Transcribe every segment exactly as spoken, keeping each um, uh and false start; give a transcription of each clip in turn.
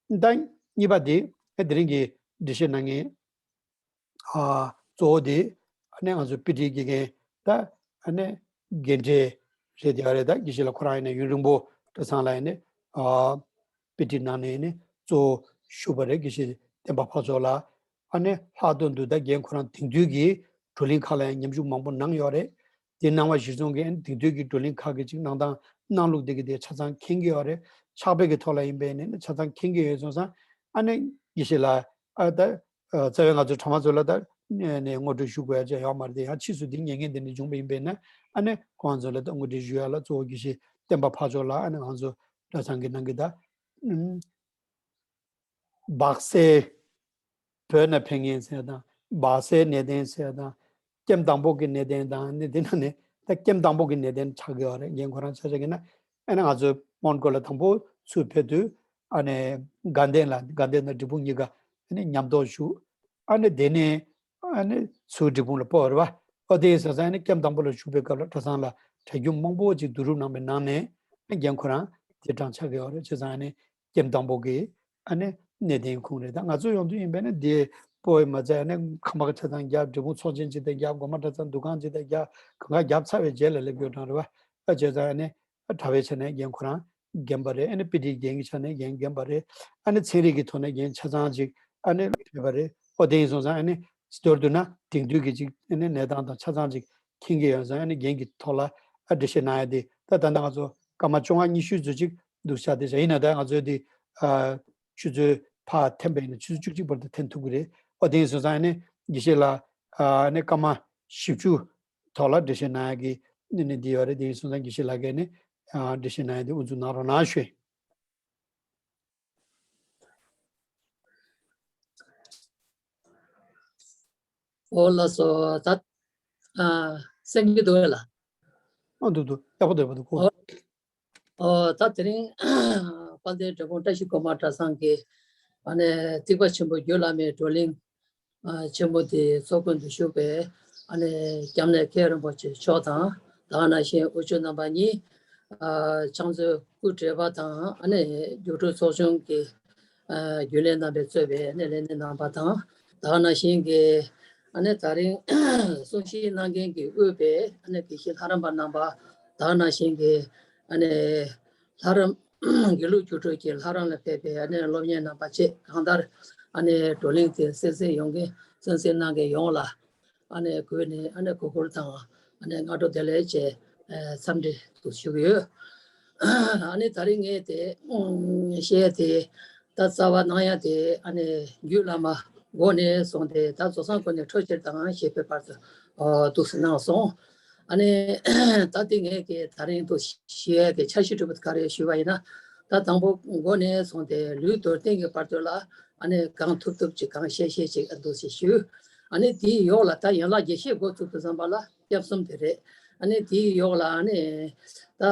ད་གཉིས་པ་དེ་དེ་རིང་གི་འགྲེལ་བཤད་གནང་མཁན་ཨ་གཙོ་བོ་དེ་ཨ་ནི་ང་ཚོ་དཔེ་ཁྲིད་དགེ་རྒན་ད་ཨ་ནི་རྒན་གྲས་རེད་དེ་ཡོད་རེད། ད་དགེ་བཤེས་ལགས་ཁོ་རང་ཡིན་ན་ཡུན་རིང་པོ་གྲྭ་ཚང་ལ་ཡིན་ནི་ཨ་དཔེ་ཁྲིད་གནང་ནས་ཡིན་ནི་གཙོ་བོ་ཞུགས་པ་རེད། དགེ་བཤེས་བསྟན་པ་འཕགས་མཆོག་ལགས། ཨ་ནི་ལྷག་དོན་དུ་ད་རྒན་ཁོ་རང་དེང་དུས་ཀྱི་བགྲོ་གླེང་ཁག་ལ་ཡང་མཉམ་ཞུགས་མང་པོ་གནང་ཡོད་རེད། དེ་གནང་བ་གཞིར་བཟུང་གིས་ཨ་ནི་དེང་དུས་ཀྱི་བགྲོ་གླེང་ཁག་གི་ཅིག་གནང་སྟངས་གནང་ལུགས་དེ་གི་དེ་ཆ་ཚང་མཁྱེན་གྱི་ཡོད་རེད། ཕྱག་དཔེ་གི་ཐོག་ལ་ཡིན་པས་ནི་ཆ་ཚང་མཁྱེན་གྱི་ཡོད་སོང་ཙང་ཨ་ནི་དགེ་བཤེས་ལགས་ཨ་ད་རྩ་བའི་ང་ཚོ་གྲྭ་མ་ཚོ་ལ་ད་ནས་ངོ་སྤྲོད་ཞུ་དགོས་ཡ་ཅིག་ཡོད་མ་རེད་དེ། ཡང་ཕྱིས་སུ་དེ་ཉན་མཁན་དེ་འདྲ་བྱུང་བ་ཡིན་པས་ན་ཨ་ནི་ཁོང་ཚོ་ལ་ད་ངོ་སྤྲོད་ཞུ་ཡ་ལ་གཙོ་བོ་དགེ་བཤེས་བསྟན་པ་འཕགས་མཆོག་ལགས། ཨ་ནི་ང་ཚོ་གྲྭ་ཚང་གི་ནང་གི་ད་ཨུམ་སྦག་སའི་བོད་ནས་ཕེབས་མཁན་ཟེར་དང་སྦག་སའི་གནས་བརྟན་ཟེར་དང་ཀེམ་དང་པོ་གི་གནས་བརྟན་དང་ནི་དེ་ནང་ནས་ད་ཀེམ་དང་པོ་གི་གནས་བརྟན་ཆགས་ཀྱི་ཡོད་རེད། རྒན་ཁོ་རང་ཆ་ཆ་གི་ན་ཨ་ནི་ང་ཚོ་མོན་གྷོ་ལ་དང་པོ་ཚུར་ཕེབས་དུས་ཨ་ནི་དགའ་ལྡན་ལ་དགའ་ལྡན་དང་འབྲས་སྤུངས་གཉིས་ཀ་ཨ་ནི་མཉམ་དུ་བཞུགས། ཨ་ནི་དེ་ནས་ཨ་ནི་ཚུར་འབྲས་སྤུངས་ལ་སྤོ་བ་རེད་བ། ཨོ་དེ་ཡིན་ཟེར་ཙང་ཨ་ནི་ཀེམ་དང་པོ་ལ་བཞུགས་པའི་སྐབས་ལ་གྲྭ་ཚང་ལ་གྲྭ་རྒྱུན་མང་པོ་ཅིག་བསྡུ་རུབ་གནང་བའི་ནང་ནས་ཨ་རྒན་ཁོ་རང་དེ་གྲངས་ཆགས་ཀྱི་ཡོད་རེད། བྱས་ཙང་ཨ་ནི་ཀེམ་དང་པོ་གི་ཨ་ནི་གནས་བརྟན་ཁུངས་རེད། ད་ང་ཚོ་ཡོང་དུས་ཡིན་པས་ན་དེ་སྤོ་བའི་མ་ཚད་ཨ་ནི་ཁམས་པ་གི་ཆ་ཚང་རྒྱབ། འབྲས་སྤུངས་ཚོགས་ཆེན་ཅིག་དང་རྒྱབ། སྒོ་མང་གྲྭ་ཚང་འདུ་ཁང་ཅིག་དང་རྒྱབ། གང་ག་རྒྱབ་ཚར་བའི་རྗེས་ལ་སླེབས་ཡོད་གྲངས་རེད་བ། ཨ་བྱས་ཙང་ཨ་ནི་ཨ་གྲྭ་བའི་ཆ་ནས་རྒན་ཁོ་རང་རྒན་པ་རེད། ཨ་ནི་དཔེ་ཁྲིད་རྒན་གྱི་ཆ་ནས་རྒན་རྒན་པ་རེད། ཨ་ནི་ཚན་རིག་གི་ཐོག་ནས་རྒན་ཆ་ཚང་ཅིག་ཨ་ནི་རེད་པ་རེད། ཨོ་དེ་ཡིན་སོང་ཙང་ཨ་ནི་མདོར་བསྡུ་ན་དེང་དུས་ཀྱི་ཅིག་ཨ་ནི་གནས་སྟངས་དང་ཆ་ཚང་ཅིག་མཁྱེན་གྱི་ཡོད་ཙང་ཨ་ནི་རྒན་གྱི་ཐོག་ལ་ཨ་འགྲེལ་བཤད་གནང་ཡ་དེ་ད་ད་ལྟ་ང་ཚོ་སྐར་མ་བཅོ་ལྔ་ཉི་ཤུ་ཙམ་ཅིག་འདུག་ཤག་དེ་བྱས་ཡིན་ན་ད་ང་ཚོའི་དེ་ཨ་ཆུ་ཚོད་ཕར་འཐེན་པ་ཡིན་ན་ཆུ་ཚོད་བཅུ་གཅིག་བར་དུ་འཐེན་ཐུབ་ཀྱི་རེད། ཨོ་དེ་ཡིན་སོང་ཙང་ཨ་ནི་དགེ་བཤེས་ལགས་ཨ་ནི་སྐར་མ་བཞི་བཅུ་ཐོག་ལ་འགྲེལ་བཤད་གནང་ཡ་གི་ནི་ནི་འདི་ཡོད་རེད། དེ་ཡིན་སོང་ཙང་དགེ་བཤེས་ལགས་ཀྱིས་ནི་ཨ་འགྲེལ་བཤད་གནང་ཡ་དེ་དབུ་འཛུགས་གནང་རོགས་གནང་ཞུ། ཨོ་ལགས་སོ། ད་ཨ་གསན་གྱི་འདུག་ལ། ཨ་འདུག་འདུག་ཡག་པོ་འདུག་ཡག་པོ་འདུག་གོ། ཨོ་ད་དེ་རིང་དཔལ་ལྡན་འབྲས་སྤུངས་བཀྲ་ཤིས་སྒོ་མང་གྲྭ་ཚང་གི་ཨ་ནི་ཐེག་པ་ཆེན་པོ་རྒྱུད་བླ་མའི་བགྲོ་གླེང་ཨ་ཆེན་མོ་དེ་ཚོགས་ཁང་དུ་བཞུགས་པའི་ཨ་ནི་སྐྱབས་གནས་མཁན་རིན་པོ་ཆེ་མཆོག་དང་ད་ག་ནང་བཞིན་དབུ་ཆོས་རྣམ་པ་གཉིས། ཨ་ཕྱག་མཛོད་སྐུ་བགྲེས་པ་དང་ཨ་ནི་རྒྱུགས་སྤྲོད་ཚོགས་ཆུང་གི་ཨ་རྒྱུན་ལས་རྣམ་པས་གཙོས་པའི་ཨ་ནི་ལས་སྣེ་རྣམ་པ་དང་ད་ག་ནང་བཞིན་གྱི་ཨ་ནི་ད་རིང་གསུང་བཤད་གནང་མཁན་གྱི་དབུས་པའི་ཨ་ནི་དགེ་བཤེས་ལྷ་རམས་པ་རྣམ་པ་ད་ག་ནང་བཞིན་གྱི་ཨ་ནི་ལྷ་རམས་དགེ་ལུགས་རྒྱུགས་སྤྲོད་ཀྱི་ལྷ་རམས་ལ་ཕེབས་པའི་ཨ་ནི་སློབ་གཉེར་རྣམ་པ་བཅས་གང་ལྟར་ཨ་ནི་བགྲོ་གླེང་དེ་གསན་གཟིགས་ཡོང་མཁན་གསན་གཟིགས་གནང་མཁན་ཡོངས་ལ་ཨ་ནི་གུས་ནས་ཨ་ནི་གུས་བཀུར་དང་ཨ་ནི་སྔ་དྲོ་བདེ་ལེགས་བཅས་འཚམས་འདྲི་དུ་ཞུ་གི་ཡོད། ཨ་ནི་ད་རིང་ངས་དེ་བཤད་དེ་ད་རྩ་བ་གནང་ཡ་དེ་ཨ་ནི་རྒྱུད་བླ་མ་འགོ་ནས་བཟུང་སྟེ་ད་རྫོགས་སངས་སྐུ་ནས་འཕྲོ་ཕྱིར་དང་ཞེས་པའི་བར་དུ་འདུག་སེ་གནང་སོང་། ཨ་ནི་ད་དེ་ངས་ཀྱི་ད་རིང་དུ་ཞུ་ཡ་གི་འཆར་གཞི་གྲུབ་པ་ག་རེ་ཞུས་པ་ཡིན་ན། ད་དང་པོ་འགོ་ནས་བཟུང་སྟེ་ལུས་རྡོར་གདན་གྱི་བར་དུ་ལ་ཨ་ནི་གང་ཐུབ་ཐུབ་ཅིག་གང་ཤེས་ཤེས་ཅིག་འདུག་སེ་ཞུ། ཨ་ནི་དེའི་འོག་ལ་ད་ཡན་ལག་རྒྱས་བཤད་འགོ་བཙུགས་དུས་ཙམ་པ་ལ་སྐྱབས་གསུམ་དེ་རེད། ཨ་ནི་དེའི་འོག་ལ་ཨ་ནི་ད་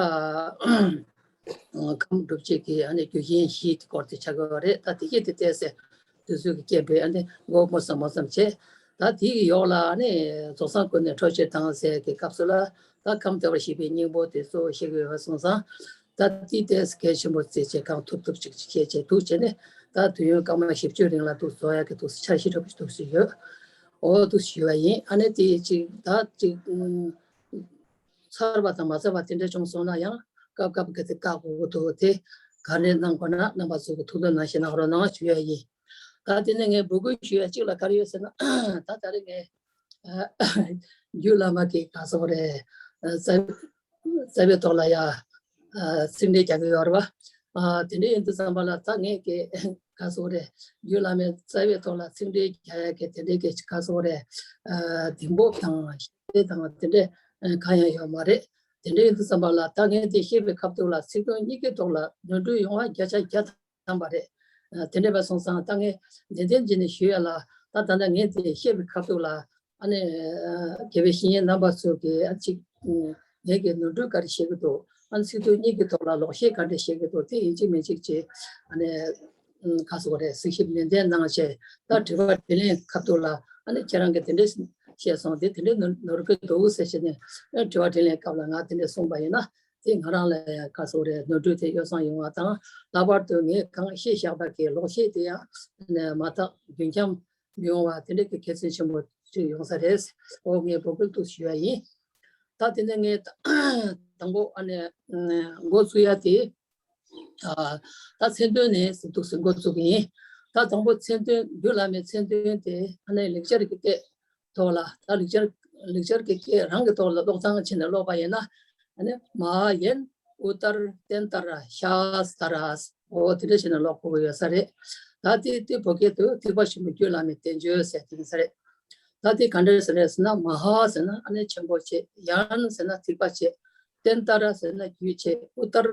ཁམས་སྒྲུབ་བྱེད་ཀྱི་ཨ་ནི་རྒྱུ་རྐྱེན་བཞི་དེ་སྐོར་དེ་ཆགས་ཀྱི་ཡོད་རེད། ད་དེ་གྱད་དེ་བལྟས་ཚེ་དུས་ཚོད་ཀྱི་རྐྱེན་པས་ཨ་ནི་མགོ་སྨོ་ཙམ་སྨོ་ཙམ་བྱས། ད་དེའི་འོག་ལ་ཨ་ནི་རྫོགས་སངས་སྐུ་ནས་འཕྲོ་ཕྱིར་དང་ཟེར་གྱི་སྐབས་སུ་ལ་ད་ཁམས་བདེ་བར་གཤེགས་པའི་སྙིང་པོ་དེ་གཙོ་བོ་བཤད་ཀྱི་ཡོད་པ་སོང་ཙང་། ད་དེའི་ལྟས་གལ་ཆེན་པོ་བརྩིས་བྱས་གང་ཐུབ་ཐུབ་ཅིག་བཤད་བྱས་འདུག་བྱས་ནས་ད་དུས་ཡུན་སྐར་མ་བཞི་བཅུ་རིང་ལ་འདུག་བཟོ་ཡག་གི་འདུག་འཆར་གཞི་འདྲ་པོ་ཞིག་འདུག་སེ་ཡོད། འོ་འདུག་ཞུ་བ་ཡིན། ཨ་ནི་དེ་ཅིག་ད་ཅིག་ཚར་བ་དང་མ་ཚར་བ་དེ་འདྲ་བྱུང་སོང་ན་ཡང་སྐབས་སྐབས་ག་ཚོད་བཀག་དགོས་ཀྱི་འདུག་དེ་ག་འདྲ་གནང་དགོས་ན་རྣམ་པ་ཚོ་གི་ཐུགས་འདོད་ནང་བཞིན་གནང་རོགས་གནང་ཞུ་ཡ་ཡིན། ད་དེ་ནས་ངས་འབོད་སྐུལ་ཞུ་ཡ་གཅིག་ལ་ག་རེ་ཡོད་ཟེར་ན། ད་ད་རེས་ངས་རྒྱུད་བླ་མ་གི་ག་ཟེར་དགོས་རེད། རྩ་རྩ་བའི་ཐོག་ལ་ཡ་ཚིག་འགྲེལ་རྒྱག་གི་ཡོད་རེད་བ། དེ་འདྲ་ཡིན་དུས་ཙམ་པ་ལ་ད་ངས་ཀྱི་ག་ཟེར་དགོས་རེད། རྒྱུད་བླ་མའི་རྩ་བའི་ཐོག་ལ་ཚིག་འགྲེལ་རྒྱག་ཡ་གི་དེ་འདྲའི་གི་ག་ཟེར་དགོས་རེད། གདེང་སྤོབས་དང་ཤེས་དང་དེ་འདྲ་གང་ཡང་ཡོད་མ་རེད། དེ་འདྲ་ཡིན་དུས་ཙམ་པ་ལ་ད་ངས་དེ་བཤད་པའི་སྐབས་དུས་ལ་ཚིག་དོན་གཉིས་ཀའི་ཐོག་ལ་ནོར་འཁྲུལ་ཡོང་བ་བརྒྱ་ཆ་བརྒྱ་བཏང་བ་རེད། དེ་འདྲ་བ་སོང་ཙང་ད་ངས་བདེན་བདེན་བྱས་ནས་ཞུ་ཡ་ལ་ད་ད་ལྟ་ངས་དེ་བཤད་པའི་སྐབས་དུས་ལ་ཨ་ནི་དགེ་བའི་བཤེས་གཉེན་རྣམ་པ་ཚོ་གིས་ཨ་ཅིག་ངས་ཀྱི་ནོར་འཁྲུལ་ག་རེ་བཤད་ཀྱི་འདུག་ཨ་ནི་ཚིག་དོན་གཉིས་ཀྱི་ཐོག་ལ་ལོག་བཤད་ག་འདྲ་བཤད་ཀྱི་འདུག་དེ་ཡིན་གཅིག་མིན་གཅིག་བྱས་ཨ་ནི་ག་ཟེར་དགོས་རེད། གཟིགས་ཞིབ་ནན་ཏན་གནང་བྱས་ད་དྲི་བ་དྲིས་ལན་སྐབས་དུས་ལ་ཨ་ནི་ཁྱེད་རང་གིས་དེ་འདྲ་བཤད་སོང་དེ་དེ་འདྲ་ནོར་གྱི་འདུག་ཟེར་བྱས་ནས་དྲི་བ་དྲིས་ལན་སྐབས་ལ་ང་དེ་འདྲ་གསུངས་པ་ཡིན་ན། དེ་ང་རང་ལ་ཡང་ག་སོགས་རེད། ནོར་འཁྲུལ་དེ་ཡོ་བསྲང་ཡོང་བ་དང་། ལྷག་པར་དུ་ངས་གང་བཤད་བཞག་པ་གི་ལོག་བཤད་དེ་ཡང་མ་དག་རྒྱུན་འཁྱམ་མི་ཡོང་བ་དེ་འདྲ་གི་དགེ་མཚན་ཆེན་པོ་ཅིག་ཡོང་ས་རེད། འོ་ངས་འབོད་སྐུལ་ཏུ་ཞུ་ཡ་ཡིན། ད་དེ་ནས་ངས་དང་པོ་ཨ་ནི་འགོ་བཙུགས་ཡ་དེ། ད་མཚན་དོན་ནས་ཟིན་ཐུག་ཟིན་འགོ་བཙུགས་ཡིན། ད་དང་པོ་མཚན་དོན་རྒྱུད་བླ་མའི་མཚན་དོན་དེ་ཨ་ནི་ལེགས་སྦྱར་གྱི་སྐད་ཐོག་ལ། ད་ལེགས་སྦྱར་ལེགས་སྦྱར་གྱི་སྐད་རང་གི་ཐོག་ལ་ཀློག་སྟངས་བྱས་ནས་ཀློག་པ་ཡིན་ན། ཨ་ནི་མ་ཧཱ་ཡན་ཨུ་ཏར་ཏན་ཏ་ར་ཤཱ་སྟ་ར། འོ་དེ་འདྲ་བྱས་ནས་ཀློག་དགོས་ཀྱི་ཡོད་ས་རེད། ད་དེ་དེ་བོད་སྐད་དུ་ཐེག་པ་ཆེན་པོའི་རྒྱུད་བླ་མའི་བསྟན་བཅོས་ཟེར་དེ་ཡིན་ས་རེད། ད་དེ་ག་འདྲ་ཟེར་རེད་ཟེར་ན། མ་ཧཱ་ཟེར་ན་ཨ་ནི་ཆེན་པོ་བྱས། ཡན་ཟེར་ན་ཐེག་པ་བྱས། ཏན་ཏ་ར་ཟེར་ན་རྒྱུད་བྱས། ཨུ་ཏར་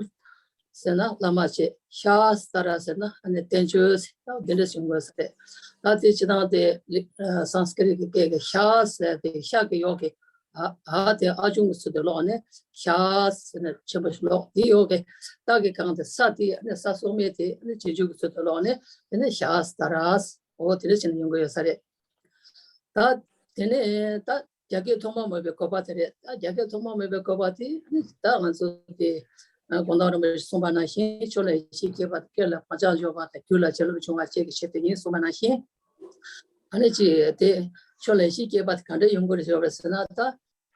ཟེར་ན་བླ་མ་བྱས། ཤཱ་སྟ་ར་ཟེར་ན་ཨ་ནི་བསྟན་བཅོས་ཟེར། ད་འདི་འདྲ་བྱུང་དགོས་ས་རེད། ད་དེ་སྤྱིར་བཏང་དེ་ལི་ཨ་སཾ་སྐྲྀ་ཏ་གི་སྐད་ཀྱི་ཤཱ་ཟེར་དེ་ཤ་གི་ཡོག་གི་ཨ་ཨ་དེ་ཨ་ཆུང་གི་ཚུལ་དུ་ཀློག་ནས་ཤཱ་ཟེར་ནས་ཆེན་པོ་ཞིག་ཀློག་དེ་ཡོག་གི་ཏ་གི་གང་དེ་ས་དེ་ཨ་ནི་ས་སྲོག་མེད་དེ་ཨ་ནི་རྗེས་འཇུག་གི་ཚུལ་དུ་ཀློག་ནས་དེ་ནས་ཤཱ་སྟ་ར། འོ་དེ་འདྲ་བྱས་ནས་ཡོང་གི་ཡོད་ས་རེད། ད་དེ་ནས་ད་རྒྱ་སྐད་ཐོག་མ་མོལ་བའི་དགོས་པ་དེ་རེད། ད་རྒྱ་སྐད་ཐོག་མ་མོལ་བའི་དགོས་པ་དེ་ནི་ད་ང་ཚོ་དེ་ཨ་གུང་ཐང་རིན་པོ་ཆེས་གསུངས་པ་ནང་བཞིན། ཆོས་ལ་ཡིད་ཆེས་བསྐྱེད་པ་དང་། སྐད་ལ་བག་ཆགས་འཇོག་པ་དང་། རྒྱུད་ལ་བྱིན་རླབས་འབྱུང་བར་བྱེད་ཀྱི་ཆེད་དུ་ཡིན་གསུངས་པ་ནང་བཞིན། ཨ་ནི་ཅི་དེ་ཆོས་ལ་ཡིད་ཆེས་བསྐྱེད་པ་དེ་ག་འདྲ་ཡོང་དགོས་རེད་ཟེར་བ་རེད་ཟེར་ན། ད་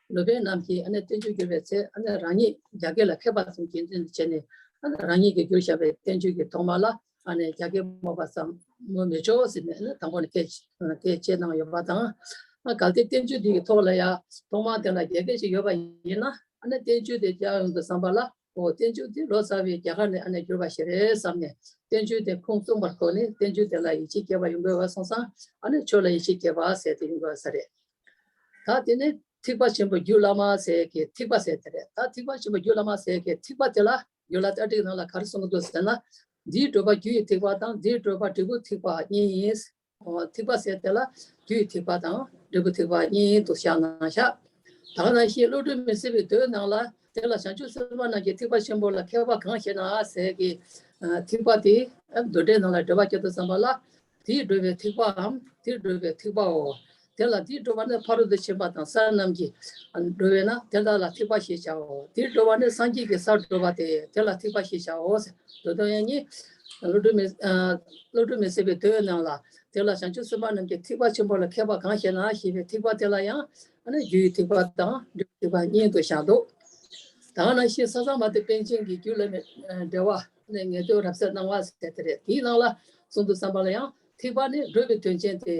སློབ་དཔོན་རྣམས་ཀྱིས་ཨ་ནི་བསྟན་བཅོས་བསྒྱུར་བའི་ཚེ་ཨ་ནི་རང་ཉིད་རྒྱ་སྐད་ལ་མཁས་པ་ཙམ་གྱི་འདུན་བྱས་ནས། ཨ་ནི་རང་ཉིད་ཀྱིས་བསྒྱུར་བཞག་པའི་བསྟན་བཅོས་ཀྱི་ཐོག་མ་ལ་ཨ་ནི་རྒྱ་སྐད་སྨོས་པ་ཙམ་སྨོས་མི་ཆོག་ཟེར་ནས་ཨ་ནི་དང་པོ་ནས་སྐད་སྐད་བཅད་གནང་ཡོད་པ་དང་། ཨ་གལ་ཏེ་བསྟན་བཅོས་འདི་གི་ཐོག་ལ་ཡང་ཐོག་མ་དེ་ལ་རྒྱ་སྐད་ཅིག་ཡོད་པ་ཡིན་ན། ཨ་ནི་བསྟན་བཅོས་དེ་རྒྱག་ཡོང་དུས་ཙམ་པ་ལ། འོ་བསྟན་བཅོས་དེ་ལོ་ཙཱ་བས་རྒྱ་གར་ནས་ཨ་ནི་བསྒྱུར་བ་ཞིག་རེད་བསམ་ནས། བསྟན་བཅོས་དེ་ཁུངས་གསུངས་པར་གོ་ནས་བསྟན་བཅོས་དེ་ལ་ཡིད་ཆེས་བསྐྱེད་པ་ཡོང་དགོས་པ་སོང་ཙང་། ཨ་ནི་ཆོས་ལ་ཡིད་ཆེས་བསྐྱེད་པ་ཟེར་དེ་ཡོང་དགོས་ས་རེད། ད་དེ་ནས་ཐེག་པ་ཆེན་པོའི་རྒྱུད་བླ་མ་ཟེར་གི་ཐེག་པ་ཟེར་དེ་རེད། ད་ཐེག་པ་ཆེན་པོའི་རྒྱུད་བླ་མ་ཟེར་གི་ཐེག་པ་དེ་ལ་རྒྱུད་བླ་ཏ་ཏིག་ནང་ལ་ག་རེ་གསུང་གི་འདུག་ཟེར་ན། འདིའི་སྒྲུབ་པ་རྒྱུ་ཡི་ཐེག་པ་དང་། འདིའི་སྒྲུབ་པ་འབྲས་བུའི་ཐེག་པ་གཉིས་ཡིན། འོ་ཐེག་པ་ཟེར་དེ་ལ་རྒྱུ་ཡི་ཐེག་པ་དང་འབྲས་བུའི་ཐེག་པ་གཉིས་དུ་བཞག་གནང་བཞག་ད་ག་ནང་བཞིན་བློ་གྲོས་མི་ཟད་པའི་མདོའི་ནང་ལ། དེ་ལ་བྱང་ཆུབ་སེམས་དཔའ་རྣམས་ཀྱི་ཐེག་པ་ཆེན་པོ་ལ་མཁས་པ་གང་ཞེ་ན་ཟེར་གི་ཐེག་པ་དེ་མདོ་འགྲེལ་ནང་ལ་འགྲེལ་པ་བྱེད་དུས་ཙམ་པ་ལ། དེས་སྒྲུབ་པའི་ཐེག་པའམ་དེས་སྒྲུབ་པའི་ཐེག་པའོ། དེ་ལ་དེས་སྒྲུབ་པ་ནི་ཕ་རོལ་ཏུ་ཕྱིན་པ་དང་ས་རྣམས་ཀྱིས་སྒྲུབ་པས་ན་དེ་དག་ལ་ཐེག་པ་ཞེས་བྱའོ། དེས་སྒྲུབ་པ་ནི་སངས་རྒྱས་ཀྱི་སར་སྒྲུབ་པ་སྟེ་དེ་ལ་ཐེག་པ་ཞེས་བྱའོ། མདོ་དོན་ཡང་ཉིད་བློ་གྲོས་མི་བློ་གྲོས་མི་ཟད་པའི་མདོའི་ནང་ལ། དེ་ལ་བྱང་ཆུབ་སེམས་དཔའ་རྣམས་ཀྱི་ཐེག་པ་ཆེན་པོ་ལ་མཁས་པ་གང་ཞེ་ན་ཞེས་པའི་ཐེག་པ་དེ་ལ་ཡང་ཨ་ནི་རྒྱུ་ཡི་ཐེག་པ་དང་འབྲས་བུའི་ཐེག་པ་གཉིས་དུ་བཞག་འདུག་ད་ག་ནང་བཞིན་ས་སྐྱ་མ་ཏི་པཎ་ཆེན་གྱི་རྒྱུད་བླ་མའི་འགྲེལ་པ་ནི་ངེས་དོན་རབ་གསལ་སྣང་བ་ཟེར་དེ་རེད། དེའི་ནང་ལ་གསུང་དུས་ཙམ་པ་ལ་ཡང་ཐེག་པ་ནི་སྒྲུབ་པའི་དོན་ཅན་ཏེ།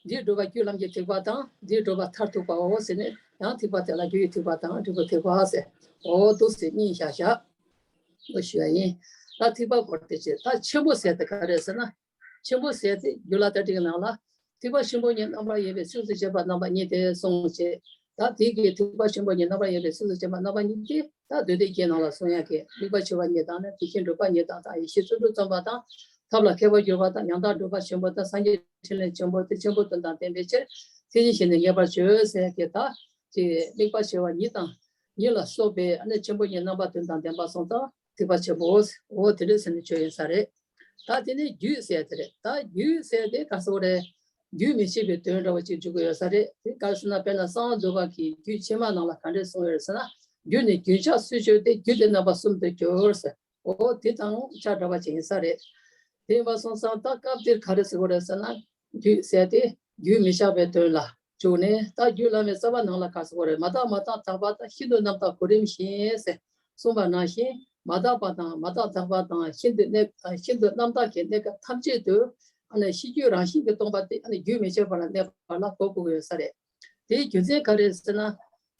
འདིས་སྒྲུབ་པ་རྒྱུད་ལམ་གྱི་ཐེག་པ་དང་། འདིས་སྒྲུབ་པ་མཐར་ཐུག་པའོ་ཟེར་ནས། ཡང་ཐེག་པ་དེ་ལ་རྒྱུ་ཡི་ཐེག་པ་དང་འབྲས་བུའི་ཐེག་པ་ཟེར། འོ་འདུག་སེ་གཉིས་བཞག་བཞག་འོ་ཞུ་བ་ཡིན། ད་ཐེག་པ་སྐོར་དེ་བྱས། ད་ཆེན་པོ་ཟེར་དེ་ག་རེ་ཟེར་ན། ཆེན་པོ་ཟེར་དེ་རྒྱུད་བླ་ཏ་ཏིག་ནང་ལ། ཐེག་པ་ཆེན་པོ་ཉིད་རྣམ་པར་དབྱེ་བའི་ཚིགས་སུ་བཅད་པ་རྣམ་པ་གཉིས་ཏེ་གསུངས་བྱས། ད་དེ་གི་ཐེག་པ་ཆེན་པོ་ཉིད་རྣམ་པར་དབྱེ་བའི་ཚིགས་སུ་བཅད་པ་རྣམ་པ་གཉིས་ཏེ། ད་མདོ་སྡེ་རྒྱན་ནང་ལ་གསུང་ཡག་གི་དམིགས་པ་ཕྱེ་བ་གཉིས་དང་ནི། དེ་བཞིན་སྒྲུབ་པ་ཉིད་དང་དང་། ཡེ་ཤེས་བརྩོན་འགྲུས་རྩོམ་པ་དང་། ཐབས་ལ་མཁས་པར་གྱུར་པ་དང་། ཡང་དག་སྒྲུབ་པ་ཆེན་པོ་དང་། སངས་རྒྱས་འཕྲིན་ལས་ཆེན་པོ་སྟེ། ཆེན་པོ་དོན་དང་ལྡན་པའི་ཕྱིར། ཐེག་ཆེན་ཞིང་ནི་ངེས་པར་བྱོས་ཟེར་གི། ད་ཅིག་དམིགས་པ་ཕྱེ་བ་གཉིས་དང་། གཉིས་ལ་སོགས་པའི་ཨ་ནི་ཆེན་པོ་གཉིས་རྣམ་པ་དོན་དང་ལྡན་པ་སོང་ཙང་ཐེག་པ་ཆེན་པོ། འོ་དེ་འདྲ་ཟེར་ནས་བརྗོད་ཡིན་ས་རེད། ད་དེ་ནས་རྒྱུད་ཟེར་དེ་རེད། ད་རྒྱུད་ཟེར་དེ་ག་ཟེར་རེད། རྒྱུད་མི་ཕྱེད་པའི་དོན་འདྲ་བོ་ཅིག་འཇུག་གི་ཡོད་ས་རེད། དེ་ག་རེ་ཟེར་ན། དཔེར་ན་གསང་སྔགས་འདུས་པ་གི་རྒྱུད་ཕྱི་མ་ནང་ལ་ག་འདྲས་གསུངས་ཡོད་ཟེར་ན། རྒྱུད་ནི་རྒྱུན་ཆགས་སུ་གྱུར་ཏེ། རྒྱུད་དེ་རྣམ་པ་གསུམ་དུ་གྱུར་ཟེར། འོ་དེ་དང་ཆ་འདྲ་བ་ཅིག་ཡིན་ས་རེད། དེ་ཡིན་པ་སོང་ཙང་ད་སྐབས་འདིར་ག་རེ་ཟེར་དགོས་རེད་ཟེར་ན། རྒྱུད་ཟེར་དེ་རྒྱུན་མི་ཆགས་པའི་དོན་ལ་འཇུག་ནས། ད་རྒྱུད་བླ་མའི་རྩ་བ་ནང་ལ་ག་ཟེར་དགོས་རེད། མ་དག་མ་དག་དག་པ་དང་། ཤིན་ཏུ་རྣམ་དག་གོ་རིམ་བཞིན་ཟེར་གསུངས་པ་ནང་བཞིན། མ་དག་པ་དང་མ་དག་དག་པ་དང་། ཤིན་ཏུ་གནས་ཤིན་ཏུ་རྣམ་དག་གི་གནས་སྐབས་ཐམས་ཅད་དུ་ཨ་ནི་གཤིས་རྒྱུད་རང་བཞིན་གྱིས་སྟོང་པ་དེ་ཨ་ནི་རྒྱུན་མི་ཆད་པར་གནས་པ་ལ་གོ་དགོས་ཀྱི་ཡོད་ས་རེད། དེའི་རྒྱུ་མཚན་ག་རེ་ཟེར་ན།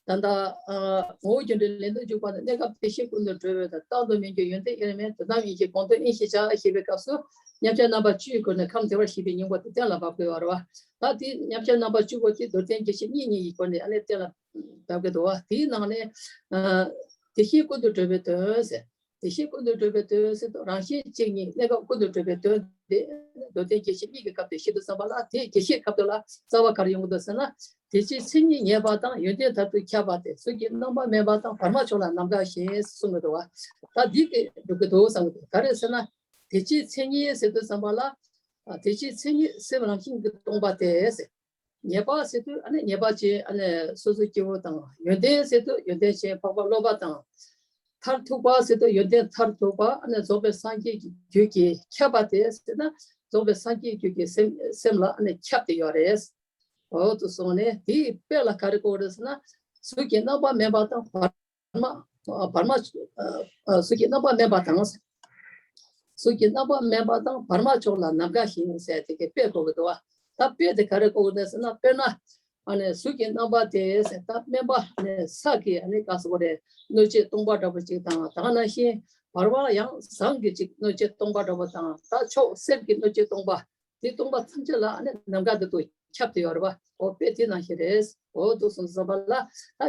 ད་ལྟ་ཨ་ངོ་བོ་རྒྱུ་འབྲས་ལས་དོན་འཇུག་པ་ནི། གནས་སྐབས་དེ་བཞིན་ཀུན་ཏུ་གྲོལ་བའི་དང་། རྟག་ཏུ་མི་འགྱུར་ཡོན་ཏན་དབྱེར་མེད། དོན་དམ་ཡིན་གྱི་དགོངས་དོན་དབྱིངས་ཤེས་བྱ་ཞེས་པའི་སྐབས་སུ། མཉམ་གཞག་རྣམ་པ་བཅུའི་སྒོ་ནས་ཁམས་བདེ་བར་གཤེགས་པའི་སྙིང་པོ་དེ་གཏན་ལ་དབབ་དགོས་པ་རེད་བ། ད་དེ་མཉམ་གཞག་རྣམ་པ་བཅུ་པོ་དེ་མདོར་བསྟན་རྒྱས་བཤད་གཉིས་གཉིས་ཀྱི་སྒོ་ནས་ཨ་ནི་གཏན་ལ་དབབ་དགོས་འདུག་བ། དེའི་ནང་ནས་ཨ་དེ་བཞིན་ཀུན་ཏུ་གྲོལ་བའི་དོན་ཟེར། དེ་བཞིན་ཀུན་ཏུ་གྲོལ་བའི་དོན་ཟེར་དུས། རང་བཞིན་གཅིག་ཉིད་གནས་སྐབས་ཀུན་ཏུ་གྲོལ་བའི་དོན་དེ་མདོར་བསྟན་རྒྱས་བཤད་གཉིས་ཀྱི་སྐབས་དེ་བཤད་དུས་ཙམ་པ་ལ། དེ་རྒྱས་བཤད་སྐབས་དེ་ལ་རྩ་བ་ག་རེ་ཡོང་གི་འདུག་ཟེར་ན། དེ་ཕྱིར་མཚན་ཉིད་ངེས་པ་དང་། ཡོན་ཏན་མཐར་ཐུག་ཁྱབ་པ་སྟེ། གཟུགས་ཀྱི་རྣམ་པ་དམན་པ་དང་། བར་མ་མཆོག་ལ་ནམ་མཁའ་བཞིན་གསུངས་གི་འདུག་བ། ད་འདི་གི་འགྲུབ་ཀྱི་འདུག་བསམ་གི་འདུག་ག་རེ་ཟེར་ན། དེ་ཕྱིར་མཚན་ཉིད་ཟེར་དུས་ཙམ་པ་ལ། ཨ་དེ་ཕྱིར་མཚན་ཉིད་སེམས་རང་བཞིན་གྱིས་སྟོང་པ་སྟེ་ཟེར། ངེས་པ་ཟེར་དུས་ཨ་ནི་ངེས་པ་ཅན་ཨ་ནི་སོ་སོའི་སྐྱེ་བོ་དང་། ཡོན་ཏན་ཟེར་དུས་ཡོན་ཏན་ཅན་འཕགས་པ་སློབ་པ་དང་ མཐར་ཐུག་པ་ཟེར་དུས་ཡོན་ཏན་མཐར་ཐུག་པ་ཨ་ནི་རྫོགས་པའི་སངས་རྒྱས་ཀྱི་རྒྱུད་ཀྱིས་ཁྱབ་པ་དེ་ཟེར་ན་རྫོགས་པའི་སངས་རྒྱས་རྒྱུད་ཀྱི་སེམས་སེམས་ལ་ཨ་ནི་ཁྱབ་སྟེ་ཡོད་རེད། འོ་དུ་སོང་ནས་དེའི་དཔེ་ལ་ག་རེ་གོ་རེད་ཟེར་ན། གཟུགས་ཀྱི་རྣམ་པ་དམན་པ་དང་བར་མ་བར་མ་གཟུགས་ཀྱི་རྣམ་པ་དམན་པ་དང་། གཟུགས་ཀྱི་རྣམ་པ་དམན་པ་དང་བར་མ་མཆོག་ལ་ནམ་མཁའ་བཞིན་ཟེར་དེ་གའི་དཔེ་གོ་གི་འདུག་བ། ད་དཔེ་དེ་ག་རེ་གོ་གི་འདུག་ཟེར་ན། དཔེར་ན་ཨ་ནི་གཟུགས་ཀྱི་རྣམ་པ་དེ་ཟེར་ད་དམན་པ་ནས་ས་གི་ཨ་ནི་ག་ཟེར་དགོས་རེད། སྣོད་བཅུད་སྟོང་པ་འདྲ་པོ་ཅིག་དང་ད་ག་ནང་བཞིན་བར་མ་ཡང་ཟངས་ཀྱི་ཅིག་སྣོད་བཅུད་སྟོང་པ་འདྲ་པོ་དང་ད་མཆོག་གསེར་གྱི་སྣོད་བཅུད་སྟོང་པ། དེ་སྟོང་པ་ཐམས་ཅད་ལ་ཨ་ནི་ནམ་མཁའ་འདི་དུ་ཁྱབ་སྟེ་ཡོད་རེད་བ། འོ་དཔེ་དེ་ནང་བཞིན་རེད། འོ་དུ་སོང་བསམ་པ་ལ་ད་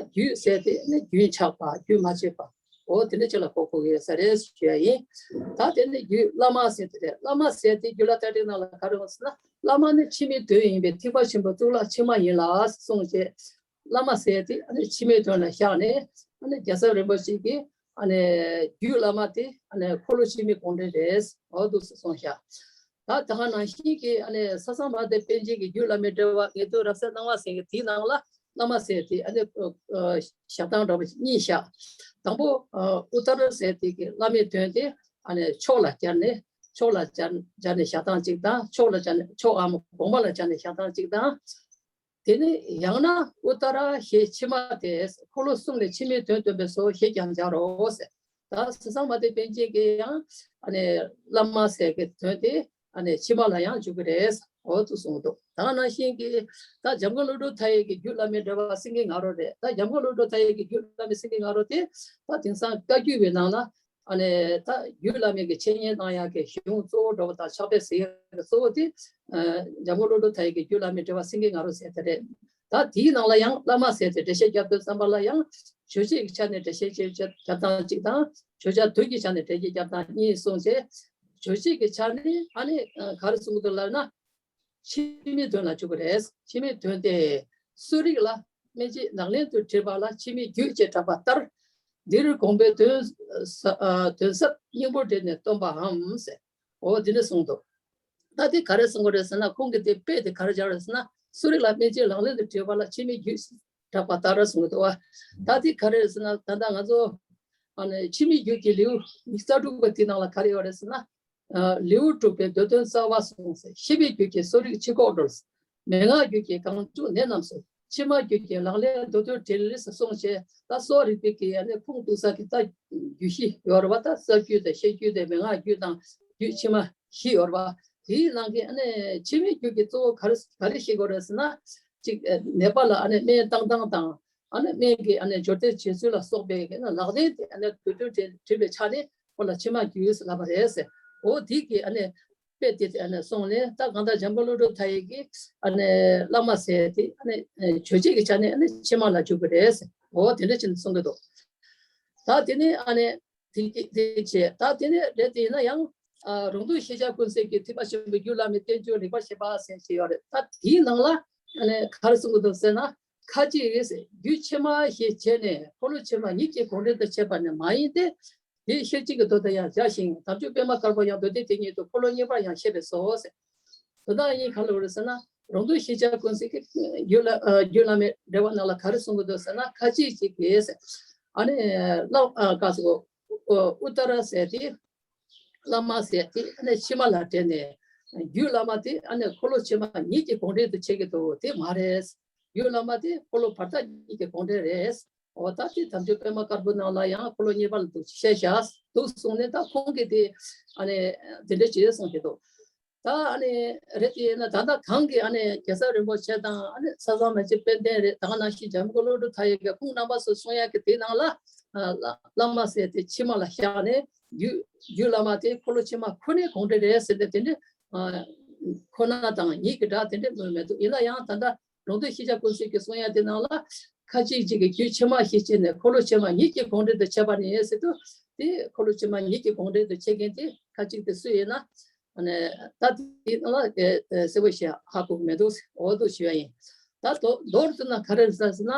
རྒྱུད་ཟེར་དེ་ནི་རྒྱུན་ཆགས་པ་རྒྱུན་མ་ཆད་པ། འོ་དེ་འདྲ་ཅིག་ལ་གོ་དགོས་ཀྱི་ཡོད་ས་རེད་ཞུ་ཡ་ཡིན། ད་དེ་ནི་རྒྱུད་བླ་མ་ཟེར་དེ་རེད། བླ་མ་ཟེར་དེ་རྒྱུད་བླ་ཏ་ཏིག་ནང་ལ་ག་རེ་ཡོང་ཟེར་ན། བླ་མ་ནི་འཆི་མེད་དོན་ཡིན་པས་ཐེག་པ་ཆེན་པོའི་གཙུག་ལག་ཕྱི་མ་ཡིན་ལ་གསུངས་བྱས། བླ་མ་ཟེར་དེ་ཨ་ནི་འཆི་མེད་དོན་ལ་བཞག་ནས་ཨ་ནི་རྒྱལ་ཚབ་རིན་པོ་ཆེ་གིས་ཨ་ནི་རྒྱུད་བླ་མ་དེ་ཨ་ནི་འཁོར་ལོ་འཆི་མེད་དགོངས་འགྲེལ་རེད། འོ་འདུག་སེ་གསུངས་བཞག་ད་ད་ག་ནང་བཞིན་གྱི་ཨ་ནི་ས་སངས་མ་དེ་པཎ་ཆེན་གྱི་རྒྱུད་བླ་མའི་འགྲེལ་པ་ངེས་དོན་རབ་གསལ་སྣང་བ་ཟེར་གྱི་དེའི་ནང་ལ་བླ་མ་ཟེར་དེ་ཨ་ནི་བཞག་སྟངས་འདྲ་པོ་གཉིས་བཞག་དང་པོ་ཨུ་ཏར་ཟེར་དེ་གི་བླ་མའི་དོན་དེ་ཨ་ནི་མཆོག་ལ་སྦྱར་ནས་མཆོག་ལ་སྦྱར་སྦྱར་ནས་བཞག་སྟངས་གཅིག་དང་མཆོག་ལ་སྦྱར་ནས་མཆོག་གམ་དགོངས་པ་ལ་སྦྱར་ནས་བཞག་སྟངས་གཅིག་དང་། དེ་ནི་ཡང་ན་ཨུ་ཏ་ར་ཞེས་ཕྱི་མ་སྟེ། འཁོར་ལོ་གསུམ་ལས་ཕྱི་མའི་དོན་སྟོན་པའི་སོ་ཞེས་ཀྱང་སྦྱར་རོ་ཟེར། ད་ས་སངས་མ་དེ་པཎ་ཆེན་གྱིས་ཡང་ཨ་ནི་བླ་མ་ཟེར་གྱི་དོན་དེ་ཨ་ནི་ཕྱི་མ་ལ་ཡང་འཇུག་གི་རེད། འོ་ཚུལ་གསུངས་འདུག་ད་ནང་བཞིན་གྱི་ད་འཇམ་མགོན་བློ་གྲོས་མཐའ་ཡས་ཀྱི་རྒྱུད་བླ་མའི་འགྲེལ་པ་སེང་གེ་ང་རོ་རེད། ད་འཇམ་མགོན་བློ་གྲོས་མཐའ་ཡས་ཀྱི་རྒྱུད་བླ་མའི་སེང་གེ་ང་རོ་དེ་ད་དེང་སང་བཀའ་བརྒྱུད་པའི་ནང་ལ། ཨ་ནི་ད་རྒྱུད་བླ་མའི་གི་འཆད་ཉན་གནང་ཡག་གི་གཞུང་གཙོ་བོ་འགྲོ་བ་དང་ཕྱག་དཔེ་ཟེར་ཡག་གི་གཙོ་བོ་དེ་འཇམ་མགོན་བློ་གྲོས་མཐའ་ཡས་ཀྱི་རྒྱུད་བླ་མའི་འགྲེལ་པ་སེང་གེ་ང་རོ་ཟེར་དེ་རེད། ད་དེའི་ནང་ལ་ཡང་བླ་མ་ཟེར་དེ་འགྲེལ་བཤད་རྒྱབ་དུས་ཙམ་པ་ལ་ཡང་རྗོད་བྱེད་ཀྱི་ཆ་ནས་འགྲེལ་བཤད་བྱེད་རྒྱབ་སྟངས་གཅིག་དང་བརྗོད་བྱ་དོན་གྱི་ཆ་ནས་འགྲེལ་བཤད་རྒྱབ་སྟངས་གཉིས་གསུངས་རྗེས། རྗོད་བྱེད་ཀྱི་ཆ་ནས་ཨ་ནི་ག་རེ་གསུངས་འདུག་ལབ་ན། འཆི་མེད་དོན་ལ་འཇུག་གི་རེད། འཆི་མེད་དོན་ཏེ། གསོ་རིག་ལ་སྨིན་བྱེད་ལག་ལེན་དུ་བྲིས་པ་ལ་འཆི་མེད་རྒྱུད་ཅེས་གྲགས་པ་ལྟར། འདིར་དགོངས་པའི་དོན་ས་ཨ་དོན་ཟབ་སྙིང་པོར་འགྲེལ་ནས་སྟོན་པའམ་ཟེར། འོ་འདི་འདྲ་གསུངས་འདུག་ད་དེ་ག་རེ་གསུང་གི་རེད་ཟེར་ན། ཁོང་གིས་དེ་དཔེ་དེ་ག་རེ་སྦྱར་རེད་ཟེར་ན། གསོ་རིག་ལ་སྨིན་བྱེད་ལག་ལེན་དུ་བྲིས་པ་ལ་འཆི་མེད་རྒྱུད་ཅེས་གྲགས་པ་ལྟར་གསུངས་འདུག་བ། ད་དེ་ག་རེ་རེད་ཟེར་ན། ད་ལྟ་ང་ཚོ་ཨ་ནི་འཆི་མེད་རྒྱུད་ཀྱི་ལེའུ་ཉི་ཤུ་རྩ་དྲུག་པ་དེའི་ནང་ལ་ག་རེ་ཡོད་རེད་ཟེར་ན། ལེའུ་དྲུག་པའི་མདོ་དོན་རྩ་བ་གསུངས་ཟེར། ཤེས་པའི་རྒྱུད་ཀྱི་གསོ་རིག་ཕྱི་ལྐོག་འགྲོལ། མན་ངག་རྒྱུད་ཀྱི་གང་བྱུང་ནད་རྣམས་སུ། ཕྱི་མ་རྒྱུད་ཀྱི་ལག་ལེན་མདོ་དོན་འགྲེལ་གསུངས་བྱས། ད་གསོ་རིག་པའི་གི་ཨ་ནི་ཁུངས་གཏུགས་ས་གི་ད་རྒྱུད་བཞི་ཡོད་རེད་བ། ད་རྩ་རྒྱུད་དང་ཤེས་རྒྱུད་དང་མན་ངག་རྒྱུད་དང་རྒྱུད་ཕྱི་མ་བཞི་ཡོད་རེད་བ། དེའི་ནང་གི་ཨ་ནི་འཆི་མེད་རྒྱུད་ཀྱི་གཙོ་བོ་ག་རེ་ག་རེ་ཤེས་དགོས་རེད་ཟེར་ན། གཅིག་ནད་པ་ལ་ཨ་ནི་སྨན་བཏང་སྟངས་དང་། ཨ་ནི་སྨན་གྱི་ཨ་ནི་སྦྱོར་སྡེབ་བྱེད་ཚུལ་ལ་སོགས་པའི་ཨ་ནི་ལག་ལེན་དེ་ཨ་ནི་དུས་སྟོན་བྲི་བྲིས་པའི་ཆ་ནས་ཁོ་ལ་འཆི་མེད་རྒྱུད་ཟེར་ལབ་པ་རེད་ཟེར། འོ་དེ་གི་ཨ་ནི་དཔེ་དེ་ཨ་ནི་སོང་ནས་ད་གང་ལྟར་འཇམ་མགོན་བློ་གྲོས་མཐའ་ཡས་ཀྱི་ཨ་ནི་བླ་མ་ཟེར་དེ་ཨ་ནི་རྗོད་བྱེད་ཀྱི་ཆ་ནས་ཨ་ནི་ཕྱི་མ་ལ་འཇུག་གི་རེད་ཟེར། འོ་དེ་འདྲ་བྱས་ནས་གསུང་གི་འདུག་ད་དེ་ནས་ཨ་ནི་དེ་དེ་བྱས། ད་དེ་ནས་རེད། དེ་ཡིན་ན་ཡང་ཨ་རོང་སྟོན་ཤེས་བྱ་ཀུན་གསལ་གྱི་ཐེག་པ་ཆེན་པོའི་རྒྱུད་བླ་མའི་བསྟན་བཅོས་རིགས་པ་བཞི་པ་ཟེར་ཞིག་ཡོད་རེད། ད་དེའི་ནང་ལ་ཨ་ནི་ག་རེ་གསུང་གི་འདུག་ཟེར་ན། ཁ་ཅིག་གིས་རྒྱུད་ཕྱི་མ་ཞེས་བྱས་ནས་འཁོར་ལོ་ཕྱི་མ་ཉིད་ཀྱི་དགོངས་འགྲེལ་དུ་བྱས་པ་ནི་མ་ཡིན་ཏེ། དེའི་ཤེར་ཕྱིན་གྱི་མདོ་དེ་ཡང་བཞག་ཞིང་། དམ་ཆོས་པད་མ་དཀར་པོ་ཡང་མདོ་སྡེ་དེ་ཉིད་དུ་འཁོར་ལོ་གཉིས་པར་ཡང་བཤད་པས་སོ་ཟེར། དོན་དག་གཉིས་ག་རེ་ལབ་རེད་ཟེར་ན། རོང་སྟོན་ཤེས་བྱ་ཀུན་གསལ་གྱི་རྒྱུད་བླ་ཨ་རྒྱུད་བླ་མའི་འགྲེལ་པ་ནང་ལ་ག་རེ་གསུང་གི་འདུག་ཟེར་ན། ཁ་ཅིག་ཅིག་གིས་ཟེར། ཨ་ནི་བླ་ཨ་ག་ཟེར་གོ་ཨུ་ཏ་ར་ཟེར་དེ། བླ་མ་ཟེར་དེ་ཨ་ནི་ཕྱི་མ་ལ་འབྲེལ་ནས། རྒྱུད་བླ་མ་དེ་ཨ་ནི་འཁོར་ལོ་ཕྱི་མ་ཉིད་ཀྱི་དགོངས་འགྲེལ་དུ་བྱེད་ཀྱི་འདུག་དེ་མ་རེད། རྒྱུད་བླ་མ་དེ་འཁོར་ལོ་བར་དག་ཉིད་ཀྱི་དགོངས་འགྲེལ་རེད། འོ་ད་དེ་དམ་ཆོས་པད་མ་དཀར་པོ་ནང་ལ་ཡང་འཁོར་ལོ་གཉིས་པ་ལ་འདུག་བཤད་བཞག་འདུག་གསུངས་ནས། ད་ཁོང་གིས་དེ་ཨ་ནི་དེ་འདྲ་བྱས་གསུངས་ཀྱི་འདུག་ད་ཨ་ནི་རེད། དེ་ཡིན་ན་ད་ལྟ་གང་གི་ཨ་ནི་རྒྱལ་ཚབ་རིན་པོ་ཆེ་དང་ཨ་ནི་ས་སངས་མ་གཅིག་དཔལ་ལྡན་རེད། ད་ག་ནང་བཞིན་འཇམ་མགོན་བློ་གྲོས་མཐའ་ཡས་ཀྱི་ཁུངས་རྣམ་པ་སོགས་གསུང་ཡག་གི་དེ་ནང་ལ་ཨ་བླ་བླ་མ་ཟེར་དེ་ཕྱི་མ་ལ་བཞག་ནས། རྒྱུད་རྒྱུད་བླ་མ་དེ་འཁོར་ལོ་ཕྱི་མ་ཁོ་ནའི་དགོངས་འགྲེལ་རེད་ཟེར་ནས་དེ་འདྲ་ཨ་ཁོ་ན་དང་ཉིད་ཀྱི་སྒྲ་དེ་འདྲ་མི་འདུག་ཡིན་ན་ཡང་ད་ལྟ་རོང་སྟོན་ཤེས་བྱ་ཀུན་གསལ་གྱི་གསུང་ཡག་དེ་ནང་ལ་ཁ་ཅིག་ཅིག་གིས་རྒྱུད་ཕྱི་མ་ཞེས་བྱས་ནས་འཁོར་ལོ་ཕྱི་མ་ཉིད་ཀྱི་དགོངས་འགྲེལ་དུ་བྱས་པ་ནི་ཟེར་དུས། དེ་འཁོར་ལོ་ཕྱི་མ་ཉིད་ཀྱི་དགོངས་འགྲེལ་དུ་བྱེད་མཁན་དེ་ཁ་ཅིག་དེ་སུ་ཡིན་ན། ཨ་ནི་ད་དེ་ནང་ལ་གསལ་པོ་ཞིག་ཧ་གོ་གི་མི་འདུག་འོ་འདུག་ཞུ་ཡ་ཡིན། ད་མདོ་མདོར་བསྡུ་ན་ག་རེ་རེད་ཟེར་ན།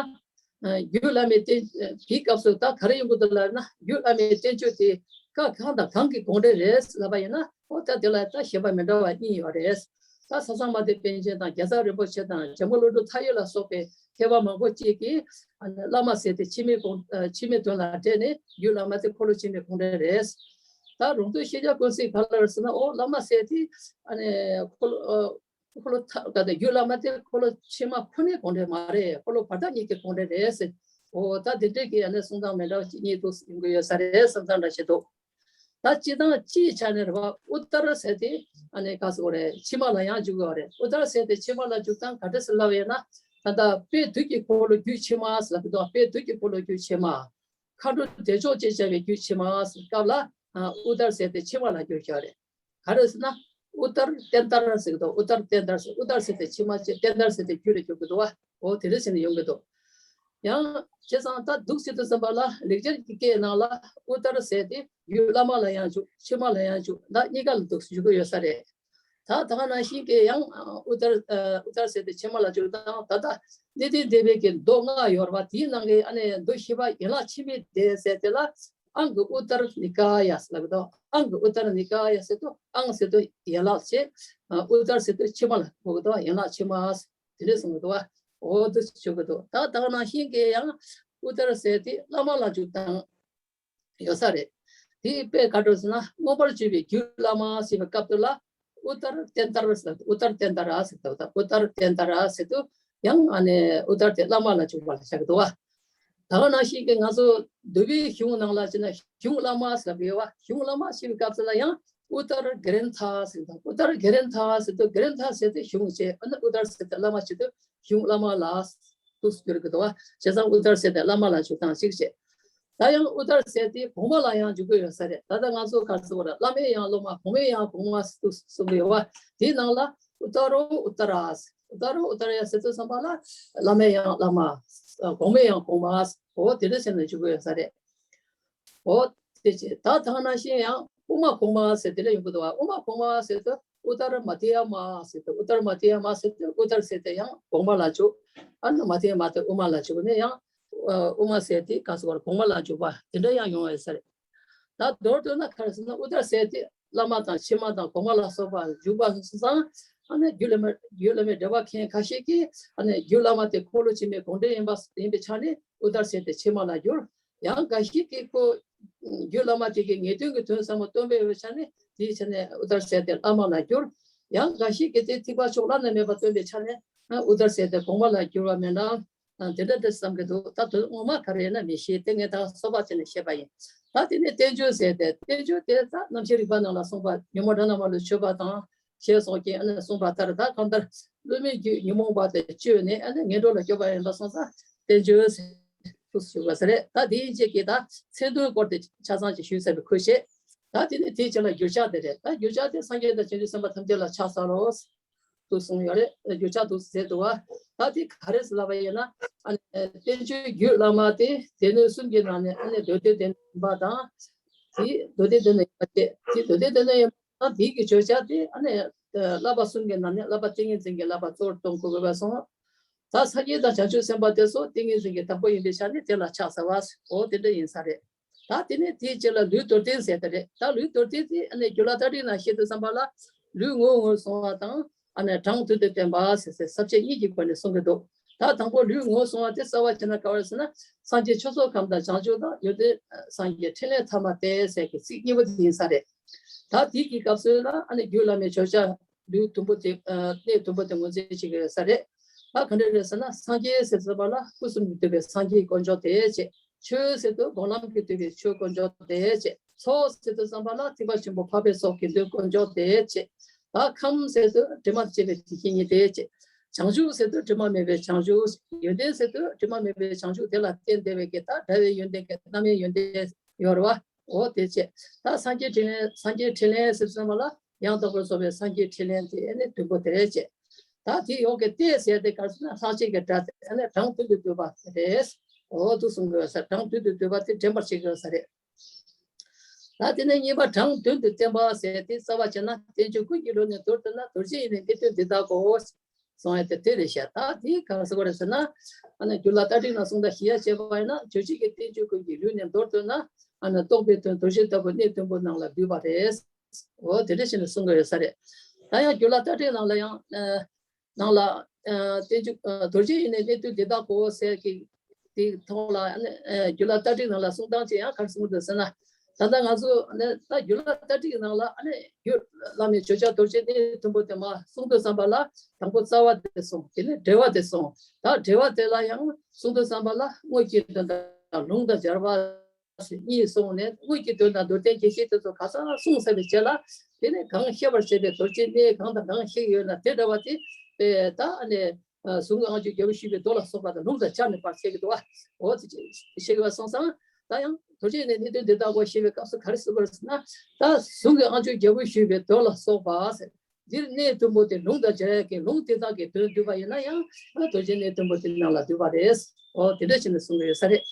རྒྱུད་བླ་མའི་བསྟན་དེའི་སྐབས་སུ་ད་ག་རེ་ཡོང་གི་འདུག་ལབ་ན། རྒྱུད་བླ་མའི་བསྟན་བཅོས་དེ་བཀའ་གང་དང་གང་གི་དགོངས་འགྲེལ་རེད་ལབ་པ་ཡིན་ན། འོ་ད་དེ་ལ་ད་བཞེད་པ་མི་འདྲ་བ་གཉིས་ཡོད་རེད། ད་ས་སང་མ་དེ་པཎ་ཆེན་དང་རྒྱལ་ཚབ་རིན་པོ་ཆེ་དང་འཇམ་མགོན་བློ་གྲོས་མཐའ་ཡས་ལ་སོགས་པའི་མཁས་པ་མང་པོ་གཅིག་གིས་ཨ་ནི་བླ་མ་ཟེར་དེ་ཕྱི་མའི་དགོངས་ཨ་ཕྱི་མའི་དོན་ལ་བཀྲལ་ནས་རྒྱུད་བླ་མ་དེ་འཁོར་ལོ་ཕྱི་མའི་དགོངས་འགྲེལ་རེད། ད་རོང་སྟོན་ཤེས་བྱ་ཀུན་གཟིགས་ག་ལ་རེད་ཟེར་ན། ཨོ་བླ་མ་ཟེར་དེ་ཨ་ནི་འཁོར་ལོ་ཨ་འཁོར་ལོ་ཐ་ག་དེ་རྒྱུད་བླ་མ་དེ་འཁོར་ལོ་ཕྱི་མ་ཁོ་ནའི་དགོངས་འགྲེལ་མ་རེད། འཁོར་ལོ་བར་དག་གཉིས་ཀྱི་དགོངས་འགྲེལ་རེད་ཟེར། ཨོ་ད་དེ་འདྲས་ཀྱི་ཨ་ནི་གསུང་སྟངས་མི་འདྲ་བ་ཅིག་གཉིས་འདུག་ཡོང་གི་ཡོད་ས་རེད་བསམ་སྟངས་འདྲ་ཞིག་འདུག་ད་སྤྱི་དང་སྤྱིའི་ཆ་ནས་རེད་བ། ཨུ་ཏར་ཟེར་དེ་ཨ་ནི་ག་ཟེར་དགོས་རེད། ཕྱི་མ་ལ་ཡང་འཇུག་གི་ཡོད་རེད། ཨུ་ཏར་ཟེར་དེ་ཕྱི་མ་ལ་འཇུག་སྟངས་ག་འདྲ་ཟེར་ལབ་ཡོད་ན། ད་ལྟ་དཔལ་དུས་ཀྱི་འཁོར་ལོ་རྒྱུད་ཕྱི་མ་ཟེར་ལབ་ཀྱི་འདུག་དཔལ་དུས་ཀྱི་འཁོར་ལོ་རྒྱུད་ཕྱི་མ། མཁའ་འགྲོ་བདེ་མཆོག་ཅེས་བྱ་བའི་རྒྱུད་ཕྱི་མ་ཟེར་སྐབས་ལ་ཨ་ཨུ་ཏར་ཟེར་དེ་ཕྱི་མ་ལ་འགྱུར་ཡོད་རེད། ག་རེ་ཟེར་ན། ཨུ་ཏར་བསྟན་དར་ཟེར་གི་འདུག་ཨུ་ཏར་བསྟན་དར་ཟེར། ཨུ་ཏར་ཟེར་དེ་ཕྱི་མ་བྱས། བསྟན་དར་ཟེར་དེ་རྒྱུད་ལ་འགྱུར་གི་འདུག་བ། འོ་དེ་འདྲ་བྱས་ནས་ཡོང་གི་འདུག་ཡང་བྱས་ཙང་ད་འདུག་སེ་དུ་བསམ་པ་ལ་ལེགས་སྦྱར་གྱི་སྐད་ནང་ལ་ཨུ་ཏར་ཟེར་དེ་རྒྱུད་བླ་མ་ལ་ཡང་འཇུག་ཕྱི་མ་ལ་ཡང་འཇུག་ད་གཉིས་ཀ་ལ་འདུག་སེ་འཇུག་གི་ཡོད་ས་རེད། ད་ད་ག་ནང་བཞིན་གྱི་ཡང་ཨུ་ཏར་ཨུ་ཏར་ཟེར་དེ་ཕྱི་མ་ལ་འཇུག་དང་། ད་ལྟ་གནས་བརྟན་སྡེ་པའི་གི་མདོ་ལྔ་ཡོད་རེད་བ། དེའི་ནང་གི་ཨ་ནི་མདོ་བཞི་པ་ཡན་ལག་ཕྱི་མའི་སྡེ་ཟེར་དེ་ལ། ཨང་གི་ཨུ་ཏར་ནི་ཀ་ཡ་ཟེར་ལབ་ཀྱི་འདུག་ཨང་གི་ཨུ་ཏར་ནི་ཀ་ཡ་ཟེར་དུས་ཨང་ཟེར་དུས་ཡན་ལག་བྱས། ཨུ་ཏར་ཟེར་དུས་ཕྱི་མ་ལ་གོ་གི་འདུག་ཡན་ལག་ཕྱི་མ་ཟེར་དེ་འདྲས་གསུང་གི་འདུག་འོ་དེ་ཞུ་གི་འདུག་ད་ད་ག་ནང་བཞིན་གྱི་ཡང་ཨུ་ཏར་ཟེར་དེ་བླ་མ་ལ་འཇུག་སྟངས་ཡོད་ས་རེད། དེའི་དཔེ་ག་འདྲ་ཟེར་ན། མངོན་པར་བརྗོད་པའི་རྒྱུད་བླ་མ་ཞེས་པའི་སྐབས་དེ་ལ་ཨུ་ཏར་བསྟན་དར་ཟེར། ཨུ་ཏར་བསྟན་དར་ཟེར་དུས། ཨུ་ཏར་བསྟན་དར་ཟེར་དུས་ཡང་ཨ་ནི་ཨུ་ཏར་དེ་བླ་མ་ལ་འཇུག་པ་ལ་བྱ་གི་འདུག་བ། ད་ག་ནང་བཞིན་གྱི་ང་ཚོ་འདུལ་བའི་གཞུང་ནང་ལ་བྱས་ན་གཞུང་བླ་མ་ཟེར་བ་ཡོད་བ། གཞུང་བླ་མ་ཞེས་པའི་སྐབས་སུ་ལ་ཡང་ཨུ་ཏར་གྷ་རན་ཐ་ཟེར་དང་། ཨུ་ཏར་གྷ་རན་ཐ་ཟེར་དུས་གྷ་རན་ཐ་ཟེར་དེ་གཞུང་བྱས། ཨ་ནི་ཨུ་ཏར་ཟེར་དེ་བླ་མ་བྱེད་དུས་གཞུང་བླ་མ་ལ་འདུག་སེ་གྱུར་གྱི་འདུག་བ། བྱས་ཙང་ཨུ་ཏར་ཟེར་དེ་བླ་མ་ལ་འཇུག་སྟངས་གཅིག་བྱས། ད་ཡང་ཨུ་ཏར་ཟེར་དེ་གོང་མ་ལ་ཡང་འཇུག་གི་ཡོད་ས་རེད། ད་ལྟ་ང་ཚོ་ག་རེ་ཟེར་དགོས་རེད། བླ་མའི་ཡང་སློབ་མ་གོང་མའི་ཡང་གོང་མ་ཟེར་དུས་གསུང་གི་ཡོད་བ། དེའི་ནང་ལ་ཨུ་ཏ་རོ་ཨུ་ཏ་ར། ཨུ་ཏ་རོ་ཨུ་ཏ་ར་ཡ་ཟེར་དུས་ཙམ་པ་ལ་བླ་མའི་ཡང་བླ་མ། གོང་མའི་ཡང་གོང་མ། འོ་དེ་འདྲ་བྱས་ནས་འཇུག་གི་ཡོད་ས་རེད། འོ་དེ་བྱས། ད་ད་ག་ནང་བཞིན་ཡང་དབུ་མ་གོང་མ་ཟེར་དེ་འདྲ་ཡོང་གི་འདུག་བ། དབུ་མ་གོང་མ་ཟེར་དུས་ཨུ་ཏ་ར་མ་དྷི་ཡ་མ་ཟེར་དུས། ཨུ་ཏ་ར་མ་དྷི་ཡ་མ་ཟེར་དུས་ཨུ་ཏར་ཟེར་དེ་ཡང་གོང་མ་ལ་འཇུག་ཨ་ནི་མ་དྷི་ཡ་མ་དེ་དབུ་མ་ལ་འཇུག་ནས་ཡང་། ཨ་དབུ་མ་ཟེར་དེ་ག་ཟེར་དགོས་རེད། གོང་མ་ལ་འཇུག་པ་དེ་འདྲ་ཡང་ཡོང་ཡོད་ས་རེད། ད་མདོར་བསྡུས་ན་ག་རེ་ཟེར་ན། ཨུ་ཏར་ཟེར་དེ་བླ་མ་དང་ཕྱི་མ་དང་གོང་མ་ལ་སོགས་པ་འཇུག་པ་སོང་ཙང་། ཨ་ནི་རྒྱུད་བླ་མ་རྒྱུད་བླ་མའི་འགྲེལ་པ་མཁན་ཁ་ཤས་ཀྱིས་ཨ་ནི་རྒྱུད་བླ་མ་དེ་འཁོར་ལོ་ཕྱི་མའི་དགོངས་འགྲེལ་ཡིན་པ་ཡིན་པའི་ཆ་ནས་ཨུ་ཏར་ཟེར་དེ་ཕྱི་མ་ལ་བསྒྱུར། ཡང་འགའ་ཞིག་གིས་ཁོ་རྒྱུད་བླ་མ་དེ་གི་ངེས་དོན་གྱི་དོན་ཟབ་མོ་སྟོན་པའི་ཆ་ནས་དེའི་ཆ་ནས་ཨུ་ཏར་ཟེར་དེ་བླ་མ་ལ་བསྒྱུར། ཡང་འགའ་ཞིག་གིས་དེ་ཐེག་པ་མཆོག་བླ་ན་མེད་པ་སྟོན་པའི་ཆ་ནས་ཨུ་ཏར་ཟེར་དེ་གོང་མ་ལ་བསྒྱུར་བ་མིན་ནམ། དེ་འདྲ་འདྲ་བསམ་གྱི་འདུག་ད་དོན་ངོ་མ་ག་རེ་ཡིན་ན་མི་ཤེས། དེ་ངས་ད་སོ་པ་བྱས་ནས་བཤད་པ་ཡིན། ད་དེ་ནས་བསྟན་བཅོས་ཟེར་ཏེ། བསྟན་བཅོས་དེ་ད་རྣམ་འཕྱེལ་རིག་པ་ནང་ལ་གསུངས་པ། ཉོན་མོངས་དགྲ་ན་མ་ལུས་ཆོད་པ་དང་ཞེས་སོགས་ཀྱིས་ཨ་ནི་གསུངས་པ་ལྟར། ད་གང་ལྟར་བློ་མིག་རྒྱུད་ཉོན་མོངས་པ་དེ་བཅོས་ནས་ཨ་ནི་ངན་འགྲོ་ལ་སྐྱོབ་པ་ཡིན་པ་སོང་ཙང་བསྟན་བཅོས་ཟེར་ཞུ་བ་ཟེར་རེད། ད་དེའི་རྗེས་ཀྱི་ད་མཚན་དོན་སྐོར་དེ་ཆ་ཚང་ཅིག་ཞུས་ཟེར་བའི་ཁུལ་བྱས། ད་དེ་ནས་དེའི་རྗེས་ལ་འགྱུར་ཕྱག་དེ་རེད། ད་འགྱུར་ཕྱག་དེ་སངས་རྒྱས་དང་བྱང་ཆུབ་སེམས་དཔའ་ཐམས་ཅད་ལ་ཕྱག་འཚལ་ལོ། དུ་གསུངས་ཡོད་རེད། འགྱུར་ཕྱག་དུ་ཟེར་འདུག་བ། ད་དེ་ག་རེ་ཟེར་ལབ་པ་ཡིན་ན། ཨ་ནི་བསྟན་བཅོས་རྒྱུད་བླ་མ་དེ་སྡེ་སྣོད་གསུམ་གྱི་ནང་ནས་ཨ་ནི་མདོ་སྡེ་སྡེ་སྣོད་ཡིན་པ་དང་། དེ་མདོ་སྡེ་སྡེ་སྣོད་ཡིན་པ་བཅས། དེ་མདོ་སྡེ་སྡེ་སྣོད་ཡིན་པ་དང་། དེ་གི་བརྗོད་བྱ་དེ་ཨ་ནི་བསླབ་པ་གསུམ་གྱི་ནང་ནས་བསླབ་པ་ཏིང་ངེ་འཛིན་གྱི་བསླབ་པ་གཙོ་བོར་གཏོང་དགོས་པ་སོང་། ད་སངས་རྒྱས་དང་བྱང་ཆུབ་སེམས་དཔའ་དེ་ཚོ་ཏིང་ངེ་འཛིན་གྱི་བདག་པོ་ཡིན་པའི་ཆ་ནས་དེ་ལ་ཕྱག་འཚལ་བ། འོ་དེ་འདྲ་ཡིན་ས་རེད། ད་དེ་ནས་དེའི་རྗེས་ལ་ལུས་མདོར་བསྟན་ཟེར་དེ་རེད། ད་ལུས་མདོར་བསྟན་དེ་ཨ་ནི་རྒྱུད་བླ་ཏ་ཏིག་ནང་བཤད་དུས་ཙམ་པ་ལ་ལུས་ངོ་བོ་ངོས་བཟུང་བ་དང་། ཨ་ནི་གྲངས་མཐུན་དུ་བསྟན་པ་ཟེར་ཟེར་ས་བཅད་གཉིས་ཀྱི་སྒོ་ནས་གསུང་གི་འདུག་ད་དང་པོ་ལུས་ངོས་བཟུང་བ་དེ་རྩ་བ་བྱས་ན་ག་བ་རེད་ཟེར་ན། སངས་རྒྱས་ཆོས་ཚོགས་ཁམས་དང་བྱང་ཆུབ་ལམ། ཡོན་ཏན་སངས་རྒྱས་ཕྲིན་ལས་ཐ་མ་སྟེ་ཟེར་གྱི་ཚིག་གཉིས་པོ་དེ་ཡིན་ས་རེད། ད་དེ་གི་སྐབས་སུ་ལ་ཨ་ནི་རྒྱུད་བླ་མའི་བརྗོད་བྱ་ལུས་དུམ་བུ་དེ་ཨ་གནས་དུམ་བུ་དེ་ངོས་འཛིན་བྱེད་ཀྱི་ཡོད་ས་རེད། ད་ག་འདྲ་རེད་ཟེར་ན། སངས་རྒྱས་ཟེར་ཙམ་པ་ལ་སྐུ་གསུམ་གྱིས་བསྡུས་པའི་སངས་རྒྱས་དཀོན་མཆོག་དེ་བྱས། ཆོས་ཟེར་དུས་སྒོམ་ལམ་གྱིས་བསྡུས་པའི་ཆོས་དཀོན་མཆོག་དེ་བྱས། ཚོགས་ཟེར་དུས་ཙམ་པ་ལ་ཐེག་པ་ཆེན་པོ་འཕགས་པའི་ཚོགས་དགེ་འདུན་དཀོན་མཆོག་དེ་བྱས། ད་ཁམས་ཟེར་དུས་དྲི་མ་བཅས་པའི་དགེ་བཤེས་གཉེན་དེ་བྱས། བྱང་ཆུབ་ཟེར་དུས་དྲི་མ་མེད་པའི་བྱང་ཆུབ། ཡོན་ཏན་ཟེར་དུས་དྲི་མ་མེད་པའི་བྱང་ཆུབ་དེ་ལ་བརྟེན་བསྡད་པའི་གི་ད་འདྲ་བའི་ཡོན་ཏན་གྱི་རྣམ་དབྱེ་ཡོན་ཏན་ཡོད་རེད་བ། འོ་དེ་བྱས། ད་སངས་རྒྱས་ཕྲིན་ལས། སངས་རྒྱས་ཕྲིན་ལས་ཟེར་ཙམ་པ་ལ་ཡང་དག་པར་རྫོགས་པའི་སངས་རྒྱས་ཕྲིན་ལས་དེ་ཨ་ནི་བདུན་པོ་དེ་རེད་བྱས། ད་དེ་ཡོག་གི་སྟེ་ཟེར་དེ་ག་རེ་ཟེར་ན། ལྷག་བཅས་ཀྱི་སྒྲ་དེ་ཨ་ནི་གྲངས་མཐུན་དུ་བསྡུས་པ་རེད། འོ་དེ་གསུང་གི་ཡོད་ས། གྲངས་མཐུན་དུ་བསྡུས་པ་དེ་འདྲེན་པར་བྱེད་ཀྱི་ཡོད་ས་རེད། ད་དེ་ནས་གཉིས་པ་གྲངས་བདུན་དུ་བསྟན་པ་ཟེར་དེ་རྩ་བ་བྱས་ན། བསྟན་བཅོས་ཀུན་གྱི་ལུས་ནི་མདོར་བསྡུ་ན། རྡོ་རྗེ་ཡི་ནི་གནད་དོན་འདི་དག་གོ། གསུང་ཡ་དེ་དེ་རེད་ཤག་ད་དེ་ག་རེ་ཟེར་དགོས་རེད་ཟེར་ན། ཨ་ནི་རྒྱུད་བླ་ཏ་ཏིག་ནང་གསུང་དང་བཞི་ཡ་བྱས་པ་ཡིན་ན། རྗོད་བྱེད་ཀྱི་བསྟན་བཅོས་ཀུན་གྱི་ལུས་ནི་མདོར་བསྡུ་ན། ཨ་ནི་རྟོགས་པའི་དོན་རྡོ་རྗེ་ལྟ་བུ་གནད་བདུན་པོའི་ནང་ལ་འདུས་པ་རེད། འོ་དེ་འདྲ་བྱས་ནས་གསུང་གི་ཡོད་ས་རེད། ད་ཡང་རྒྱུད་བླ་ལྟ་བྲལ་ནང་ལ་ཡང་ནང་ལ་བསྟན་བཅོས་རྡོ་རྗེ་ཡི་ནི་གནད་དོན་འདི་དག་གོ་ཟེར་གི་དེའི་ཐོག་ལ་རྒྱུད་བླ་ལྟ་བྲལ་ནང་ལ་གསུང་སྟངས་ཅིག་ཡང་ག་རེ་གསུངས་འདུག་ཟེར་ན། ད་ལྟ་ང་ཚོ་ད་རྒྱུད་བླ་ལྟ་བྲལ་གྱི་ནང་ལ་རྒྱུད་བླ་མའི་བརྗོད་བྱ་རྡོ་རྗེ་གནད་དོན་པོ་དེ་མ་གསུང་དུས་ཙམ་པ་ལ་དང་པོ་རྩ་བ་དེ་སོང་། དེ་ནས་འགྲེལ་བ་དེ་སོང་། ད་འགྲེལ་བ་དེ་ལ་ཡང་གསུང་དུས་ཙམ་པ་ལ་དངོས་ཀྱི་དོན་དང་ལུང་དང་སྦྱར་བ་གཉིས་སོང་ནས་དངོས་ཀྱི་དོན་དང་མདོར་བསྟན་རྒྱས་བཤད་དེ་ཚོ་ག་ས་གསུངས་ཚར་བའི་རྗེས་ལ། དེ་ནས་གང་བཤད་པར་བྱེད་པའི་རྡོ་རྗེ་གནད་གང་དང་གང་བཤད་ཡོད་ན་དེ་འདྲ་བ་དེ་ད་ཨ་ནི་གཟུངས་ཀྱི་དབང་ཕྱུག་རྒྱལ་པོ་ཞུས་པའི་མདོ་ལ་སོགས་པ་དང་ལུང་དང་སྦྱར་ནས་པར་བཤད་ཀྱི་འདུག་བ། འོ་དེ་བཤད་ཀྱི་བ་སོང་ཙང་ད་ཡང་རྡོ་རྗེ་གནད་གནད་དོན་འདི་དག་གོ་བཤད་པའི་སྐབས་སུ་ག་རེ་ཟེར་དགོས་ཟེར་ན། ད་གཟུངས་ཀྱི་དབང་ཕྱུག་རྒྱལ་པོ་ཞུས་པའི་མདོ་ལ་སོགས་པ་ཟེར། འདིར་གནད་དོན་པོ་དེ་ལུང་དང་སྦྱར་ཡག་གི་ལུང་དེ་དག་གི་དོན་བསྡུས་པ་ཡིན་ན་ཡང་རྡོ་རྗེ་གནད་དོན་པོ་དེ་ནང་ལ་བསྡུས་པ་རེད། འོ་དེ་འདྲ་བྱས་ནས་གསུངས་ཀྱི་ཡོད་ས་རེད།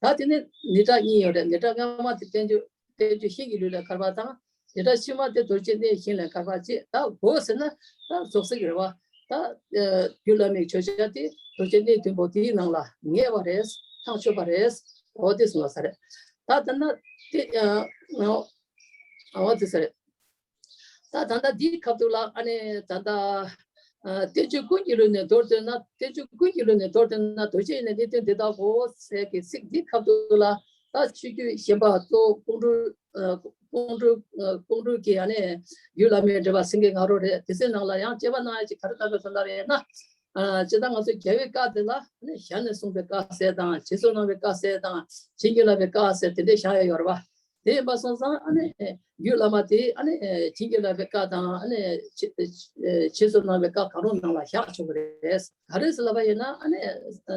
ད་དེ་ནས་ནི་གྲངས་གཉིས་ཡོད་རེད། ནི་གྲངས་སྔ་མ་དེ་བསྟན་བཅོས་བསྟན་བཅོས་ཤིང་གི་ལུས་ལས་དཀར་བ་དང་། ནི་གྲངས་ཕྱི་མ་དེ་རྡོ་རྗེ་གནད་ཤིང་ལས་དཀར་བ་བཅས་ད་དགོས་ཟེར་ན་ད་རྫོགས་སྲིད་རེད་བ། ད་རྒྱུད་བླ་མའི་བརྗོད་བྱ་དེ་རྡོ་རྗེ་གནད་དོན་པོ་དེའི་ནང་ལ་ངེས་པ་རེད། ཐག་ཆོད་པ་རེད། འོ་དེ་གསུངས་པ་ས་རེད། ད་ད་ན་དེ་འོ་དེ་ས་རེད། ད་ད་ལྟ་འདིའི་ཁ་ཐུག་ལ་ཨ་ནི་ད་ལྟ་བསྟན་བཅོས་ཀུན་གྱི་ལུགས་ནས་མདོར་བསྟན་ན། བསྟན་བཅོས་ཀུན་གྱི་ལུགས་ནས་མདོར་བསྟན་ན་རྡོ་རྗེ་ཡི་ནི་གནད་དོན་འདི་དག་གོ་ཟེར་གྱི་ཚིག་འདིའི་ཁ་ཐུག་ལ་ད་ཆོས་བརྒྱུད་གཞན་པ་གཙོ་བོ་ཀོང་སྤྲུལ་ཀོང་སྤྲུལ་ཀོང་སྤྲུལ་གྱི་ཨ་ནི་རྒྱུད་བླ་མའི་འགྲེལ་པ་སེང་གེ་ང་རོ་རེད། དེ་ཚོའི་ནང་ལ་ཡང་དཔྱད་པ་གནང་ཡ་ཅིག་ག་རེ་གནང་དགོས་ཟེར་ན་རེད་ན། ཇི་ལྟར་ང་ཚོ་རྒྱལ་བའི་བཀའ་དེ་ལ་ནི་ཞལ་ནས་གསུངས་པའི་བཀའ་ཟེར་དང་། རྗེས་སུ་གནང་བའི་བཀའ་ཟེར་དང་། བྱིན་གྱིས་བརླབས་པའི་བཀའ་ཟེར་དེ་འདྲས་བཞག་ཡ་ཡོད་རེད་བ། དེ་ཡིན་པ་སོང་ཙང་ཨ་ནི་རྒྱུད་བླ་མ་དེ་ཨ་ནི་བྱིན་གྱིས་བརླབས་པའི་བཀའ་དང་ཨ་ནི་རྗེས་སུ་གནང་བའི་བཀའ་གང་རུང་ནང་ལ་བཞག་ཆོག་གི་རེད། ག་རེ་ཟེར་ལབ་པ་ཡིན་ན་ཨ་ནི་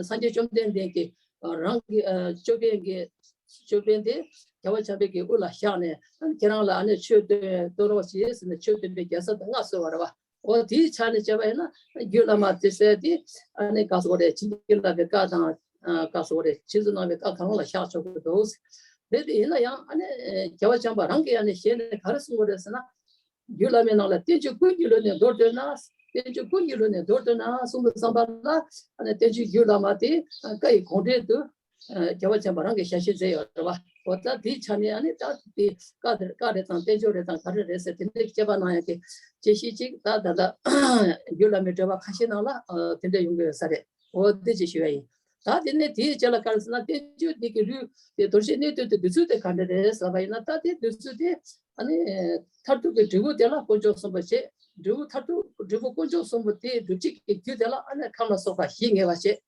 སངས་རྒྱས་བཅོམ་ལྡན་འདས་ཀྱིས་རང་གི་ཅོད་པན་གྱི་ཅོད་པན་དེ་རྒྱལ་བ་བྱམས་པའི་གི་དབུ་ལ་བཞག་ནས་ཨ་ནི་ཁྱེད་རང་ལ་ཨ་ནི་ཆོས་སྟོན་སྟོན་རོགས་བྱེད་ཟེར་ནས་ཆོས་སྟོན་པའི་རྒྱལ་ཚབ་དེ་མངའ་གསོལ་བ་རེད་བ། འོ་དེའི་ཆ་ནས་བྱས་པ་ཡིན་ན་རྒྱུད་བླ་མ་དེ་ཟེར་དེ་ཨ་ནི་ག་ཟེར་དགོས་རེད། བྱིན་གྱིས་བརླབས་པའི་བཀའ་དང་ག་ཟེར་དགོས་རེད། རྗེས་སུ་གནང་བའི་བཀའ་གང་རུང་ལ་བཞག་ཆོག་གི་འདུག། རེད་དེ་ཡིན་ན་ཡང་ཨ་ནི་རྒྱལ་བ་བྱམས་པ་རང་གིས་ཨ་ནི་ཞལ་ནས་ག་རེ་གསུང་གི་རེད་ཟེར་ན། རྒྱུད་བླ་མའི་ནང་ལ་བསྟན་བཅོས་ཀུན་གྱི་ལུགས་ནས་མདོར་བསྟན་ན། བསྟན་བཅོས་ཀུན་གྱི་ལུགས་ནས་མདོར་བསྟན་ན་གསུང་དུས་ཙམ་པ་ལ་ཨ་ནི་བསྟན་བཅོས་རྒྱུད་བླ་མ་དེ་བཀའ་ཡི་དགོངས་འགྲེལ་དུ་རྒྱལ་བ་བྱམས་པ་རང་གིས་ཞལ་བཞེས་མཛད་ཡོད་རེད་བ། འོ་ད་དེའི་ཆ་ནས་ཨ་ནི་ད་དེ་བཀའ་དེ་བཀའ་རེད་དང་བསྟན་བཅོས་རེད་དང་ག་རེ་རེད་ཟེར་དེ་འདྲའི་དཔྱད་པ་གནང་ཡག་གི་དཔྱད་གཞི་གཅིག་ད་ད་ལྟ་རྒྱུད་བླ་མའི་འགྲེལ་པ་ཁ་ཤས་ནང་ལ་དེ་འདྲ་ཡོང་གི་ཡོད་ས་རེད། འོ་དེ་ཅིག་ཞུ་བ་ཡིན། ད་དེ་ནས་དེའི་རྗེས་ལ་ག་རེ་ཟེར་ན་བསྟན་བཅོས་འདི་གི་ལུས་དེ་རྡོ་རྗེ་གནད་དོན་དེ་འདི་ཚུལ་དེ་ག་འདྲ་རེད་ཟེར་བ་ཡིན་ན། ད་དེ་འདི་ཚུལ་དེ་ཨ་ནི་མཐར་ཐུག་གི་འབྲས་བུ་དེ་ལ་དཀོན་མཆོག་གསུམ་པོ་བྱེད། འབྲས་བུ་མཐར་ཐུག་འབྲས་བུ་དཀོན་མཆོག་གསུམ་པོ་དེ་སྒྲུབ་བྱེད་ཀྱི་རྒྱུ་དེ་ལ་ཨ་ནི་ཁམས་ལ་སོགས་པ་བཞི་ངེས་པ་བྱེད།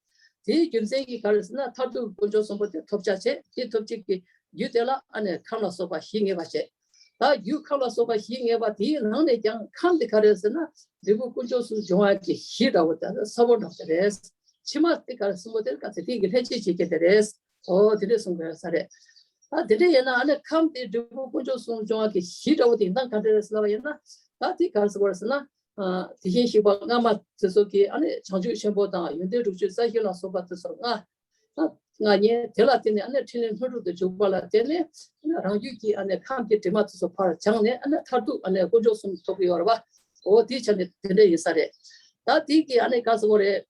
དེའི་རྒྱུ་མཚན་གྱིས་ག་རེ་ཟེར་ན་མཐར་ཐུག་དཀོན་མཆོག་གསུམ་པོ་དེ་ཐོབ་བྱ་བྱེད། དེ་ཐོབ་བྱེད་ཀྱི་རྒྱུ་དེ་ལ་ཨ་ནི་ཁམས་ལ་སོགས་པ་བཞི་ངེས་པ་བྱེད། ད་རྒྱུ་ཁམས་ལ་སོགས་པ་བཞི་ངེས་པ་དེའི་ནང་ནས་ཀྱང་ཁམས་དེ་ག་རེ་ཟེར་ན་འབྲས་བུ་དཀོན་མཆོག་གསུམ་འབྱུང་བ་གི་གཞི་འདྲ་བོ་དང་ས་བོན་འདྲ་བོ་དེ་རེད། ཕྱི་མ་དེ་ག་རེ་གསུམ་པོ་དེ་ག་ཚད་དེ་གི་ལྷན་སྐྱེས་བྱེད་མཁན་དེ་རེད། འོ་དེ་འདྲས་གསུང་དགོས་ས་རེད། ད་དེ་འདྲས་ཡིན་ན་ཨ་ནི་ཁམས་དེ་འབྲས་བུ་དཀོན་མཆོག་གསུམ་འབྱུང་བ་གི་གཞི་འདྲ་བོ་དེ་ཡིན་སྟངས་ག་འདྲས་རེད་ཟེར་ལབ་པ་ཡིན་ན། ད་དེ་ག་རེ་ཟེར་བ་རེད་ཟེར་ན། དེ་བཞིན་གཤེགས་པ་སྔ་མ་དེ་ཚོ་གིས་ཨ་ནི་བྱང་ཆུབ་ཆེན་པོ་དང་ཡོན་ཏན་དྲུག་ཅུ་རྩ་བཞི་ལ་སོགས་པ་དེ་ཚོ་མངའ་མངའ་མཁན་དེ་ལ་བརྟེན་ནས་ཨ་ནི་ཕྲིན་ལས་ལྷུན་གྲུབ་ཏུ་འཇུག་པ་ལ་བརྟེན་ནས་ཨ་ནི་རང་རྒྱུད་ཀྱི་ཨ་ནི་ཁམས་ཀྱི་དྲི་མ་དེ་ཚོ་ཕར་སྦྱངས་ནས་ཨ་ནི་མཐར་ཐུག་ཨ་ནི་དཀོན་མཆོག་གསུམ་ཐོབ་ཀྱི་ཡོད་རེད་བ། འོ་དེའི་ཆ་ནས་དེ་འདྲ་ཡིན་ས་རེད། ད་དེ་གི་ཨ་ནི་ག་ཟེར་དགོས་རེད།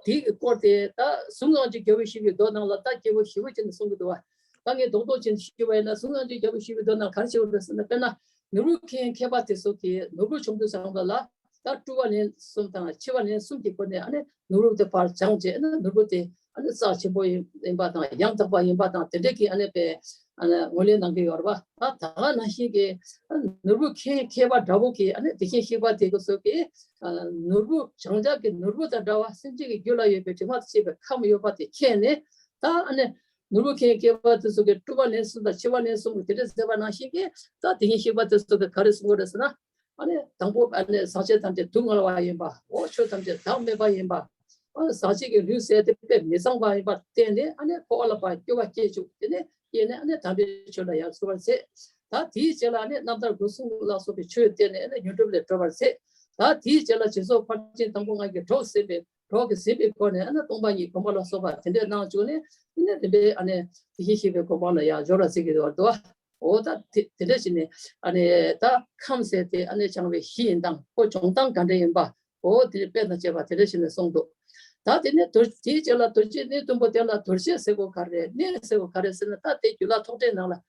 དེ་གི་སྐོར་དེ་ད་གཟུངས་དབང་ཕྱུག་རྒྱལ་པོས་ཞུས་པའི་མདོ་ནང་ལ་ད་རྒྱས་པོ་ཞེ་པོ་ཅན་དུ་གསུང་གི་འདུག་བ། ད་ངས་རྡོག་རྡོག་ཅན་དུ་ཞུས་པ་ཡིན་ན་གཟུངས་དབང་ཕྱུག་རྒྱལ་པོས་ཞུས་པའི་མདོ་ནང་ག་རེ་ཞུས་པ་རེད་ཟེར་ན། དཔེར་ན་ནོར་བུ་མཁན་མཁས་པ་དེ་ཚོ་གིས་ནོར་བུ་བྱུང་དུས་ཙམ་པ་ལ་ད་སྤྲུལ་པ་ལན་གསུམ་དང་འཆི་བ་ལན་གསུམ་གྱི་སྒོ་ནས་ཨ་ནི་ནོར་བུ་དེ་ཕར་སྦྱངས་བྱས་ཨ་ནི་ནོར་བུ་དེ་ཨ་ནི་རྩ་ཆེན་པོ་ཡིན་ཡིན་པ་དང་ཡང་དག་པ་ཡིན་པ་དང་དེ་འདྲས་ཀྱི་ཨ་ནི་པའི་ཨ་ནི་ངོས་ལེན་གནང་གི་ཡོད་རེད་བ། ད་ད་ག་ནང་བཞིན་གྱི་ནོར་བུ་མཁན་མཁས་པ་འདྲ་བོ་གིས་ཨ་ནི་དེ་བཞིན་གཤེགས་པ་དེ་ཚོ་གིས་ནོར་བུ་བྱང་ཆུབ་ཀྱི་ནོར་བུ་དང་འདྲ་བ་སེམས་ཅན་གྱི་རྒྱུད་ལ་ཡོད་པའི་དྲི་མ་དང་བཅས་པའི་ཁམས་ཡོད་པ་དེ་མཁྱེན་ནས། ད་ཨ་ནི་ནོར་བུ་མཁན་མཁས་པ་དེ་ཚོ་གིས་སྤྲུལ་པ་ལན་གསུམ་དང་འཆི་བ་ལན་གསུམ་གྱི་དེ་འདྲ་མཛད་པ་ནང་བཞིན་གྱི་ད་དེ་བཞིན་གཤེགས་པ་དེ་ཚོ་གིས་ག་རེ་གསུང་གི་རེད་ཟེར་ན། ཨ་ནི་དང་པོ་ཨ་ནི་ཟག་བཅས་ཐམས་ཅད་སྡུག་བསྔལ་བ་ཡིན་པ། འོ་ཆོས་ཐམས་ཅད་བདག་མེད་པ་ཡིན་པ། ཨ་ནི་ཟག་བཅས་ཀྱི་ལུས་ཟད་དེ་དཔེ་མི་གཙང་བ་ཡིན་པར་བརྟེན་ནས་ཨ་ནི་འཁོར་བ་ལ་ཕར་སྐྱེ་བ་སྐྱེ་བཅུག་དེ་ནས་སྐྱེས་ནས་ཨ་ནི་དམ་པའི་ཆོས་ལ་ཡར་ཚུད་པར་བྱེད། ད་དེའི་རྗེས་ལ་ཨ་ནི་རྣམ་ཐར་སྒོ་གསུམ་ལ་སོགས་པའི་ཆོས་བསྟན་ནས་ཨ་ནི་ལྷུན་གྲུབ་ལ་བགྲོད་པར་བྱེད། ད་དེའི་རྗེས་ལ་སྦྱིན་སོགས་ཕར་ཕྱིན་དང་པོ་ལྔ་གིས་གྲོགས་ཟིན་པའི་གྲོགས་ཀྱིས་ཟིན་པའི་སྒོ་ནས་ཨ་ནི་སྟོང་པ་ཉིད་སྒོམ་པ་ལ་སོགས་པ་དེ་འདྲས་གནང་བཅུག་ནས་ཨ་ནི་རིམ་པས་ཨ་ནི་དེ་བཞིན་གཤེགས་པའི་གོ་འཕང་ལ་ཡར་འབྱོར་བར་བྱེད་ཀྱི་ཡོད་འདུག་འོ་ད་དེ་དེ་འདྲ་བྱས་ནས་ཨ་ནི་ད་ཁམས་ཟེར་དེ་ཨ་ནི་བྱང་བའི་གཞི་ཡིན་སྟངས། ཁོ་སྦྱོང་སྟངས་ག་འདྲ་ཡིན་པ། འོ་དེ་དཔེ་དང་བཅས་པ་དེ་འདྲ་བྱས་ནས་གསུངས་འདུག་ད་དེ་ནས་རྡོ་དེའི་རྗེས་ལ་རྡོ་རྗེ་གནད་དོན་པོ་དེ་ལ་རྡོ་རྗེ་ཟེར་དགོས་ག་རེ་རེད། གནད་ཟེར་དགོས་ག་རེ་རེད་ཟེར་ན། ད་དེ་རྒྱུད་བླ་ཐོགས་ཁྲིད་ནང་ལ་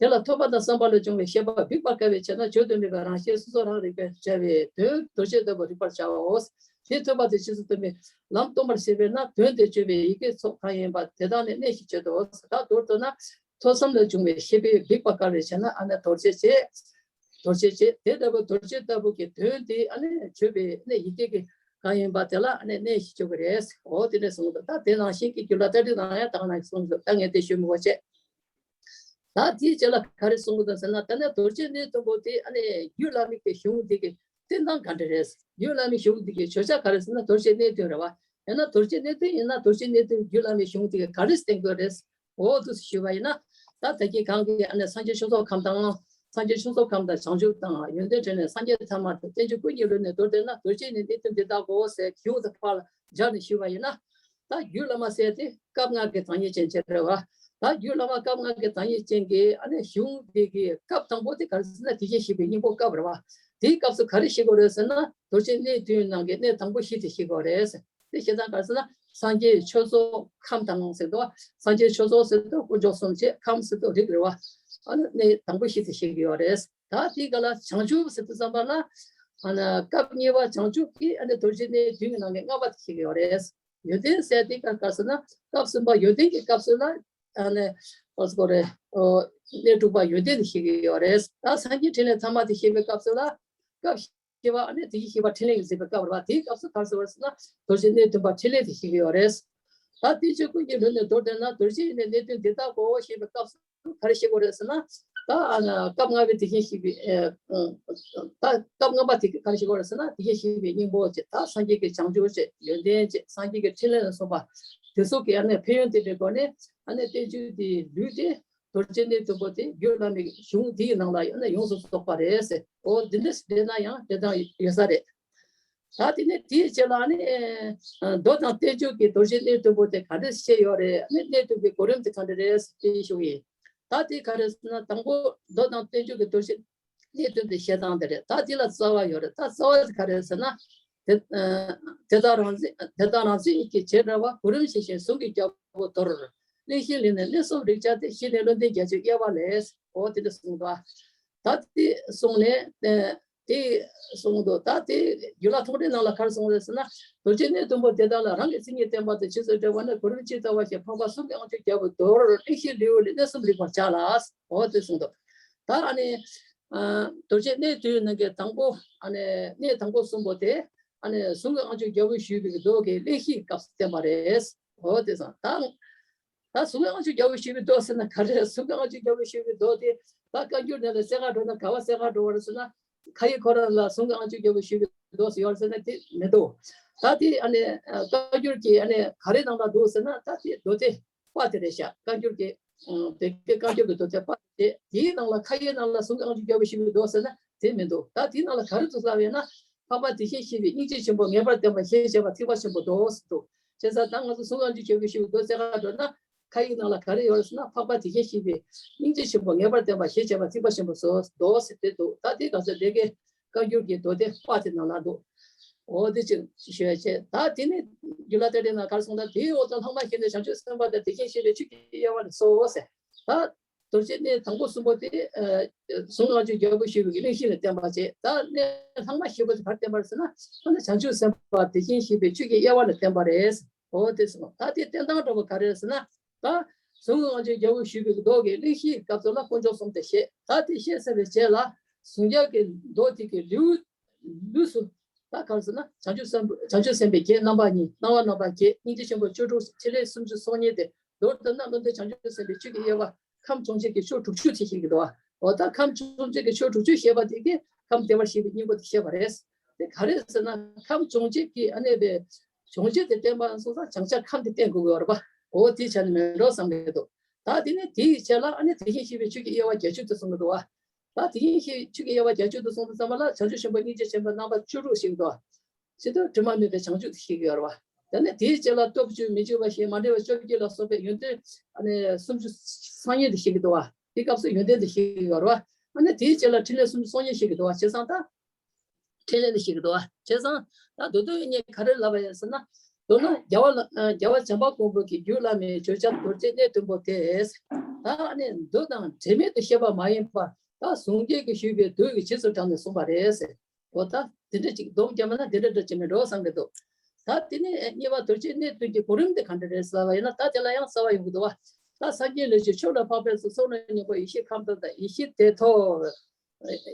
དེ་ལ་ཐོས་པ་དང་བསམ་པ་ལས་བྱུང་བའི་ཤེས་པ་འབིགས་པར་དཀའ་བས་ཆེ་ན་བརྗོད་དུ་མེད་པའི་རང་བཞིན་སོ་སོ་རང་རིག་པས་བྱ་བའི་དོན་རྡོ་རྗེ་ལྟ་བུ་རིག་པར་བྱའོ། དེ་ཐོས་པ་དེ་རྗེས་སུ་མཐུན་པའི་ལམ་སྟོན་པར་བྱེད་པས་ན་དོན་དེ་བརྗོད་པའི་ཡི་གེ་ཚོགས་གང་ཡིན་པ་དེ་དག་ནི་གནས་ཤིང་བརྗོད་དོ། ད་མདོར་བསྡུ་ན་ཐོས་བསམ་ལས་བྱུང་བའི་ཤེས་པས་འབིགས་པར་དཀའ་བས་ཆེ་ན་ཨ་ནི་རྡོ་རྗེ་བྱེད། རྡོ་རྗེ་བྱེད་དེ་ལྟ་བུ་རྡོ་རྗེ་ལྟ་བུ་གི་དོན་དེ་ཨ་ནི་བརྗོད་པའི་ཨ་ནི་ཡི་གེ་གི་གང་ཡིན་པ་དེ་ལ་ཨ་ནི་གནས་ཤིང་བརྗོད་ཀྱི་རེད། འོ་དེ་འདྲ་གསུངས་འདུག་ད་དེ་ནང་བཞིན་གྱི་རྒྱུད་ལ་ལྟ་གྲུབ་ནང་ཡང་ད་ག་ནང་གསུངས་འདུག་ད་ངས་དེ་ཞུ་མི་དགོས་བྱས། ད་དེའི་རྗེས་ལ་ག་རེ་གསུང་གི་འདུག་ཟེར་ན། ད་ནི་རྡོ་རྗེ་གནས་བརྟན་པོ་དེ་ཨ་ནི་རྒྱུད་བླ་མེད་ཀྱི་གཞུང་འདི་གི་བསྟན་སྟངས་ག་འདྲ་རེད། རྒྱུད་བླ་མེད་གཞུང་འདི་གི་བརྗོད་བྱ་ག་རེ་ཟེར་ན་རྡོ་རྗེ་གནས་བརྟན་རེད་བ། ཡང་ན་རྡོ་རྗེ་གནས་བརྟན་ཡིན་ན་རྡོ་རྗེ་གནས་བརྟན་རྒྱུད་བླ་མེད་གཞུང་འདི་གི་ག་རེ་བསྟན་དགོས་རེད། འོ་འདུག་ཞུས་པ་ཡིན་ན། ད་ད་གིན་གང་གི་ཨ་ནི་སངས་རྒྱས་ཆོས་ཚོགས་ཁམས་དང་། སངས་རྒྱས་ཆོས་ཚོགས་ཁམས་དང་བྱང་ཆུབ་དང་ཡོན་ཏན་ཕྲིན་ལས་སངས་རྒྱས་ཐ་མ་དང་བསྟན་བཅོས་ཀུན་གྱི་ལུས་ནི་མདོར་བསྟན་ན། རྡོ་རྗེ་ནི་གནས་བརྟན་འདི་ལྟ་བུའོ་ཟེར་གཞུང་དེ་ཕར་ལ་སྦྱར་ནས་ཞུས་པ་ཡིན་ན། ད་རྒྱུད་བླ་མ་ཟེར་དེ་སྐབས་ལྔ་གི་བདག་ཉིད་ཅན་བྱེད་རེད་བ། ད་རྒྱུད་བླ་མ་སྐབས་ལྔ་གི་བདག་ཉིད་ཅན་གྱི་ཨ་ནི་གཞུང་འདི་གི་སྐབས་དང་པོ་དེ་ག་རེ་ཟེར་ན་དེ་བཞིན་གཤེགས་པའི་སྙིང་པོ་སྐབས་རེད་བ། དེའི་སྐབས་སུ་ག་རེ་བཤད་དགོས་རེད་ཟེར་ན་རྡོ་རྗེ་གནས་བརྟན་ནང་གི་གནས་དང་པོ་བཞི་དེ་བཤད་དགོས་རེད། དེ་བཤད་སྟངས་ག་རེ་ཟེར་ན་སངས་རྒྱས་ཆོས་ཚོགས་ཁམས་དང་ཟེར་དུས། སངས་རྒྱས་ཆོས་ཚོགས་ཟེར་དུས་དཀོན་མཆོག་གསུམ་བྱས། ཁམས་ཟེར་དུས་རིགས་རེད་བ། ཨ་ནི་གནས་དང་པོ་བཞི་དེ་བཤད་ཀྱི་ཡོད་རེད། ད་དེའི་སྐབས་ལ་བྱང་ཆུབ་ཟེར་དུས་ཙམ་པ་ལ་ཨ་ནི་སྐབས་གཉིས་པ་བྱང་ཆུབ་ཀྱི་ཨ་ནི་རྡོ་རྗེ་གནས་བརྟན་གྱི་ནང་གི་ལྔ་པ་དེ་བཤད་ཀྱི་ཡོད་རེད། ཡོན་ཏན་ཟེར་དེ་ག་ག་ཟེར་ན་སྐབས་གསུམ་པ་ཡོན་ཏན་གྱི་སྐབས་སུ་ལ་ཨ་ནི་ཨོ་སྐོར་རེ་ཨོ་གནས་དྲུག་པ་ཡོན་ཏན་དེ་བཤད་ཀྱི་ཡོད་རེད། ད་སངས་རྒྱས་འཕྲིན་ལས་ཐ་མ་དེ་བཤད་པའི་སྐབས་སུ་ལ་སྐབས་བཞི་པ་ཨ་ནི་དེ་བཞིན་གཤེགས་པ་འཕྲིན་ལས་ཀྱིས་མཛད་པའི་སྐབས་རེད་བ། དེའི་སྐབས་སུ་ག་རེ་ཟེར་བ་ཟེར་ན་རྡོ་རྗེ་གནས་བརྟན་པ་འཕྲིན་ལས་དེ་བཤད་ཀྱི་ཡོད་རེད། ད་བསྟན་བཅོས་ཀུན་གྱི་ལུས་ནི་མདོར་བསྟན་ན། རྡོ་རྗེ་ཡི་ནི་གནས་བརྟན་འདི་ལྟ་བུའོ་ཞེས་པའི་སྐབས་སུ་ག་རེ་བཤད་དགོས་རེད་ཟེར་ན། ད་ཨ་ན་སྐབས་ལྔ་པའི་དེ་བཞིན་གཤེགས་པའི་ཨེ་ཨ་ད་སྐབས་ལྔ་པ་དེ་ག་རེ་བཤད་དགོས་རེད་ཟེར་ན། དེ་བཞིན་གཤེགས་པའི་སྙིང་པོ་བྱས། ད་སངས་རྒྱས་ཀྱི་བྱང་ཆུབ་བྱས། ཡོན་ཏན་བྱས། སངས་རྒྱས་ཀྱི་འཕྲིན་ལས་ལ་སོགས་པ་དེ་ཚོ་གི་ཨ་ནི་ཕན་ཡོན་དེ་འདྲའི་སྒོ་ནས་ཨ་ནི་བསྟན་བཅོས་དེའི་ལུས་དེ་རྡོ་རྗེ་གནས་བརྟན་པོ་དེ་རྒྱུད་བླ་མའི་གཞུང་འདིའི་ནང་ལ་ཨ་ནི་ཡོངས་སུ་རྫོགས་པ་རེད་ཟེར། འོ་འདི་འདྲ་ཞིག་བསྡད་ན་ཡང་དེ་ལྟར་ཡོད་ས་རེད། ད་དེ་ནས་དེའི་རྗེས་ལ་ནི་མདོ་དང་བསྟན་བཅོས་ཀྱི་རྡོ་རྗེ་གནས་བརྟན་པོ་དེ་ག་འདྲ་བཤད་ཡོད་རེད། ཨ་ནི་གནས་བརྟན་པའི་གོ་རིམ་དེ་ག་འདྲ་རེད་ཅེས་ཞུ་ཡིན། ད་དེ་ག་རེ་ཟེར་ན་དང་པོ་མདོ་དང་བསྟན་བཅོས་ཀྱི་རྡོ་རྗེ་གནས་བརྟན་དེ་བཤད་སྟངས་དེ་རེད། ད་དེ་ལ་རྩ་བ་ཡོད་རེད། ད་རྩ་བ་དེ་ག་རེ་ཟེར་ན། དེ་དེ་དག་རང་མཚན་དེ་དག་རང་མཚན་ཉིད་ཀྱི་བྱེ་བྲག་པ། གོ་རིམ་ཤེས་བཞིན་ཟུང་གི་རྒྱལ་པོ་མདོར། གླེང་གཞི་ལས་ནི་གནས་གསུམ་རིག་བྱ་སྟེ། གཞི་ནས་བློ་ལྡན་བརྒྱད་ཅུ་དབྱེ་བ་ལས། འོ་དེ་འདྲ་གསུངས་འདུག་ད་དེ་གསུངས་ནས་དེ་གསུངས་འདུག་ད་དེ་རྒྱུད་ལ་ཐོགས་ཁྲིད་ནང་ལ་ག་རེ་གསུངས་རེད་ཟེར་ན། རྡོ་རྗེ་གནས་བརྟན་པོ་དེ་དག་ལ། རང་གི་མཚན་ཉིད་བསྟན་པ་དང་། རྗེས་སུ་འབྲེལ་བ་ནི། གོ་རིམ་ཇི་ལྟ་བ་བཞིན། འཕགས་པ་གསུམ་གྱི་དབང་ཕྱུག་རྒྱལ་པོ་མདོར། གླེང་གཞི་ལེའུ་ལས་གནས་གསུམ་རིག་པར་བྱ་ལ། འོ་དེ་གསུངས་འདུག་ད་ཨ་ནི་ཨ་རྡོ་རྗེ་གནས་བརྟན་ནང་གི་དང་པོ་ཨ་ནི་གནས་དང་པོ་གསུམ་པོ་དེ་ཨ་ནི་གསུང་གི་དབང་ཕྱུག་རྒྱལ་པོ་ཞུས་པའི་མདོ་གི་གླེང་གཞིའི་སྐབས་སུ་བསྟན་པ་རེད། འོ་དེ་སོང་ད། ད་གསུང་གི་དབང་ཕྱུག་རྒྱལ་པོ་ཞུས་པའི་མདོ་ཟེར་ན་ག་རེ། གསུང་གི་དབང་ཕྱུག་རྒྱལ་པོ་ཞུས་པའི་མདོ་དེ་ད་བཀའ་འགྱུར་ནང་ལ་གསལ་ཁ་འགྲོ་ན་ག་བ་གསལ་ཁ་འགྲོ་བ་རེད་ཟེར་ན། ཁ་ཡི་ཁོ་རང་ལ་གསུང་གི་དབང་ཕྱུག་རྒྱལ་པོ་ཞུས་པའི་མདོ་ཟེར་ཡོད་རེད་ཟེར་ན་དེ་མི་འདུག་ད་དེ་ཨ་ནི་བཀའ་འགྱུར་གྱི་ཨ་ནི་ག་རེ་ནང་ལ་འདུག་ཟེར་ན། ད་དེ་མདོ་དེ་པ་དེ་རེད་ཤག་བཀའ་འགྱུར་གྱི་ཨ་བོད་ཀྱི་བཀའ་འགྱུར་གྱི་མདོ་དེ་པ་དེ། དེའི་ནང་ལ་ཁ་ཡི་ནང་ལ་གསུང་གི་དབང་ཕྱུག་རྒྱལ་པོ་ཞུས་པའི་མདོ་ཟེར་ན་དེ་མི་འདུག་ད་དེའི་ནང་ལ་ག་རེ་འདུག་ལབ་ཡོད་ན། འཕགས་པ་དེ་བཞིན་གཤེགས་པའི་སྙིང་རྗེ་ཆེན་པོ་ངེས་པར་བསྟན་པ་ཞེས་བྱ་བ་ཐེག་པ་ཆེན་པོ་མདོ་ཟེར་འདུག་བྱས་ཙང་ད་ང་ཚོ་གསུང་གི་དབང་ཕྱུག་རྒྱལ་པོ་ཞུས་པའི་མདོ་གསལ་ཁ་འགྲོ་ན། ཁ་ཡི་ནང་ལ་ག་རེ་ཡོད་རེད་ཟེར་ན། འཕགས་པ་དེ་བཞིན་གཤེགས་པའི་སྙིང་རྗེ་ཆེན་པོ་ངེས་པར་བསྟན་པ་ཞེས་བྱ་བ་ཐེག་པ་ཆེན་པོ་མདོ་ཟེར་དེ་འདུག་ད་དེ་ག་ཚོད་དེ་གའི་བཀའ་འགྱུར་གྱི་མདོ་དེ་པ་དེ་ནང་ལ་འདུག་འོ་དེ་ཅིག་ཞུ་ཡ་བྱས། ད་དེ་ནས་རྒྱུད་ལ་ལྟ་གྲུབ་ནང་ག་རེ་གསུངས། ད་དེའི་འོག་ཏུ་ལྷག་མ་བཞི་ནི་བྱང་ཆུབ་སེམས་དཔའ་དང་། དེ་བཞིན་གཤེགས་པའི་ཆོས་ཀྱི་དབྱེ་བ་ལ་སོགས་ཟེར། ད་རྡོ་རྗེ་གནས་དང་པོ་གསུམ་པོ་དེ་ཨ་གསུང་གི་དབང་ཕྱུག་རྒྱལ་པོ་ཞུས་པའི་གླེང་གཞི་ལ་བརྟེན་པ་བྱས། ད་གནས་ལྷག་མ་བཞི་པོ་དེ་ག་རེ་བརྟེན་པ་རེད་ཟེར་ན། ད་ནི་བྱང་ཆུབ་སེམས་དཔའ་དེ་བཞིན་གཤེགས་པའི་ཆོས་ཀྱི་དབྱེ་བ་ལ་བརྟེན་པ་རེད། འོ་དེ་གསུངས། ད་དེ་བསྟན་སྟངས་འདྲ་པོ་ག་རེ་རེད་ཟེར་ན། ད་གསུང་གི་དབང་ཕྱུག་རྒྱལ་པོ་ཞུས་པའི་མདོ་གི་གླེང་གཞིའི་སྐབས་སུ་ལ་དཀོན་མཆོག་གསུམ་དེ་བཤད། ད་དེ་བཤད་ཚར་བའི་རྗེས་ལ་གསུང་རྒྱལ་གྱི་མདོ་དེ་གི་ལེའུ་ལུས་སུ་ད་ག་རེ་ཟེར་ན། བྱང་ཆུབ་སེམས་བྱང་ཆུབ་སེམས་དཔའི་བརྒྱད། རྣམ་པ་གཉིས། སྣང་བ་རྣམ་པ་བརྒྱད། སྙིང་རྗེ་ཆེན་པོ་བཅུ་དྲུག་འཕྲིན་ལས་སུམ་ཅུ་སོ་གཉིས་ཏེ། མདོར་བསྡུ་ན་བློ་ལྡན་བྱང་ཆུབ་སེམས་དཔའི་ཆོས་ཀྱི་དབྱེ་བ་ཁམས་བྱང་ཆུབ་ཀྱི་ཕྱོགས་དྲུག་ཅུ་དེ་བཤད་ཀྱི་འདུག་བ། འོ་ད་ཁམས་བྱང་ཆུབ་ཀྱི་ཕྱོགས་དྲུག་ཅུ་བཤད་པ་དེ་གིས་ཁམས་བདེ་བར་གཤེགས་པའི་སྙིང་པོ་དེ་བཤད་པ་རེད། དེ་ག་རེ་ཟེར་ན་ཁམས་བྱང་ཆུབ་ཀྱི་ཨ་ནི་བའི་བྱང་ཆུབ་དེ་བསྟན་པ་སོང་ཙང་བྱང་ཆུབ་ཁམས་དེ་བསྟན་དགོས་ཀྱི་ཡོད་རེད་པ། འོ་དེ་ཆ་ནས་མི་འགྲོ་བསམ་གྱི་འདུག་ད་དེ་ནས་དེའི་རྗེས་ལ་ཨ་ནི་དེ་བཞིན་གཤེགས་པའི་ཆོས་ཀྱི་དབྱེ་བ་བརྒྱད་ཅུ་དེ་གསུངས་ཀྱི་འདུག་བ། ད་དེ་བཞིན་གཤེགས་ཆོས་ཀྱི་དབྱེ་བ་བརྒྱད་ཅུ་དེ་གསུངས་དུས་ཙམ་པ་ལ་བྱང་ཆུབ་ཆེན་པོ་སྙིང་རྗེ་ཆེན་པོའི་རྣམ་པ་བཅུ་དྲུག་ཞིག་འདུག་ཞེས་དུས་དྲི་མ་མེད་པའི་བྱང་ཆུབ་ཞིག་ཡོད་རེད་བ། དེ་ནས་དེའི་རྗེས་ལ་སྟོབས་བཅུ་མི་འཇིགས་པ་ཞེས་མ་འདྲེས་པ་བཅོ་བརྒྱད་ལ་སོགས་པའི་ཡོན་ཏན་ཨ་ནི་སུམ་ཅུ་སོ་གཉིས་དེ་བཤད་ཀྱི་འདུག་བ། དེ་སྐབས་སུ་ཡོན་ཏན་དེ་བཤད་ཀྱི་ཡོད་རེད་བ། ཨ་ནི་དེའི་རྗེས་ལ་འཕྲིན་ལས་སུམ་ཅུ་སོ་གཉིས་བཤད་ཀྱི་འདུག་བ། བྱས་ཙང་ད་འཕྲིན་ལས་དེ་བཤད་ཀྱི་འདུག་བ། བྱས་ཙང་ད་མདོ་དོན་གཉིས་ག་རེ་ལབ་པ་ཡིན་ཟེར་ན། མདོར་ན་རྒྱལ་བ་ལ་ཨ་རྒྱལ་བ་བྱམས་པ་མགོན་པོ་གི་རྒྱུད་བླ་མའི་བརྗོད་བྱ་རྡོ་རྗེ་གནས་བདུན་པོ་དེས། ད་ཨ་ནི་མདོ་དང་འབྲེལ་མེད་དུ་བཤད་པ་མ་ཡིན་པར། ད་གཟུངས་བརྒྱད་ཀྱི་ཞུས་པའི་མདོ་ཡི་རྗེས་སུ་འབྲངས་ནས་གསུངས་པ་རེད་ཟེར། འོ་ད་དེ་འདྲ་ཅིག་སྡོམ་བརྒྱབ་པ་ན་དེ་འདྲ་འདྲ་ཅིག་མི་འགྲོ་བསམ་གྱི་འདུག་ད་དེ་ནས་གཉིས་པ་རྡོ་རྗེ་གནས་བདུན་གྱི་གོ་རིམ་དེ་ག་འདྲ་རེད་ཟེར་བ་ཡིན་ན། ད་དེ་ལ་ཡང་གསལ་བ་ཡོང་གི་འདུག་བ། ད་སངས་རྒྱས་ལས་བྱོན་ཆོས་ལ་འཕགས་པའི་ཚོགས། ཚོགས་ལ་སྙིང་པོ་ཡེ་ཤེས་ཁམས་ཐོབ་དང་། ཡེ་ཤེས་དེ་ཐོབ།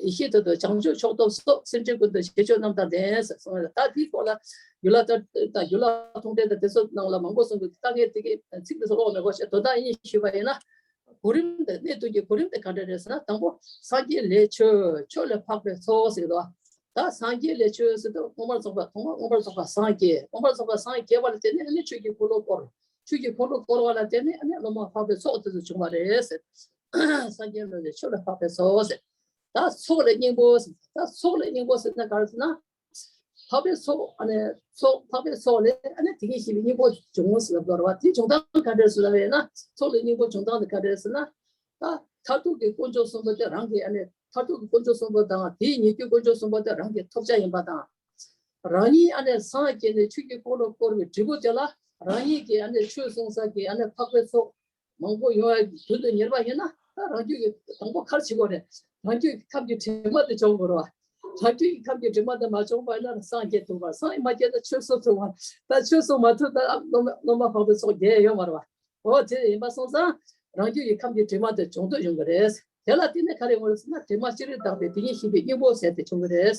ཡེ་ཤེས་དེ་ཐོབ་བྱང་ཆུབ་མཆོག་ཐོབ་སོགས། སེམས་ཅན་ཀུན་ཏུ་བྱས་ཆོས་རྣམས་དང་ལྡན་ཟེར་གསུངས་ཡོད། ད་དེའི་སྐོར་ལ་རྒྱུད་བླ་ལྟར་དང་རྒྱུད་བླ་མཐོང་ལྡན་དང་དེ་ཚོ་ནང་ལ་མང་པོ་གསུངས་འདུག་ད་ངས་དེ་གའི་ཚིག་དེ་ཚོ་ཀློག་མི་དགོས་ཤེས། དོན་དག་ཡིན་ཞུས་པ་ཡིན་ན། གོ་རིམ་དེ་གནས་བདུན་གྱི་གོ་རིམ་དེ་ག་འདྲ་རེད་ཟེར་ན། དང་པོ་སངས་རྒྱས་ལས་བྱོན་ཆོས་ལས་འཕགས་པའི་ཚོགས་ཟེར་གྱི་འདུག་ད་སངས་རྒྱས་ལས་བྱོན་ཟེར་དུས་མངོན་པར་རྫོགས་པ། མངོན་པར་རྫོགས་པ་སངས་རྒྱས། མངོན་པར་རྫོགས་པ་སངས་རྒྱས་པ་ལ་བརྟེན་ནས་ཨ་ནི་ཆོས་ཀྱི་འཁོར་ལོ་བསྐོར། ཆོས་ཀྱི་འཁོར་ལོ་བསྐོར་བ་ལ་བརྟེན་ནས་ཨ་ནི་སློབ་མ་འཕགས་པའི་ཚོགས་དེ་ཚོ་བྱུང་བ་རེད་ཟེར། སངས་རྒྱས་ལས་བྱོན་ཆོས་ལས་འཕགས་པའི་ཚོགས་ཟེར། ད་ཚོགས་ལས་སྙིང་པོ་ཟེར། ད་ཚོགས་ལས་སྙིང་པོ་ཟེར་ན་ག་རེ་ཟེར་ན། འཕགས་པའི་ཚོགས་ཨ་ནི་ཚོགས་འཕགས་པའི་ཚོགས་ལས་ཨ་ནི་དེ་ཉིད་ཤེས་པའི་སྙིང་པོ་བྱུང་ཟེར་ལབ་དགོས་རེད་བ། དེ་བྱུང་སྟངས་ག་འདྲ་ཟེར་ལབ་ཡིན་ན། ཚོགས་ལས་སྙིང་པོ་བྱུང་སྟངས་དེ་ག་འདྲ་ཟེར་ན། ད་མཐར་ཐུག་གི་དཀོན་མཆོག་གསུམ་པོ་དེ་རང་གི་ཨ་ནི་མཐར་ཐུག་གི་དཀོན་མཆོག་གསུམ་པོ་དང་དེའི་ཉེ་དུས་དཀོན་མཆོག་གསུམ་པོ་དེ་རང་གི་ཐོབ་བྱ་ཡིན་པ་དང་། རང་ཉིད་ཨ་ནི་སངས་རྒྱས་ནས་ཆོས་ཀྱི་འཁོར་ལོ་བསྐོར་བའི་འབྲས་བུ་དེ་ལ་རང་ཉིད་ཀྱིས་ཨ་ནི་ཆོས་གསུང་ས་གི་ཨ་ནི་འཕགས་པའི་ཚོགས་མང་པོ་ཡོང་བའི་མདུན་དུ་ཉེར་བ་ཡིན་ན། ད་རང་རྒྱུད་ཀྱི་དང་པོ་ག་རེ་བྱེད་དགོས་རེད། རང་རྒྱུད་ཀྱི་ཁམས་ཀྱི་དྲི་མ་དེ་བྱུང་དགོས་རེད་བ། རང་རྒྱུད་ཀྱི་ཁམས་ཀྱི་དྲི་མ་དེ་མ་བྱུང་བ་ཡིན་ན་སངས་རྒྱས་ཐུབ་པ། སངས་མ་རྒྱས་ན་ཆོས་གསུང་ཐུབ་པ། ད་ཆོས་གསུང་མ་ཐུབ་ན་སློབ་མ་སློབ་མ་འཕགས་པའི་ཚོགས་རྒྱས་ཡོད་མ་རེད་བ། འོ་དེ་ཡིན་པ་སོང་ཙང་རང་རྒྱུད་ཀྱི་ཁམས་ཀྱི་དྲི་མ་དེ་བྱུང་དུ་ཡོང་གི་རེད། དེ་ལ་བརྟེན་ནས་ག་རེ་ཡོང་རེད་ཟེར་ན། དྲི་མ་ཅི་རིགས་དག་པའི་དེ་ཉིད་ཤེས་པའི་སྙིང་པོ་ཟེར་ཏེ་བྱུང་གི་རེད།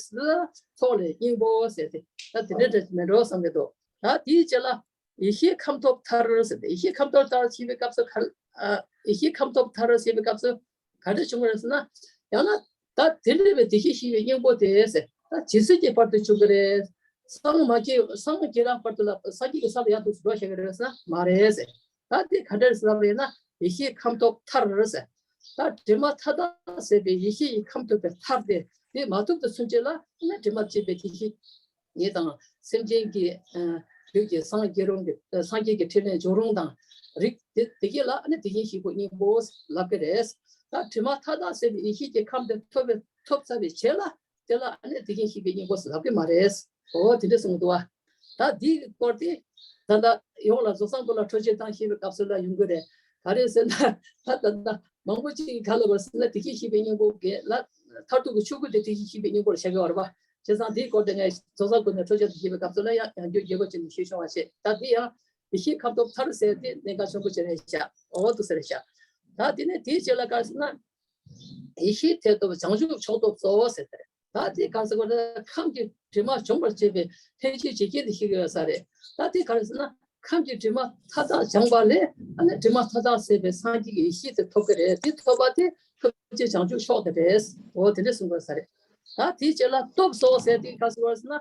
ཚོགས་ལས་སྙིང་པོ་ཟེར་ཏེ། ད་དེ་འདྲ་འདྲ་མེད་འགྲོ་བསམ་གྱི་འདུག་ད་དེའི་རྗེས་ལ་ཡེ་ཤེས་ཁམས་ཐོབ་མཐར་ཟེར་ཏེ། ཡེ་ཤེས་ཁམས་ཐོབ་མཐར་ཞེས་པའི་སྐབས་སུ་ག་ཨ་ཡེ་ཤེས་ཁམས་ཐོབ་མཐར་ཞེས་པའི་སྐབས་སུ་ག་འདྲ་བྱུང་གི་རེད་ཟེར་ན། ཡང་ན་ད་དེ་འདྲ་བའི་བདེ་གཤེགས་ཤེས་པའི་སྙིང་པོ་དེ་ཟེར། ད་ཇི་སྲིད་ཀྱི་བར་དུ་བྱུང་གི་རེད། སངས་མ་རྒྱས་སངས་རྒྱས་རང་བར་དུ་ལ་སངས་རྒྱས་ཀྱི་ས་ལ་ཡར་འདུག་སེ་འགྲོ་བཞག་གི་རེད་ཟེར་ན་མ་རེད་ཟེར། ད་དེ་ག་འདྲ་རེད་ཟེར་ལབ་པ་ཡིན་ན། ཡེ་ཤེས་ཁམས་ཐོབ་མཐར་ཟེར། ད་དྲི་མ་མཐའ་དག་ཟད་པའི་ཡེ་ཤེས་ཀྱི་ཁམས་ཐོབ་པའི་མཐར་དེ། དེ་མ་ཐོབ་དུས་ཚུན་ཆད་ལ་ནི་དྲི་མ་བཅས་པའི་དེ་ཤེས་ཉིད་དང་། སེམས་ཅན་གྱི་ཨ་ལུས་ཀྱི་སངས་རྒྱས་རུང་གི་སངས་རྒྱས་ཀྱི་ཕྲིན་ལས་འཇུག་རུང་དང་། རིགས་དེ་དེ་གས་ལ་ནི་དེ་བཞིན་གཤེགས་པ་སྙིང་པོ་ལབ་ཀྱི་རེད། ད་དྲི་མ་མཐའ་དག་ཟད་པའི་ཡེ་ཤེས་ཀྱི་ཁམས་དེ་ཐོབ་པའི་ཐོབ་ཚར་བའི་རྗེས་ལ། དེ་ལ་ཨ་ནི་དེ་བཞིན་གཤེགས་པའི་སྙིང་པོ་ཟེར་ལབ་ཀྱི་མ་རེད། འོ་དེ་འདྲ་གསུངས་འདུག་བ། ད་འདིའི་སྐོར་དེ་ད་ལྟ་ཡོངས་ལ་རྫོགས་སངས་སྐུ་ལ་འཕྲོ་མཆོད་བཏང་ཞེས་པའི་སྐབས་སུ་ལ་ཡོང་གི་རེད། ག་རེ་ཟེར་ན། ད་ད་ལྟ་མང་པོ་ཅིག་ག་ལ་བར་ཟེར་ན། དེ་བཞིན་གཤེགས་པའི་སྙིང་པོ་གས་ལ་མཐར་ཐུག་གི་ཆོས་སྐུ་དེ་དེ་བཞིན་གཤེགས་པའི་སྙིང་པོར་བྱ་དགོས་པ་རེད་བ། བྱས་ཙང་དེའི་སྐོར་དེ་ངས་རྫོགས་སངས་སྐུ་ལ་འཕྲོ་མཆོད་དང་བཅས་པའི་སྐབས་སུ་ལ་ཡང་ཡང་བསྐྱར་རྒྱས་པོ་བྱས་ནས་ཞུས་ཆོག་པ་བྱས། ད་འདི་ཡང་ཡེ་ཤེས་ཁམས་ཐོབ་མཐར་ཟེར་དེ་གནད་འགག་ཆེན་པོ་ཅིག་རེད་ཤག་འོ་འདུག་ཟེར་ཤག་ད་དེ་ནས་དེའི་རྗེས་ལ་ག་རེ་ཟེར་ན། ཡེ་ཤེས་དེ་ཐོབ་བྱང་ཆུབ་མཆོག་ཐོབ་གཙོ་བོ་ཟེར་ཏེ། ད་དེ་ག་ཟེར་བ་ན་ཁམས་ཀྱི་དྲི་མ་སྦྱོང་བར་བྱེད་པའི་ལྷན་སྐྱེས་ཇི་སྐད་དུ་ཤེས་དགོས་ས་རེད། ད་དེ་ག་རེ་ཟེར་ན། ཁམས་ཀྱི་དྲི་མ་མཐའ་དག་སྦྱངས་པ་ལས་ཨ་ནི་དྲི་མ་མཐའ་དག་ཟད་པའི་སངས་རྒྱས་ཀྱི་ཡེ་ཤེས་དེ་ཐོབ་ཀྱི་རེད། དེ་ཐོབ་པ་དེ་ཐོབ་བྱེད་བྱང་ཆུབ་མཆོག་དེ་རེད། འོ་དེ་འདྲ་གསུངས་དགོས་ས་རེད། ད་དེའི་རྗེས་ལ་སྟོབས་སོགས་ཟེར་དེ་ག་ཟེར་བ་ཟེར་ན།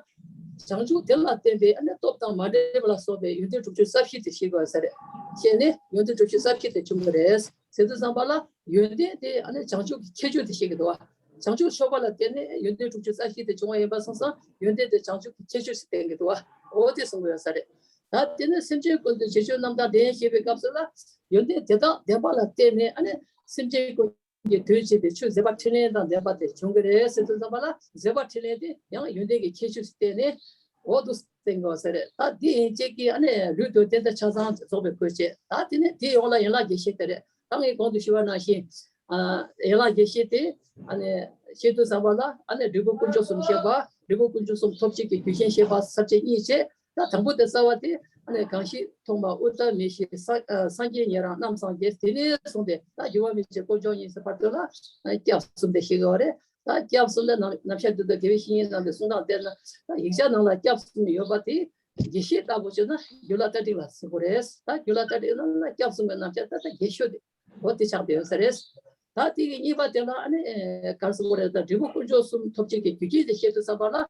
བྱང་ཆུབ་དེ་ལ་བརྟེན་པའི་ཨ་ནི་སྟོབས་དང་མ་འབྲེལ་བ་ལ་སོགས་པའི་ཡོན་ཏན་དྲུག་ཅུ་རྩ་བཞི་དེ་ཤེས་དགོས་ས་རེད། ཤེས་ནས་ཡོན་ཏན་དྲུག་ཅུ་རྩ་བཞི་དེ་འབྱུང་གི་རེད། ཟེར་དུས་ཙམ་པ་ལ་ཡོན་ཏན་དེ་ཨ་ནི་བྱང་ཆུབ་ཀྱི་ཁྱད་ཆོས་དེ་ཤེས་ཀྱི་འདུག་བ། བྱང་ཆུབ་མཆོག་པ་ལ་བརྟེན་ནས་ཡོན་ཏན་དྲུག་ཅུ་རྩ་བཞི་དེ་བྱུང་བ་ཡིན་པ་སོང་ཙང་ཡོན་ཏན་དེ་བྱང་ཆུབ་ཀྱི་ཁྱད་ཆོས་སུ་བསྟན་གྱི་འདུག་བ། འོ་དེ་གསུང་གི་ཡོད་ས་རེད། ད་དེ་ནས་སེམས་ཅན་ཀུན་ཏུ་བྱས་ཆོས་རྣམས་དང་ལྡན་ཞེས་པའི་སྐབས་སུ་ལ་ཡོན་ཏན་དེ་དག་ལྡན་པ་ལ་བརྟེན་ནས་ཨ་ནི་སེམས་ཅན་ཀུན་གྱི་དོན་བྱེད་པའི་ཆོས་མཛད་པ་ཕྲིན་ལས་དང་ལྡན་པ་དེ་བྱུང་གི་རེད་ཟེར་དུས་ཙམ་པ་ལ་མཛད་པ་ཕྲིན་ལས་དེ་ཡང་ཡོན་ཏན་གྱི་ཁྱད་ཆོས་སུ་བསྟན་ནས། འོ་འདུག་བསྟན་དགོས་ས་རེད། ད་འདི་ཡན་ཆད་ཀྱིས་ཨ་ནི་ལུས་དོན་རྟེན་དང་ཆ་ཚང་རྫོགས་པའི་སྐོར་བྱས། ད་དེ་ནས་དེའི་འོག་ལ་ཡན་ལག་བརྒྱད་བཤད་དེ་རེད། ད་ངས་གོང་དུ་ཞུས་པ་ནང་བཞིན། ཨ་ཡན་ལག་བརྒྱད་བཤད་དེ་ཨ་ནི་བཤད་དུས་ཙམ་པ་ལ་ཨ་ནི་འབྲས་བུ་དཀོན་མཆོག་གསུམ་བཤད་པ། འབྲས་བུ་དཀོན་མཆོག་གསུམ་ཐོབ་བྱེད་ཀྱི་རྒྱུ་རྐྱེན་བཤད་པ་ས་བཅད་གཉིས་བྱས། ད་དང་པོ་དེ་རྩ་བ་དེ་ཨ་ནི་གང་ཞིག་ཐོག་མ་དབུ་མཐའ་མེད་ཞིང་སངས་སངས་རྒྱས་ཉན་རང་རྣམ་སངས་རྒྱས། དེ་ནས་བཟུང་སྟེ་ད་འགྱུར་བ་མེད་ཅིང་དཀོན་མཆོག་ཉིད་ཟེར་བར་དུ་ལ་སྐྱབས་གསུམ་དེ་བཤད་ཀྱི་ཡོད་རེད། ད་སྐྱབས་གསུམ་ལ་རྣམ་རྣམ་གཞག་འདི་དག་དགེ་བའི་བཤེས་གཉེན་རྣམས་ཀྱི་གསུང་སྟངས་བསྟན་ན། ད་ཡིག་ཆ་ནང་ལ་སྐྱབས་གསུམ་ཡོད་པ་དེ་དགེ་བཤེས་ལྟ་བུ་བྱས་ན་རྒྱུད་བླ་ཏ་ཏྲིག་ལ་ཟེར་དགོས་རེད། ད་རྒྱུད་བླ་ཏ་ཏྲིག་ནང་ལ་སྐྱབས་གསུམ་གྱི་རྣམ་གཞག་ད་ལྟ་རྒྱས་ཤོས་དེ་འོ་དེ་ཆགས་བསྡད་ཡོད་ས་རེད། ད་དེ་གི་གཉིས་པ་དེ་ལ་ཨ་ནི་ག་རེ་ཟེར་དགོས་རེད། ད་འབྲས་བུ་དཀོན་མཆོག་གསུམ་ཐོབ་བྱེད་ཀྱི་རྒྱུ་རྐྱེན་དེ་བཤད་དུས་ཙམ་པ་ལ། ཨ་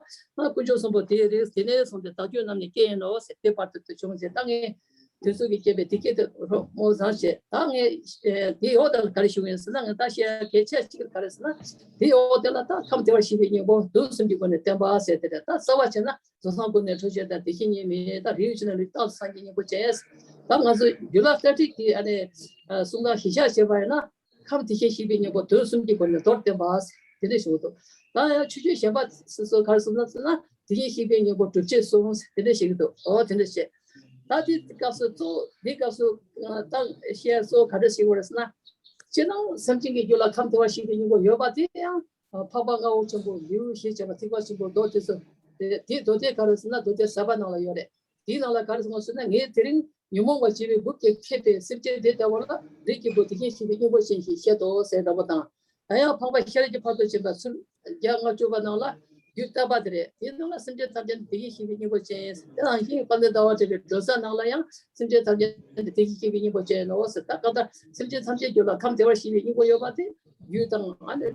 དཀོན་མཆོག་གསུམ་པོ་དེ་རེད། དེ་ནས་བཟུང་སྟེ་བདག་རྒྱུད་རྣམས་ནི་སྐྱེས་ཡིན་ནོ་ཟེར། དེ་བར་དུ་དུ་བྱུང་ཟེར། ད་ངས་དུས་ཚོད་ཀྱིས་བསྐྱལ་བས་དེ་སྐད་དུ་རོ་མོ་བཟང་བྱས། ད་ངས་ཨེ་དེའི་འོག་དེ་ལ་ག་རེ་ཞུ་གི་ཡིན་ཟེར་ན། ངས་ད་བཤད་ཡ་གལ་ཆེ་ཞིག་ག་རེ་ཟེར་ན། དེའི་འོག་དེ་ལ་ད་ཁམས་བདེ་བར་གཤེགས་པའི་སྙིང་པོ་མདོ་གསུམ་གྱི་སྒོ་ནས་བསྟན་པ་ཟེར་དེ་རེད། ད་རྩ་བ་བྱས་ན་རྫོགས་སངས་སྐུ་ནས་འཕྲོ་མཆོད་དང་བདེ་གཤེགས་ཉིད་མིན། ད་རིགས་ཀྱི་ནང་ལུས་རྟག་ཏུ་སངས་རྒྱས་སྙིང་པོ་ཅན། ད་ང་ཚོ་རྒྱུད་བླ་ཏ་ཏྲིག་གི་ཨ་ནི་གསུང་སྟངས་གཞི་བཞག་བྱས་པ་ཡིན་ན། ཁམས་བདེ་གཤེགས་གཤེགས་པའི་སྙིང་པོ་མདོ་གསུམ་གྱི་སྒོ་ནས་མདོར་བསྟན་པ་དེ་འདྲ་ཞིག་འདུག་ད་ཡང་ཆོས་བརྒྱུད་གཞན་པ་སོ་སོ་ག་རེ་གསུངས་ན་ཟེར་ན། བདེ་གཤེགས་གཤེགས་པའི་སྙིང་པོ་སྒྲུབ་བྱེད་གསུམ་དེ་འདྲ་ཞིག་འདུག་འོ་དེ་འདྲ་བྱས། ད་དེ་སྐབས་སུ་གཙོ་བོ་དེ་སྐབས་སུ་ད་བཤད་གཙོ་བོ་ག་རེ་ཞིག་ཡོད་རེད་ཟེར་ན། སྤྱིར་བཏང་སེམས་ཅན་གྱི་རྒྱུད་ལ་ཁམས་བདེ་བར་གཤེགས་པའི་སྙིང་པོ་ཡོད་པ་དེ་ཡང་འཕགས་པ་རྔ་བོ་ཆེན་པོ་ལེའུ་ཞེས་བྱ་བ་ཐེག་པ་ཆེན་པོའི་མདོ་དེ་ཚོ། དེ་མདོ་དེ་ག་རེ་ཟེར་ན་མདོ་སྡེ་ཟབ་པ་ནང་ལ་ཡོད་རེད། དེའི་ནང་ལ་ག་རེ་གསུངས་ཟེར་ན། ངས་དེ་རིང་ཉོན་མོངས་པ་བྱེད་པའི་སྦུབས་ཀྱིས་ཁེབས་པའི་སེམས་ཅན་དེ་ལྟ་བུ་ལ་རིགས་ཀྱི་བུ་དེ་བཞིན་གཤེགས་པའི་སྙིང་པོ་ཅན་ཞེས་བཤད་དོ་ཟེར་འདྲ་པོ་དང་། ད་ཡང་འཕགས་པ་ཤེས་རབ་ཀྱི་ཕ་རོལ་ཏུ་ཕྱིན་པ་ཚུལ་བརྒྱ་ལྔ་བཅུ་པ་ནང་ལ་རྒྱུད་བརྟག་པ་དེ་རེད། དེའི་ནང་ལ་སེམས་ཅན་ཐམས་ཅད་ནི་དེ་བཞིན་གཤེགས་པའི་སྙིང་པོ་ཅན། དེ་ནང་བཞིན་དཔལ་ལྡན་ཟླ་བ་བྲལ་བའི་སྒྲོན་གསལ་ནང་ལ་ཡང་སེམས་ཅན་ཐམས་ཅད་ནི་དེ་བཞིན་གཤེགས་པའི་སྙིང་པོ་ཅན་ནོ་ཟེར། ད་གང་ལྟར་སེམས་ཅན་ཐམས་ཅད་རྒྱུད་ལ་ཁམས་བདེ་བར་གཤེགས་པའི་སྙིང་པོ་ཡོད་པ་དེ་རྒྱུད་དང་ཨ་ནི་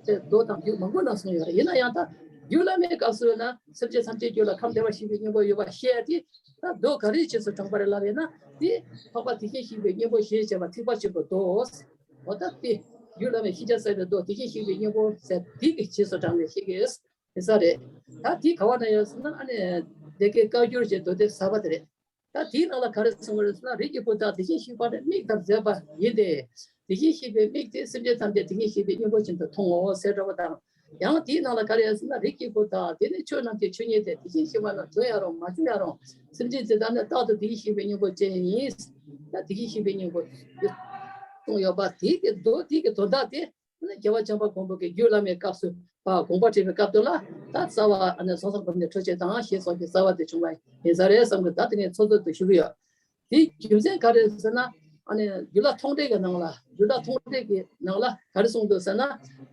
དེ་མདོ་དང་རྒྱུད་མང་པོ་ནང་གསུངས་ཡོད་རེད། ཡིན་ན་ཡང་ད་རྒྱུད་བླ་མའི་སྐབས་སུ་ཡོད་ན་སེམས་ཅན་ཐམས་ཅད་རྒྱུད་ལ་ཁམས་བདེ་བར་གཤེགས་པའི་སྙིང་པོ་ཡོད་པ་བཤད་ཡ་དེ་ད་མདོ་ག་རེའི་རྗེས་སུ་འབྲངས་པ་རེད་ལབ་ཡིན་ན། དེ་འཕགས་པ་དེ་བཞིན་གཤེགས་པའི་སྙིང་པོ་ཞེས་བྱ་བ་ཐེག་པ་ཆེན་པོའི་མདོ། འོ་ད་དེ་རྒྱུད་བླ་མའི་ཤེས་བྱ་གསལ་བའི་མདོ་དེ་བཞིན་གཤེགས་པའི་སྙིང་པོ་ཟེར་དེ་གི་རྗེས་སུ་འབྲངས་ནས་བཤད་ཀྱི་ཡིན་ས་རེད། ད་དེ་ག་བ་ན་ཡོད་ཟེར་ན། ཨ་ནི་སྡེ་དགེ་བཀའ་འགྱུར་གྱི་མདོ་སྡེ་ཟབ་པ་དེ་རེད། ད་དེའི་ནང་ལ་ག་རེ་གསུངས་པ་རེད་ཟེར་ན། རིགས་ཀྱི་བུ་དག་དེ་བཞིན་གཤེགས་པ་ནི་མིག་ལྟར་མཛེས་པ་ཡིན་ཏེ། དེ་བཞིན་གཤེགས་པའི་མིག་དེ་སེམས་ཅན་ཐམས་ཅད་དེ་བཞིན་གཤེགས་པའི་སྙིང་པོ་བཞིན་དུ་མཐོང་ངོ་ཟེར་འདྲ་པོ་དང་། ཡང་དེའི་ནང་ལ་ག་རེ་ཡོད་ཟེར་ན། རིགས་ཀྱི་བུ་དག་དེ་ནི་ཆོས་རྣམས་ཀྱི་ཆོས་ཉིད་དེ། དེ་བཞིན་གཤེགས་པ་རྣམས་བྱུང་ཡང་རུང་མ་བྱུང་ཡང་རུང་། སེམས་ཅན་དེ་དག་ནི་རྟག་ཏུ་དེ་བཞིན་གཤེགས་པའི་སྙིང་པོ་ཅན་ཡིན། ད་དེ་བཞིན་གཤེགས་པའི་སྙིང་པོ་གསུངས་ཡོད་པ་དེ་གི་མདོ་དེ་གི་དོན་དག་དེ། ཨ་ནི་རྒྱལ་བ་བྱམས་པ་མགོན་པོ་གིས་རྒྱུད་བླ་མའི་སྐབས་སུ་ཕར་དགོངས་པ་བྲིས་པའི་སྐབས་དུ་ལ། ད་རྩ་བ་ཨ་ནི་སོང་ཙང་གོ་ནས་འཕྲོ་བཅད་དང་ཞེས་སོགས་ཀྱི་རྩ་བ་དེ་བྱུང་བ་ཡིན་ས་རེད་བསམ་གི། ད་དེ་ངས་ཚོད་ཚོད་དུ་ཞུ་གི་ཡོད། དེའི་རྒྱུ་མཚན་ག་རེ་ཟེར་ན། ཨ་ནི་རྒྱུད་བླ་མཐོང་གྲོལ་གྱི་ནང་ལ། རྒྱུད་བླ་མཐོང་གྲོལ་གྱི་ནང་ལ་ག་རེ་གསུངས་འདུག་ཟེར་ན།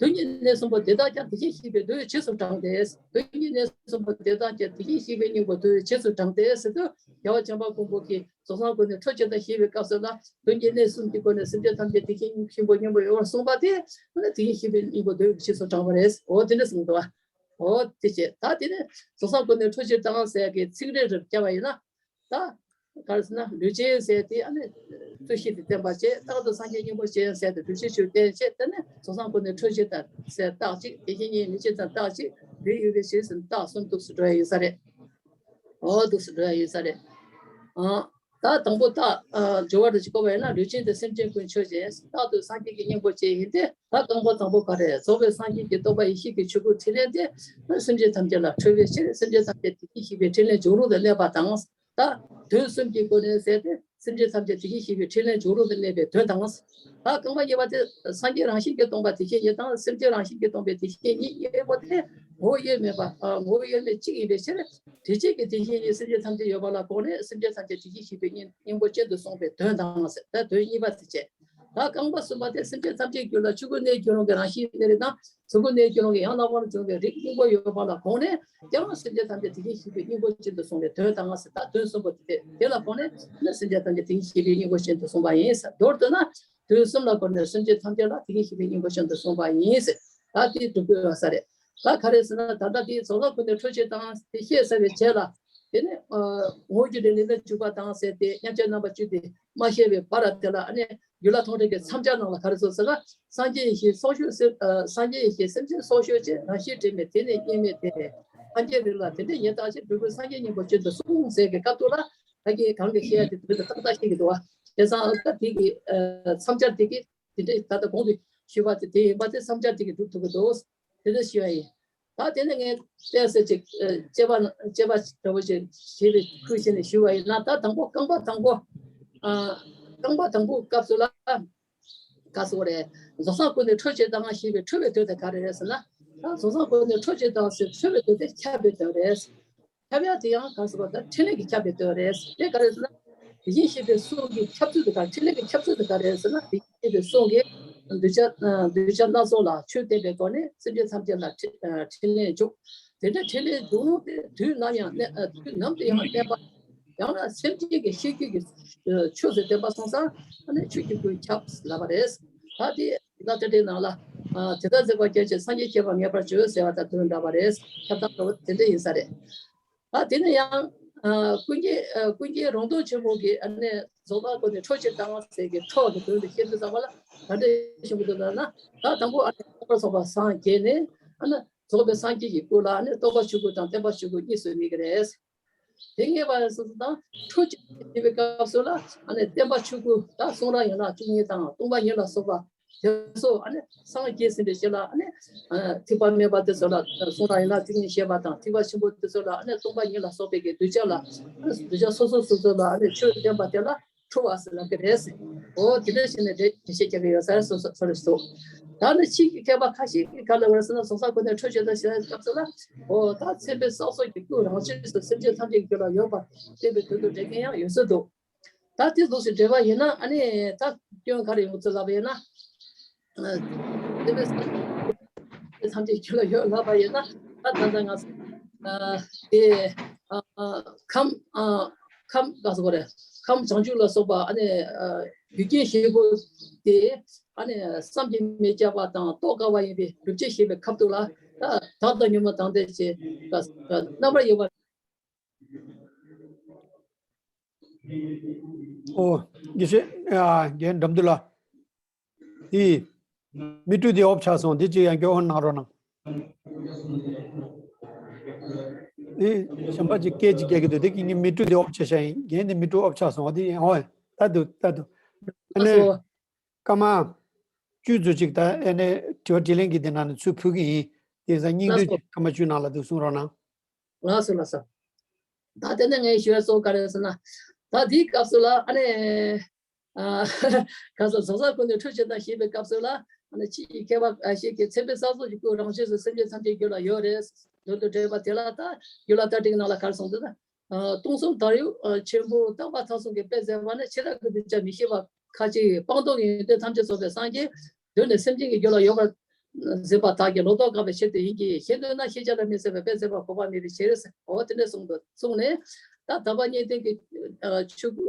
དོན་གཉིས་གནས་གསུམ་པོ་དེ་དག་ཀྱང་དེ་བཞིན་གཤེགས་པའི་མདོའི་རྗེས་སུ་འབྲངས་ཏེ། དོན་གཉིས་གནས་གསུམ་པོ་དེ་དག་ཀྱང་དེ་བཞིན་གཤེགས་པའི་སྙིང་པོ་མདོའི་རྗེས་སུ་འབྲངས་ཏེ་ཟེར་དུས། རྒྱལ་བ་བྱམས་པ་མགོན་པོ་གིས་རྫོགས་སངས་སྒོ་ནས་འཕྲོ་བཅད་དང་ཞེས་པའི་སྐབས་སུ་ལ། དོན་གྱི་གནས་གསུམ་གྱི་སྒོ་ནས་སེམས་ཅན་ཐམས་ཅད་དེ་བཞིན་གཤེགས་པའི་སྙིང་པོ་ཡོད་པར་གསུངས་པ་དེ། ཨ་ནི་དེ་བཞིན་གཤེགས་པའི་སྙིང་པོ་མདོའི་རྗེས་སུ་འབྲངས་པ་རེད། འོ་དེ་འདྲ་གསུངས་འདུག་བ། འོ་དེ་བྱས། ད་དེ་ནས་རྫོགས་སངས་སྒོ་ནས་འཕྲོ་བཅད་དང་ཟེར་གྱི་ཚིག་རེ་རེར་བསྐྱར་བ་ཡིན་ན། ད་ག་རེ་ཟེར་ན། ལུས་ཅན་ཟེར་དེ་ཨ་ནི་བརྟུལ་ཞུགས་དེ་བསྟན་པ་བྱས། རྟག་ཏུ་སངས་རྒྱས་སྙིང་པོ་ཅན་ཟེར་དེ་བརྟུལ་ཞུགས་ཆོས་བསྟན་བྱས། དེ་ནས་རྫོགས་སངས་སྒོ་ནས་འཕྲོ་བཅད་དང་ཟེར་རྟགས་གཅིག་དེ་བཞིན་ཉིད་མི་མཆིས་ཙམ་རྟགས་གཅིག་ལུས་ཡོད་པའི་ཕྱིར་ཟེར་རྟགས་གསུམ་འདུག་སེ་འགྲོ་ཡ་ཡིན་ས་རེད། འོ་འདུག་སེ་འགྲོ་ཡ་ཡིན་ས་རེད། ཨ། ད་དང་པོ་རྟགས། ཨ། སྦྱོར་བ་རུ་ཅིག་བཀོད་པ་ཡིན་ན། ལུས་ཅན་དེ་སེམས་ཅན་ཀུན་ཆོས་ཅན། རྟག་ཏུ་སངས་རྒྱས་ཀྱི་སྙིང་པོ་ཅན་ཡིན་ཏེ། ད་རྐང་པ་དང་པོ་ག་རེ། རྫོགས་པའི་སངས་རྒྱས་ཀྱི་རྟོགས་པ་ཡེ་ཤེས་ཀྱི་ཆོས་སྐུའི་ཕྲིན་ལས་དེ་སེམས་ཅན་ཐམས་ཅད་ལ་འཕྲོད་པའི་ཕྱིར། སེམས་ཅན་ཐམས་ཅད་དེ་བཞིན་གཤེགས་པའི་ཕྲིན་ལས་འཇུག་རུང་དུ་གནས་པ་དང་། ད་དོན་གསུམ་གྱི་སྒོ་ནས་ཟེར་ཏེ། སེམས་ཅན་ཐམས་ཅད་དེ་བཞིན་གཤེགས་པའི་ཕྲིན་ལས་འཇུག་རུང་དུ་གནས་པའི་དོན་དང་། ད་རྐང་པ་གཉིས་པ་དེ། སངས་རྒྱས་རང་བཞིན་གྱིས་སྟོང་པ་དེ་བཞིན་ཉིད་དང་། སེམས་ཅན་རང་བཞིན་གྱིས་སྟོང་པའི་དེ་བཞིན་ཉིད་གཉིས་པོ་དེ་ངོ་བོ་དབྱེར་མེད་པ། ཨ། ངོ་བོ་དབྱེར་མེད་གཅིག་ཡིན་པའི་ཕྱིར། དེ་གཅིག་གི་དེ་བཞིན་ཉིད་སེམས་ཅན་ཐམས་ཅད་ཡོད་པ་ལ་དགོངས་ནས། སེམས་ཅན་ཐམས་ཅད་དེ་བཞིན་གཤེགས་པའི་སྙིང་སྙིང་པོ་ཅན་དུ་གསུངས་པའི་དོན་དང་ཟེར། ད་དོན་གཉིས་པ་དེ་བྱས། ད་རྐང་པ་གསུམ་པ་དེ། སེམས་ཅན་ཐམས་ཅད་རྒྱུད་ལ་ཆོས་སྐུ་གནས་རྒྱུད་རང་གི་རང་བཞིན་གནས་རིགས་དང་། ཆོས་སྐུ་གནས་རྒྱུད་རང་གི་ཡང་དག་པར་འབྱུང་བའི་རིགས་སྙིང་པོ་ཡོད་པ་ལ་དགོངས་ནས། ཀྱང་སེམས་ཅན་ཐམས་ཅད་དེ་བཞིན་གཤེགས་པའི་སྙིང་པོ་ཅན་དུ་གསུངས་པའི་དོན་དང་ཟེར། ད་དོན་གསུམ་པོ་དེ། དེ་ལ་དགོངས་ནས་ནི་སེམས་ཅན་ཐམས་ཅད་དེ་བཞིན་གཤེགས་པའི་སྙིང་པོ་ཅན་དུ་གསུངས་པ་ཡིན་ཟེར། མདོར་བསྡུ་ན། དོན་གསུམ་ལ་དགོངས་ནས་སེམས་ཅན་ཐམས་ཅད་ལ་དེ་བཞིན་གཤེགས་པའི་སྙིང་པོ་ཅན་དུ་གསུངས་པ་ཡིན་ཟེར། ད་དེ་སྒྲུབ་དགོས་པ་ས་རེད། ད་ག་རེ་ཟེར་ན། ད་ལྟ་དེ་རྫོགས་སངས་སྒོ་ནས་འཕྲོ་བཅད་དང་དེ་བཤད་ཚར་བའི་རྗེས་ལ། དེ་ནས་ཨ་ངོ་བོ་རྒྱུ་འབྲས་ལས་ལ་འཇུག་པ་དང་ཟེར་ཏེ། མཉམ་གཞག་རྣམ་པ་བཅུ་དེ་མ་བཤད་པའི་བར་དེ་ལ། ཨ་ནི་རྒྱུད་བླ་མཐོང་གྲོལ་གྱི་མཚམས་སྦྱར་ནང་ལ་ག་རེ་གསུངས་ཟེར་ན། སངས་རྒྱས་ཡེ་ཤེས་སོགས་ཤོས་ཟེར། ཨ། སངས་རྒྱས་ཡེ་ཤེས་སེམས་ཅན་སོགས་ཤོས་ཅན། རང་བཞིན་དྲི་མེད་དེ་ནི་གཉིས་མེད་དེ། སངས་རྒྱས་རིགས་ལ་དེ་འདྲའི་ཉེར་བརྟགས་ཕྱིར། སྤྲུལ་སྐུ་སངས་རྒྱས་སྙིང་པོ་ཅན་དུ་གསུངས་ཟེར་གྱི་སྐབས་དུ་ལ། ད་གིན་གང་གིས་བཤད་ཡ་དེ་དེ་ལྟར་ཏག་ཏག་ཤེས་ཀྱི་འདུག་བ། བྱས་ཙང་ཨ་ད་དེ་གི་ཨ་མཚམས་སྦྱར་དེ་གི་དེ་འདྲའི་ད་ལྟ་གོང་དུ་ཞུས་པ་དེ་དེ་ཡིན་པ་དེ་མཚམས་སྦྱར་དེ་གི་སྒྲུབ་ཐུབ་ཀྱི་འདུག་དེ་འདྲ་ཞུ་བ་ཡིན། ད་དེ་ནས་ངས་བལྟས་ཚེ་ཅིག་ཨ་དཔྱད་པ་དཔྱད་པ་འདྲ་བོ་ཞིག་བྱེད་པའི་ཁུལ་བྱས་ནས་ཞུ་བ་ཡིན་ན། ད་དང་པོ་རྐང་པ་དང་པོ། ཨ་རྐང་པ་དང་པོའི་སྐབས་སུ་ལ། ག་སོགས་རེད། རྫོགས་སངས་སྒོ་ནས་འཕྲོ་བཅད་དང་ཞེས་པའི་འཕྲོ་བའི་དོན་དེ་ག་རེ་རེད་ཟེར་ན། ད་རྫོགས་སངས་སྒོ་ནས་འཕྲོ་བཅད་དང་ཟེར་འཕྲོ་བའི་དོན་དེ་ཁྱབ་པའི་དོན་རེད། ཁྱབ་ཡ་དེ་ཡང་ག་སོགས་པ་ད་ཕྲིན་ལས་ཀྱིས་ཁྱབ་པའི་དོན་རེད། དེ་ག་རེ་ཟེར་ན། དེ་བཞིན་གཤེགས་པའི་གསུང་གི་ཁྱབ་ཚུལ་དེ་ག། ཕྲིན་ལས་ཀྱི་ཁྱབ་ཚུལ་དེ་ག་རེ་ཟེར་ན། དེ་བཞིན་གཤེགས་པའི་གསུང་གིས་གདུལ་བྱ་གདུལ་བྱ་སྣ་ཚོགས་ལ་ཆོས་བསྟན་པའི་སྒོ་ནས་སེམས་ཅན་ཐམས་ཅད་ལ་ཕྲིན་ཕྲིན་ལས་འཇུག་དེ་འདྲའི་ཕྲིན་ལས་འཇུག་ལུགས་དེ་དུས་ནམ་ཡང་གནས། ཨ། དུས་ནམ་དུ་ཡང་བསྟན་པ། ཡང་ན་སེམས་ཅན་གྱི་ཤེས་རྒྱུད་ཀྱི་ཨ་ཆོས་སུ་བསྟན་པ་སོང་ཙང་། ཨ་ནི་ཆོས་ཀྱི་སྐུས་ཁྱབ་ལབ་པ་རེད། ད་དེ་བླ་ཏྲ་ཏྲའི་ནང་ལ། ཨ། དེ་ལྟར་མཛད་པ་རྒྱ་ཆེ་སངས་རྒྱས་བསྐྱེད་པ་ངེས་པར་བྱོས་ཟེར་བ་དང་དོན་འདྲ་བ་རེད། ཁྱབ་སྟངས་འདྲ་བོ་དེ་འདྲ་ཡིན་ས་རེད། ད་དེ་ནས་ཡང་། ཨ། ཀུན་མཁྱེན། ཨ། ཀུན་མཁྱེན་རོང་སྟོན་ཆེན་པོ་གིས། ཨ་ནི་རྫོགས་པ་སྒོ་ནས་འཕྲོ་བཅད་དང་ཟེར་གྱི་འཕྲོ་གི་དོན་དེ་བཤད་དུས་ཙམ་པ་ལ་ག་འདྲ་བྱུང་གི་འདུག་ལབ་ན། ད་དང་པོ་ཨ་ནི་རྟོགས་པར་སོགས་པ་སངས་རྒྱས་ནས། ཨ་ནི་རྫོགས་པའི་སངས་རྒྱས་ཀྱི་སྐུ་ལ། ཨ་ནི་རྟོགས་པ་ཆོས་སྐུ་དང་བརྟན་པ་ཆོས་སྐུ་གཉིས་སུ་དམིགས་ཀྱི་རེད། དེ་ངེས་པར་སོ་སོ་དང་འཕྲོ་བཅད་བྱེད་པའི་སྐབས་སུ་ལ། ཨ་ནི་བརྟན་པ་ཆོས་སྐུ་དང་གསུང་རབ་ཡན་ལག་བཅུ་གཉིས་དང་སྟོང་པ་ཉིད་ལ་སོགས་པ་ དེ་ཚོ་ཨ་ནི་སངས་རྒྱས་ཟིན་པའི་ཕྱིར་ལ་ཨ་ནི་ཐེག་པ་དམན་པ་དེ་ཚོ་ལ་གསུང་ར་ཡིན་ལ་ཏིང་ངེ་འཛིན་བཤད་པ་དང་། ཐེག་པ་ཆེན་པོ་དེ་ཚོ་ལ་ཨ་ནི་སྟོང་པ་ཉིད་ལ་སོགས་པའི་གི་གདུལ་བྱ་ལ་ཨ་ནི་གདུལ་བྱ་སོ་སོ་སོ་སོ་ལ་ཨ་ནི་ཆོས་བསྟན་པ་དེ་ལ་ཁྲོ་བ་ཟེར་ལབ་ཀྱི་རེད་ཟེར། འོ་དེ་འདྲ་བྱས་ནས་འགྲེལ་བཤད་རྒྱག་གི་ཡོད་ས་རེད། སོ་སོ་སོ་རེད་སོ། ད་ནི་ཕྱིས་ཀྱི་མཁས་པ་ཁ་ཤས་ཀྱིས་ག་ལ་བར་སོང་ན་གཟུངས་གསོལ་གོ་ནས་ཁྲོ་བྱེད་དང་ཞེས་སྐབས་སུ་ལ། འོ་ད་མཚན་དཔེ་བསགས་སོགས་ཀྱི་སྐུ་རང་ཆས་སུ་སེམས་ཅན་ཐམས་ཅད་ཀྱི་རྒྱུད་ལ་ཡོད་པར་བསྟན་པའི་དོན་དུ་འགྲེལ་མཁན་ཡང་ཡོད་སྲོལ་འདུག་ད་དེ་ལུགས་སུ་འགྲེལ་བ་ཡིན་ན་ཨ་ནི་ད་སྐྱོན་ག་རེ་ཡོང་ཚུལ་ལབ་པ་ཡིན་ན། ཨ་དེ་བས་ཐམས་ཅད་ཁྱོད་ལ་ཡོད་ལབ་པ་ཡིན་ན། ད་ད་ལྟ་ང་ཚོ་ཨ་དེ་ཨ་ཨ་ཁམས་ཨ་ཁམས་ག་ཟེར་དགོས་རེད། ཁམས་བྱང་ཆུབ་ལ་སོགས་པ་ཨ་ནི་ཨ་རྒྱུ་རྐྱེན་བཞི་པོ་དེ་ཨ་ནི་བསམ་གྱིས་མི་ཁྱབ་པ་དང་རྟོགས་དཀའ་བ་ཡིན་པའི་སྒྲུབ་བྱེད་ཞེས་པའི་ཁ་ཐུག་ལ། ད་བདག་དང་ཉོན་མོངས་དང་ལྡན་ཞེས་རྣམ་པར་དབྱེ་བ། ཨོ། དགེ་བཤེས། ཨ། རྒན་དགྲ་འདུལ་ལགས། དེ། མིག་འཕྲུལ་དེ་ཨོབ་ཆགས་སོང་། དེ་ཅིག་ཡང་བསྐྱར་ཨོན་གནང་རོགས་གནང་། དེ། གཞན་པ་ཅིག་སྐད་ཅིག་རྒྱག་གི་འདུག་དེ་གི་ངའི་མིག་འཕྲུལ་དེ་ཨོབ་ཆགས་ཤག་ཡིན། རྒན་དེ་མིག་འཕྲུལ་ཨོབ་ཆགས་སོང་། དེ་ཡང་ཨོ། ད་འདུག་ད་འདུག་ཨ་ནི། སྐར་མ། བཅུ་ཙམ་ཅིག་ད་ཨ་ནི་དྲི་བ་དྲིས་ལན་གྱི་དེ་ནང་ནས་ཚུར་ཕུལ་གི་ཡིན། དེང་སང་སྙིང་བསྡུས་ཅིག་སྐར་མ་བཅུ་ནང་ལ་འདུག་གསུང་རོགས་གནང་། ལགས་སོ་ལགས་སོ། ད་དེ་ནས་ངས་ཞུ་ཡ་གཙོ་བོ་ག་རེ་ཟེར་ན། ད་དེའི་སྐབས་སུ་ལ་ཨ་ནི། ཨ། ག་ས་གཟུངས་གསོལ་གོ་ནས་ཁྲོ་བྱེད་དང་ཞེས་པའི་སྐབས་སུ་ལ་ཨ་ནི་ཕྱིས་ཀྱི་མཁས་པ་ཁ་ཤས་ཀྱིས་མཚན་དཔེ་བསགས་སོགས་ཀྱི་སྐུ་རང་ཆས་སུ་སེམས་ཅན་ཐམས་ཅད་རྒྱུད་ལ་ཡོད་རེད། དོན་དུ་འགྲེལ་པ་དེ་ལ་ད་རྒྱུད་བླ་ཏ་ཏིག་ནང་ལ་ག་རེ་གསུངས་འདུག་ན། ཨ། སྟོང་གསུམ་དར་ཡུག་ཆེན་པོ་དག་པ་མཐའ་གསུམ་གྱི་དཔེ་མཛད་པ་ནི། ཆེ་ཕྲ་གི་གདུལ་བྱ་མི་ཤེས་པ་ཁ་ཅིག་སྤངས་རྟོགས་ཀྱི་ཡོན་ཏན་ཐམས་ཅད་རྫོགས་པའི་སངས་རྒྱས་གདོད་ནས་སེམས་ཅན་གྱི་རྒྱུད་ལ་ཡོད་པར་འཛིན་པ་དག་གི་ལོག་རྟོག་དགག་པའི་ཕྱིར་དུ་ཡིན་གྱི། ཤེས་འདོད་ན་ཤེས་བྱ་ལ་མི་སྲིད་པར་དཔེ་མཛད་པ་གོ་བ་མེད་པའི་ཕྱིར། འོ་དེ་འདྲ་གསུངས་འདུག་གསུངས་ནས། ད་དག་པ་གཉིས་ལྡན་གྱི་ཨ་ཆོས་སྐུ་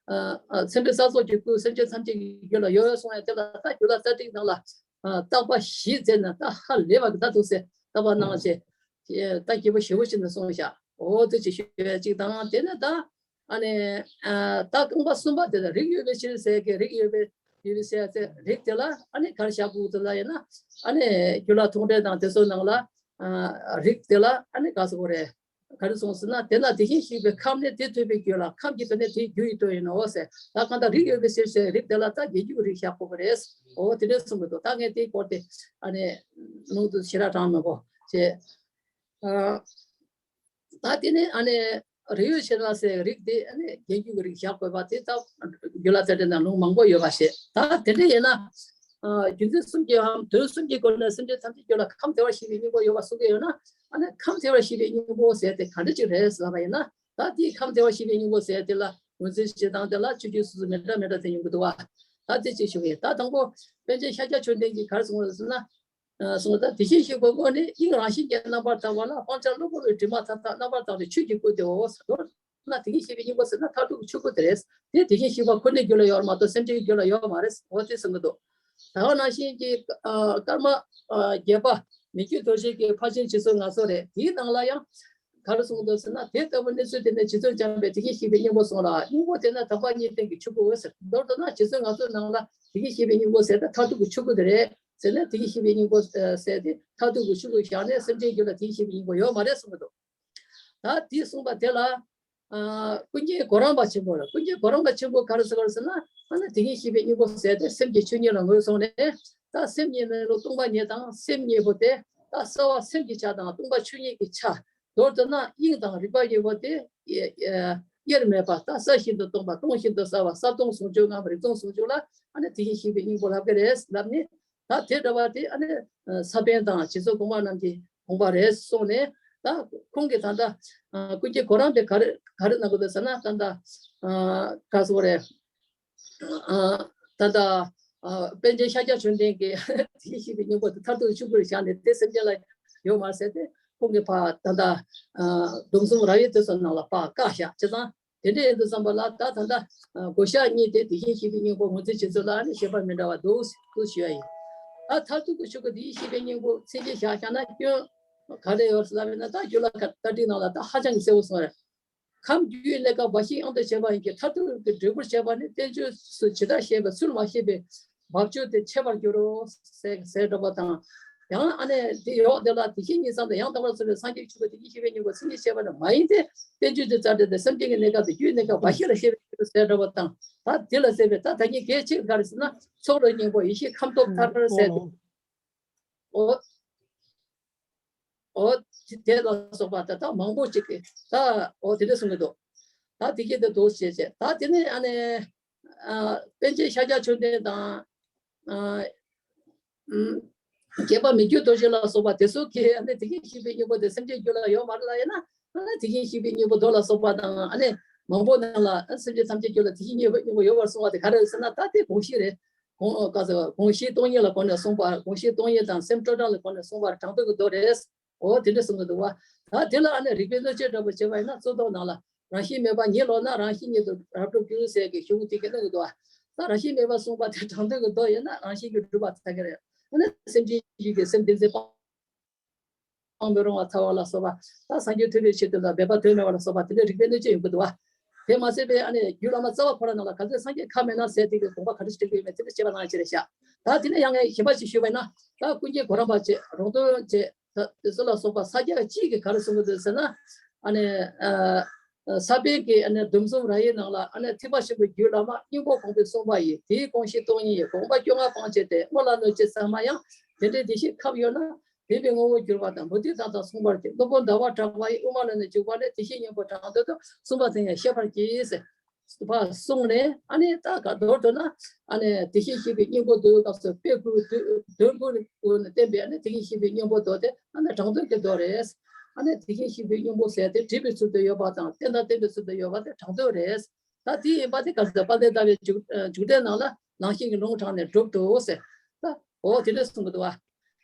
ཨ་ཨ་མཚན་དཔེ་བསགས་སོགས་ཀྱི་སྐུ་སེམས་ཅན་ཐམས་ཅད་ཀྱི་རྒྱུད་ལ་ཡོད་གསུངས་ཡ་དེ་ལ། ད་རྒྱུད་བླ་ཏ་ཏིག་ནང་ལ་ཨ་བརྟག་པ་བཞི་མཛད་ན་ད་ཧ་ལས་པ་གི་ད་འདུག་ཟེར། བརྟག་པ་གནང་བྱས་ད་སྐྱེས་བུ་ཞེ་པོ་ཅིག་ནས་གསུངས་བཞག་འོ་དེ་ཅིག་ཞུ་ཡ་གཅིག་དང་། དེ་ནས་ད་ཨ་ནི་ཨ་ད་རྐང་པ་གསུམ་པ་དེ་ལ་རིགས་ཡོད་པའི་ཕྱིར་ཟེར་གི། རིགས་ཡོད་པའི་ཡོད་པའི་ཟེར་ཡ་དེ་རིགས་དེ་ལ་ཨ་ནི་ག་རེ་བཞག་དགོས་དེ་ལ་ཡིན་ན། ཨ་ནི་རྒྱུད་བླ་མཐོང་གྲོལ་དང་དེ་ཚོའི་ནང་ལ་ཨ་རིགས་དེ་ལ་ཨ་ནི་ག་ཟེར་དགོས་རེད། ག་རེ་གསུངས་ཟེར་ན། དེ་ན་དེ་བཞིན་གཤེགས་པའི་ཁམས་ནི་དེ་ཐོས་པའི་རྒྱུད་ལ། ཁམས་ཀྱི་དོན་ནི་དེའི་རྒྱུ་ཡི་དོན་ཡིན་ནོ་ཟེར། ད་གང་ལྟར་རིགས་ཡོད་པའི་ཕྱིར་ཟེར་རིགས་དེ་ལ་ད་རྒྱན་རྒྱུད་ཀྱི་རིགས་བཞག་དགོས་པ་རེད། འོ་དེ་འདྲ་གསུངས་གི་འདུག་ད་ངས་དེའི་སྐོར་དེ་ཨ་ནི་ལུང་དུ་ཞེ་དྲག་དྲངས་མི་དགོས་བྱས། ཨ། ད་དེ་ནས་ཨ་ནི་རིགས་ཡོད་ཕྱིར་ན་ཟེར་རིགས་དེ་ཨ་ནི་རྒྱན་རྒྱུད་ཀྱི་རིགས་བཞག་དགོས་པ་དེ་ད་རྒྱུད་བླ་ཏ་ཏིག་ནང་ལུང་མང་པོ་ཡོད་པ་ཞིག་ད་དེ་འདྲ་ཡིན་ན། ཨ། རྒྱུ་མཚན་གསུམ་གྱིས་འམ་དོན་གསུམ་གྱི་སྒོ་ནས་སེམས་ཅན་ཐམས་ཅད་རྒྱུད་ལ་ཁམས་བདེ་བར་གཤེགས་པའི་སྙིང་པོ་ཡོད་པ་གསུང་གི་ཡོད་ན། ཨ་ནི་ཁམས་བདེ་བར་གཤེགས་པའི་སྙིང་པོ་ཟེར་དེ་ག་འདྲ་ཅིག་རེད་ཟེར་ལབ་པ་ཡིན་ན། ད་དེའི་ཁམས་བདེ་བར་གཤེགས་པའི་སྙིང་པོ་ཟེར་དེ་ལ་ངོས་འཛིན་བྱེད་སྟངས་དེ་ལ་ཆོས་བརྒྱུད་སོ་སོ་མི་འདྲ་མི་འདྲ་དེ་ཡོང་གི་འདུག་བ། ད་དེ་ཅིག་ཞུ་གི་ཡིན། ད་དང་པོ་པཎ་ཆེན་ཤཱཀྱ་མཆོག་ལྡན་གྱིས་ག་རེ་གསུངས་པ་རེད་ཟེར་ན། ཨ། གསུངས། ད་དེ་བཞིན་གཤེགས་པའི་སྔོན་ནས་དབྱིངས་རང་བཞིན་གྱིས་རྣམ་པར་དག་པ་ལ། སྤང་བྱ་གློ་བུར་བའི་དྲི་མ་མཐའ་དག་རྣམ་པར་དག་པའི་ཆོས་ཀྱི་སྐུ་དེའོ་ཟེར། མདོར་ན་དེ་བཞིན་གཤེགས་པའི་སྙིང་པོ་ཟེར་ན་མཐར་ཐུག་གི་ཆོས་སྐུ་དེ་རེད། དེ་དེ་བཞིན་གཤེགས་པ་ཁོ་ནའི་རྒྱུད་ལ་ཡོད་པར་མ་གཏོགས་སེམས་ཅན་རྒྱུད་ལ་ཡོད་མ་རེད། འོ་དེ་གསུང་གི་འདུག་ད་ག་ནང་བཞིན་གྱི་ཨ་ཀརྨ་ཨ་བརྒྱད་པ་མི་བསྐྱོད་རྡོ་རྗེ་གི་ཕར་ཕྱིན་རྗེ་བཙུན་ངལ་གསོ་རེད། དེའི་ནང་ལ་ཡང་ག་རེ་གསུངས་འདུག་ཟེར་ན། དེ་ལྟ་བུ་གནས་ཚུལ་དེ་ནི་རྗེ་བཙུན་བྱམས་པས་དེ་བཞིན་གཤེགས་པའི་སྙིང་པོ་གསུངས་ལ། སྙིང་པོ་དེ་ནི་དག་པ་གཉིས་ལྡན་གྱི་ཆོས་སྐུའོ་ཟེར། མདོར་བསྡུ་ན་རྗེ་བཙུན་ངལ་གསོའི་ནང་ལ་དེ་བཞིན་གཤེགས་པའི་སྙིང་པོ་ཟེར་ཏེ་མཐར་ཐུག་གི་ཆོས་སྐུ་དེ་རེད་ཟེར་ནས། དེ་བཞིན་གཤེགས་པའི་སྙིང་པོ་ཟེར་ཏེ་མཐར་ཐུག་གི་ཆོས་སྐུ་བཞག་ནས་སེམས་ཅན་རྒྱུད་ལ་དེ་བཞིན་གཤེགས་པའི་སྙིང་པོ་ཡོད་མ་རེད་གསུངས་གི་འདུག་ད་དེ་གསུངས་པ་དེ་ལ། ཨ། ཀུན་མཁྱེན་གོ་རམས་པ་ཆེན་པོ་རེད། ཀུན་མཁྱེན་གོ་རམས་པ་ཆེན་པོ་ག་རེ་ཟེར་ག་རེ་ཟེར་ན། ཨ་ནི་དེ་བཞིན་གཤེགས་པའི་སྙིང་པོ་ཟེར་ཏེ་སེམས་ཀྱི་ཆོས་ཉིད་ལ་ངོས་བཟུང་ནས། ད་སེམས་ཉིད་ནི་ལུགས་སྟོང་པ་ཉིད་དང་སེམས་གཉིས་པོ་དེ། ད་གསལ་བ་སེམས་ཀྱི་ཆ་དང་སྟོང་པ་ཆོས་ཉིད་ཀྱི་ཆ། མདོར་བསྡུ་ན་དབྱིངས་དང་རིག་པ་གཉིས་པོ་དེ་དབྱེར་མེད་པ། ད་གསལ་བཞིན་དུ་སྟོང་པ། སྟོང་བཞིན་དུ་གསལ་བ། གསལ་སྟོང་ཟུང་འཇུག་ངམ་རིག་སྟོང་ཟུང་འཇུག་ལ་ཨ་ནི་དེ་བཞིན་གཤེགས་པའི་སྙིང་པོ་ལབ་ཀྱི་རེད་ལབ་ནས། ད་དེ་འདྲ་བ་དེ་ཨ་ནི་ས་པཎ་དང་རྗེ་བཙུན་གོང་མ་རྣམས་ཀྱིས་དགོངས་པ་རེད་གསུངས་ནས། ད་ཁོང་གིས་ད་ལྟ་ཀུན་མཁྱེན་གོ་རམས་པས་ག་རེ་ག་རེ་གནང་གི་འདུག་ཟེར་ན། ད་ལྟ་ག་སོ་རེད། ད་ལྟ་པཎ་ཆེན་ཤཱཀྱ་མཆོག་ལྡན་གྱིས་དེ་བཞིན་གཤེགས་པའི་སྙིང་པོ་དེ་མཐར་ཐུག་ཆོས་སྐུར་བཞག་ནས་དེ་སེམས་ཅན་ལ་ཡོད་མ་ཟེར་ཏེ། ཁོང་གིས་ཕར་ད་ལྟ་སྡོམ་གསུམ་རབ་དབྱེ་དེ་ཚོ་ནང་ལ་ཕར་བཀག་བཞག་བྱས་ཙང་། དེ་འདྲ་ཡིན་དུས་ཙམ་པ་ལ་ད་ད་ལྟ་ཨ་བགོ་བཤའ་གཉིས་དེ་དེ་བཞིན་གཤེགས་པའི་སྙིང་པོ་ངོས་འཛིན་བྱེད་ཚུལ་ལ་ཨ་ནི་ཁྱད་པར་མི་འདྲ་བ་འདུག་ཟེར་ཞུ་ཡ་ཡིན། ད་མཐར་ཐུག་གི་ཆོས་སྐུ་དེ་བཞིན་གཤེགས་པའི་སྙིང་པོ་མཚན་ཉིད་བཞག་བཞག་ན་སྐྱོན་ག་རེ་ཡོད་ཟེར་ལབ་ན། ད་རྒྱུད་བླ་ཏ་ཏིག་ནང་ལ་ད་ཧ་ཅང་གི་གསལ་བོ་གསུངས་རེད། ཁམས་རྒྱུའི་གནས་སྐབས་འབའ་ཞིག་དབྱངས་དང་བྱེད་པ་ཡིན་གྱི། མཐར་ཐུག་གི་འབྲས་བུར་བྱེད་པ་ནི་བསྟན་བཅོས་སུ་ཇི་ལྟར་བཤད་པའི་ཚུལ་མ་ཤེས་པས་འབབ་ཆོས་དེ་འཆད་པར་འགྱུར་རོ་ཟེར་ཟེར་འགྲོ་བ་དང་། ཡང་ཨ་ནི་དེ་ཡོག་དེ་ལ་དེ་བཞིན་ཉིད་ཙམ་དུ་ཡང་དག་པར་རྫོགས་པའི་སངས་རྒྱས་ཆོས་ཀྱི་དེ་བཞིན་གཤེགས་པའི་སྙིང་པོ་སེམས་ཅན་ཤེས་པ་ནི་མ་ཡིན་ཏེ། བསྟན་བཅོས་ཀྱི་རྩ་འགྲེལ་དེ་སེམས་ཅན་གྱི་གནས་སྐབས་དེ་རྒྱུའི་གནས་སྐབས་བ་ཤེས་ལ་ཤེས་པའི་ཕྱིར་ཟེར་འགྲོ་བ་དང་། ད་དེ་ལ་ཟེར་བའི་ད་ད་གིན་གལ་ཆེ་ག་རེ་ཟེར་ན་ཚོགས་རིག་སྙིང་པོ་ཡེ་ཤེས་ཁམས་སྟོབས་མཐར་ཟེར་ཏེ། འོ། འོ། དེ་ལ་སོགས་པ་ད་ལྟ་མང་པོ་ཅིག་གིས་ད་འོ་དེ་འདྲ་གསུང་གི་འདུག་ད་དེ་གི་དེ་འདུག་ཅེས་བྱས། ད་དེ་ནས་ཨ་ནི་ཨ་པཎ་ཆེན་ཤཱཀྱ་མཆོག་ལྡན་དང་། ཨ་ཨམ་བརྒྱད་པ་མི་བསྐྱོད་རྡོ་རྗེ་ལ་སོགས་པ་དེ་ཚོ་གིས་ཨ་ནི་དེ་བཞིན་གཤེགས་པའི་སྙིང་པོ་དེ་སེམས་ཅན་རྒྱུད་ལ་ཡོད་མ་རེད་ལབ་ཡིན་ན། ཨ་ནི་དེ་བཞིན་གཤེགས་པའི་སྙིང་པོ་མདོ་ལ་སོགས་པ་དང་། ཨ་ནི་མང་པོ་ནང་ལ་ཨ་སེམས་ཅན་ཐམས་ཅད་རྒྱུད་ལ་དེ་བཞིན་གཤེགས་པའི་སྙིང་པོ་ཡོད་པར་གསུངས་པ་དེ་ག་རེ་རེད་ཟེར་ན། ད་དེ་དགོངས་གཞི་རེད། དགོངས་ག་ཟེར་བ། དགོངས་གཞི་སྟོང་ཉིད་ལ་གོ་ནས་གསུངས་པ། དགོངས་གཞི་སྟོང་ཉིད་དང་སེམས་སྤྲོས་བྲལ་ལ་གོ་ནས་གསུངས་པ་དྲང་དོན་གྱི་མདོ་རེད། འོ་དེ་འདྲ་གསུང་གི་འདུག་བ། ད་དེ་ལ་ཨ་ནི་རིགས་པའི་གནོད་བྱེད་འདྲ་པོ་བྱས་པ་ཡིན་ན། རྩོད་ཟློག་ནང་ལ་རང་བཞིན་མེད་པ་ཉིད་ལོག་ན་རང་བཞིན་ཉིད་དུ་རབ་སྒྲུབ་འགྱུར་ཟེར་གྱི་གཞུང་དེ་ག་གནང་གི་འདུག་བ། ད་རང་བཞིན་མེད་པ་གསུངས་པ་དེ་དྲང་དོན་གྱི་མདོ་ཡིན་ན་རང་བཞིན་གྱིས་གྲུབ་པ་ཚ་གི་རེད། ཨ་ནི་སེམས་ཅན་ཡིད་ཀྱི་སེམས་བདེན་འཛིན་སྤང་སྤང་མི་རུང་བ་ཚ་བ་ལ་སོགས་པ། ད་སངས་རྒྱས་ཐོབ་པའི་ཆེད་དུ་ལ་འབད་པ་དོན་མེད་པ་ལ་སོགས་པ་དེ་འདྲའི་རིགས་པའི་གནོད་བྱེད་ཡོང་གི་འདུག་བ། དེ་མ་ཟད་པའི་ཨ་ནི་རྒྱུད་བླ་མ་རྩ་བ་ཁོ་རང་ནང་ལ་ག་ཚོད་སངས་རྒྱས་ཁ་མེད་ན་ཟེར་དེ་གི་དགོངས་པ་ག་འདྲ་ཞིག་བསྒྲིགས་ཡོད་མེད་དེ་འདྲ་བྱས་པ་ནང་བཞིན་རེད་ཤག་ད་དེ་ནས་ཡང་ངས་གཞན་པ་ཞིག་ཞུས་པ་ཡིན་ན། ད་ཀུན་མཁྱེན་གོ་རམས་པ་བྱས། རོང་སྟོན་བྱས། ད་དེ་ཚོ་ལ་སོགས་པ་ས་སྐྱ་གཅིག་གིས་ག་རེ་གསུང་གི་འདུག་ཟེར་ན། ཨ་ནི་ཨ་ས་པཎ་གྱི་ཨ་ནི་སྡོམ་གསུམ་ར་ཡའི་ནང་ལ། ཨ་ནི་ཐེག་པ་ཆེན་པོའི་རྒྱུད་བླ་མ་སྙིང་པོ་དགོངས་པའི་གསུངས་པ་ཡིས། དེའི་དགོངས་གཞི་སྟོང་ཉིད་ཡིན། དགོངས་པ་སྐྱོ་ངལ་སྤངས་བྱས་ཏེ། སྔོན་ལ་གནོད་བྱེད་ཚད་མར་ཡང་། དེ་འདྲའི་བདེ་གཤེགས་ཁྱབ་ཡོད་ན། བདེན་པའི་ངོ་བོར་གྱུར་པ་དང་། མུ་སྟེགས་དག་དང་མཚུངས་པར་གྱུར། སློབ་དཔོན་ཟླ་བ་གྲགས་པ་ཡི། དབུ་མ་ལ་ནི་འཇུག་པ་ལས། དེ་བཞིན་སྙིང་པོ་དྲང་དོན་དུ། གསུངས་པ་དེ་ཡང་ཤེས་པར་གྱིས། ཟེར་བ་གསུངས་ནས། ཨ་ནི་ད་ག་མདོར་བསྡུ་ན། ཨ་ནི་དེ་བཞིན་གཤེགས་པའི་སྙིང་པོ་མདོའི་སྐབས་སུ་དཔེ་ཀུན་དོན་ཀུན་ནས་བསྟན་པའི། ཨ་ནི་དེ་བཞིན་གཤེགས་པའི་སྙིང་པོ་མདོ་དེ་ཨ་ནི་དྲང་དོན་གྱི་མདོ་རེད། ཨ་ནི་དེ་བཞིན་གཤེགས་པའི་སྙིང་པོ་ཟེར་དེ་བྲིས་པའི་ཚུལ་དུ་ཡོད་པ་དང་། བསྟན་དང་བསྟན་པའི་ཚུལ་དུ་ཡོད་པ་དེ་དྲང་དོན་རེད། ད་དེ་ཡིན་པ་དེ་ག་ཟེར། དཔལ་ལྡན་ཟླ་བའི་འཇུག་འཇུག་འགྲེལ་ནང་ལ། ནང་བཞིན་གྱི་ལུང་དྲངས་ནས་སྒྲུབ་ཏུ་ཟེར། ད་འོ་དེ་འདྲ་གསུང་གི་འདུག་བ།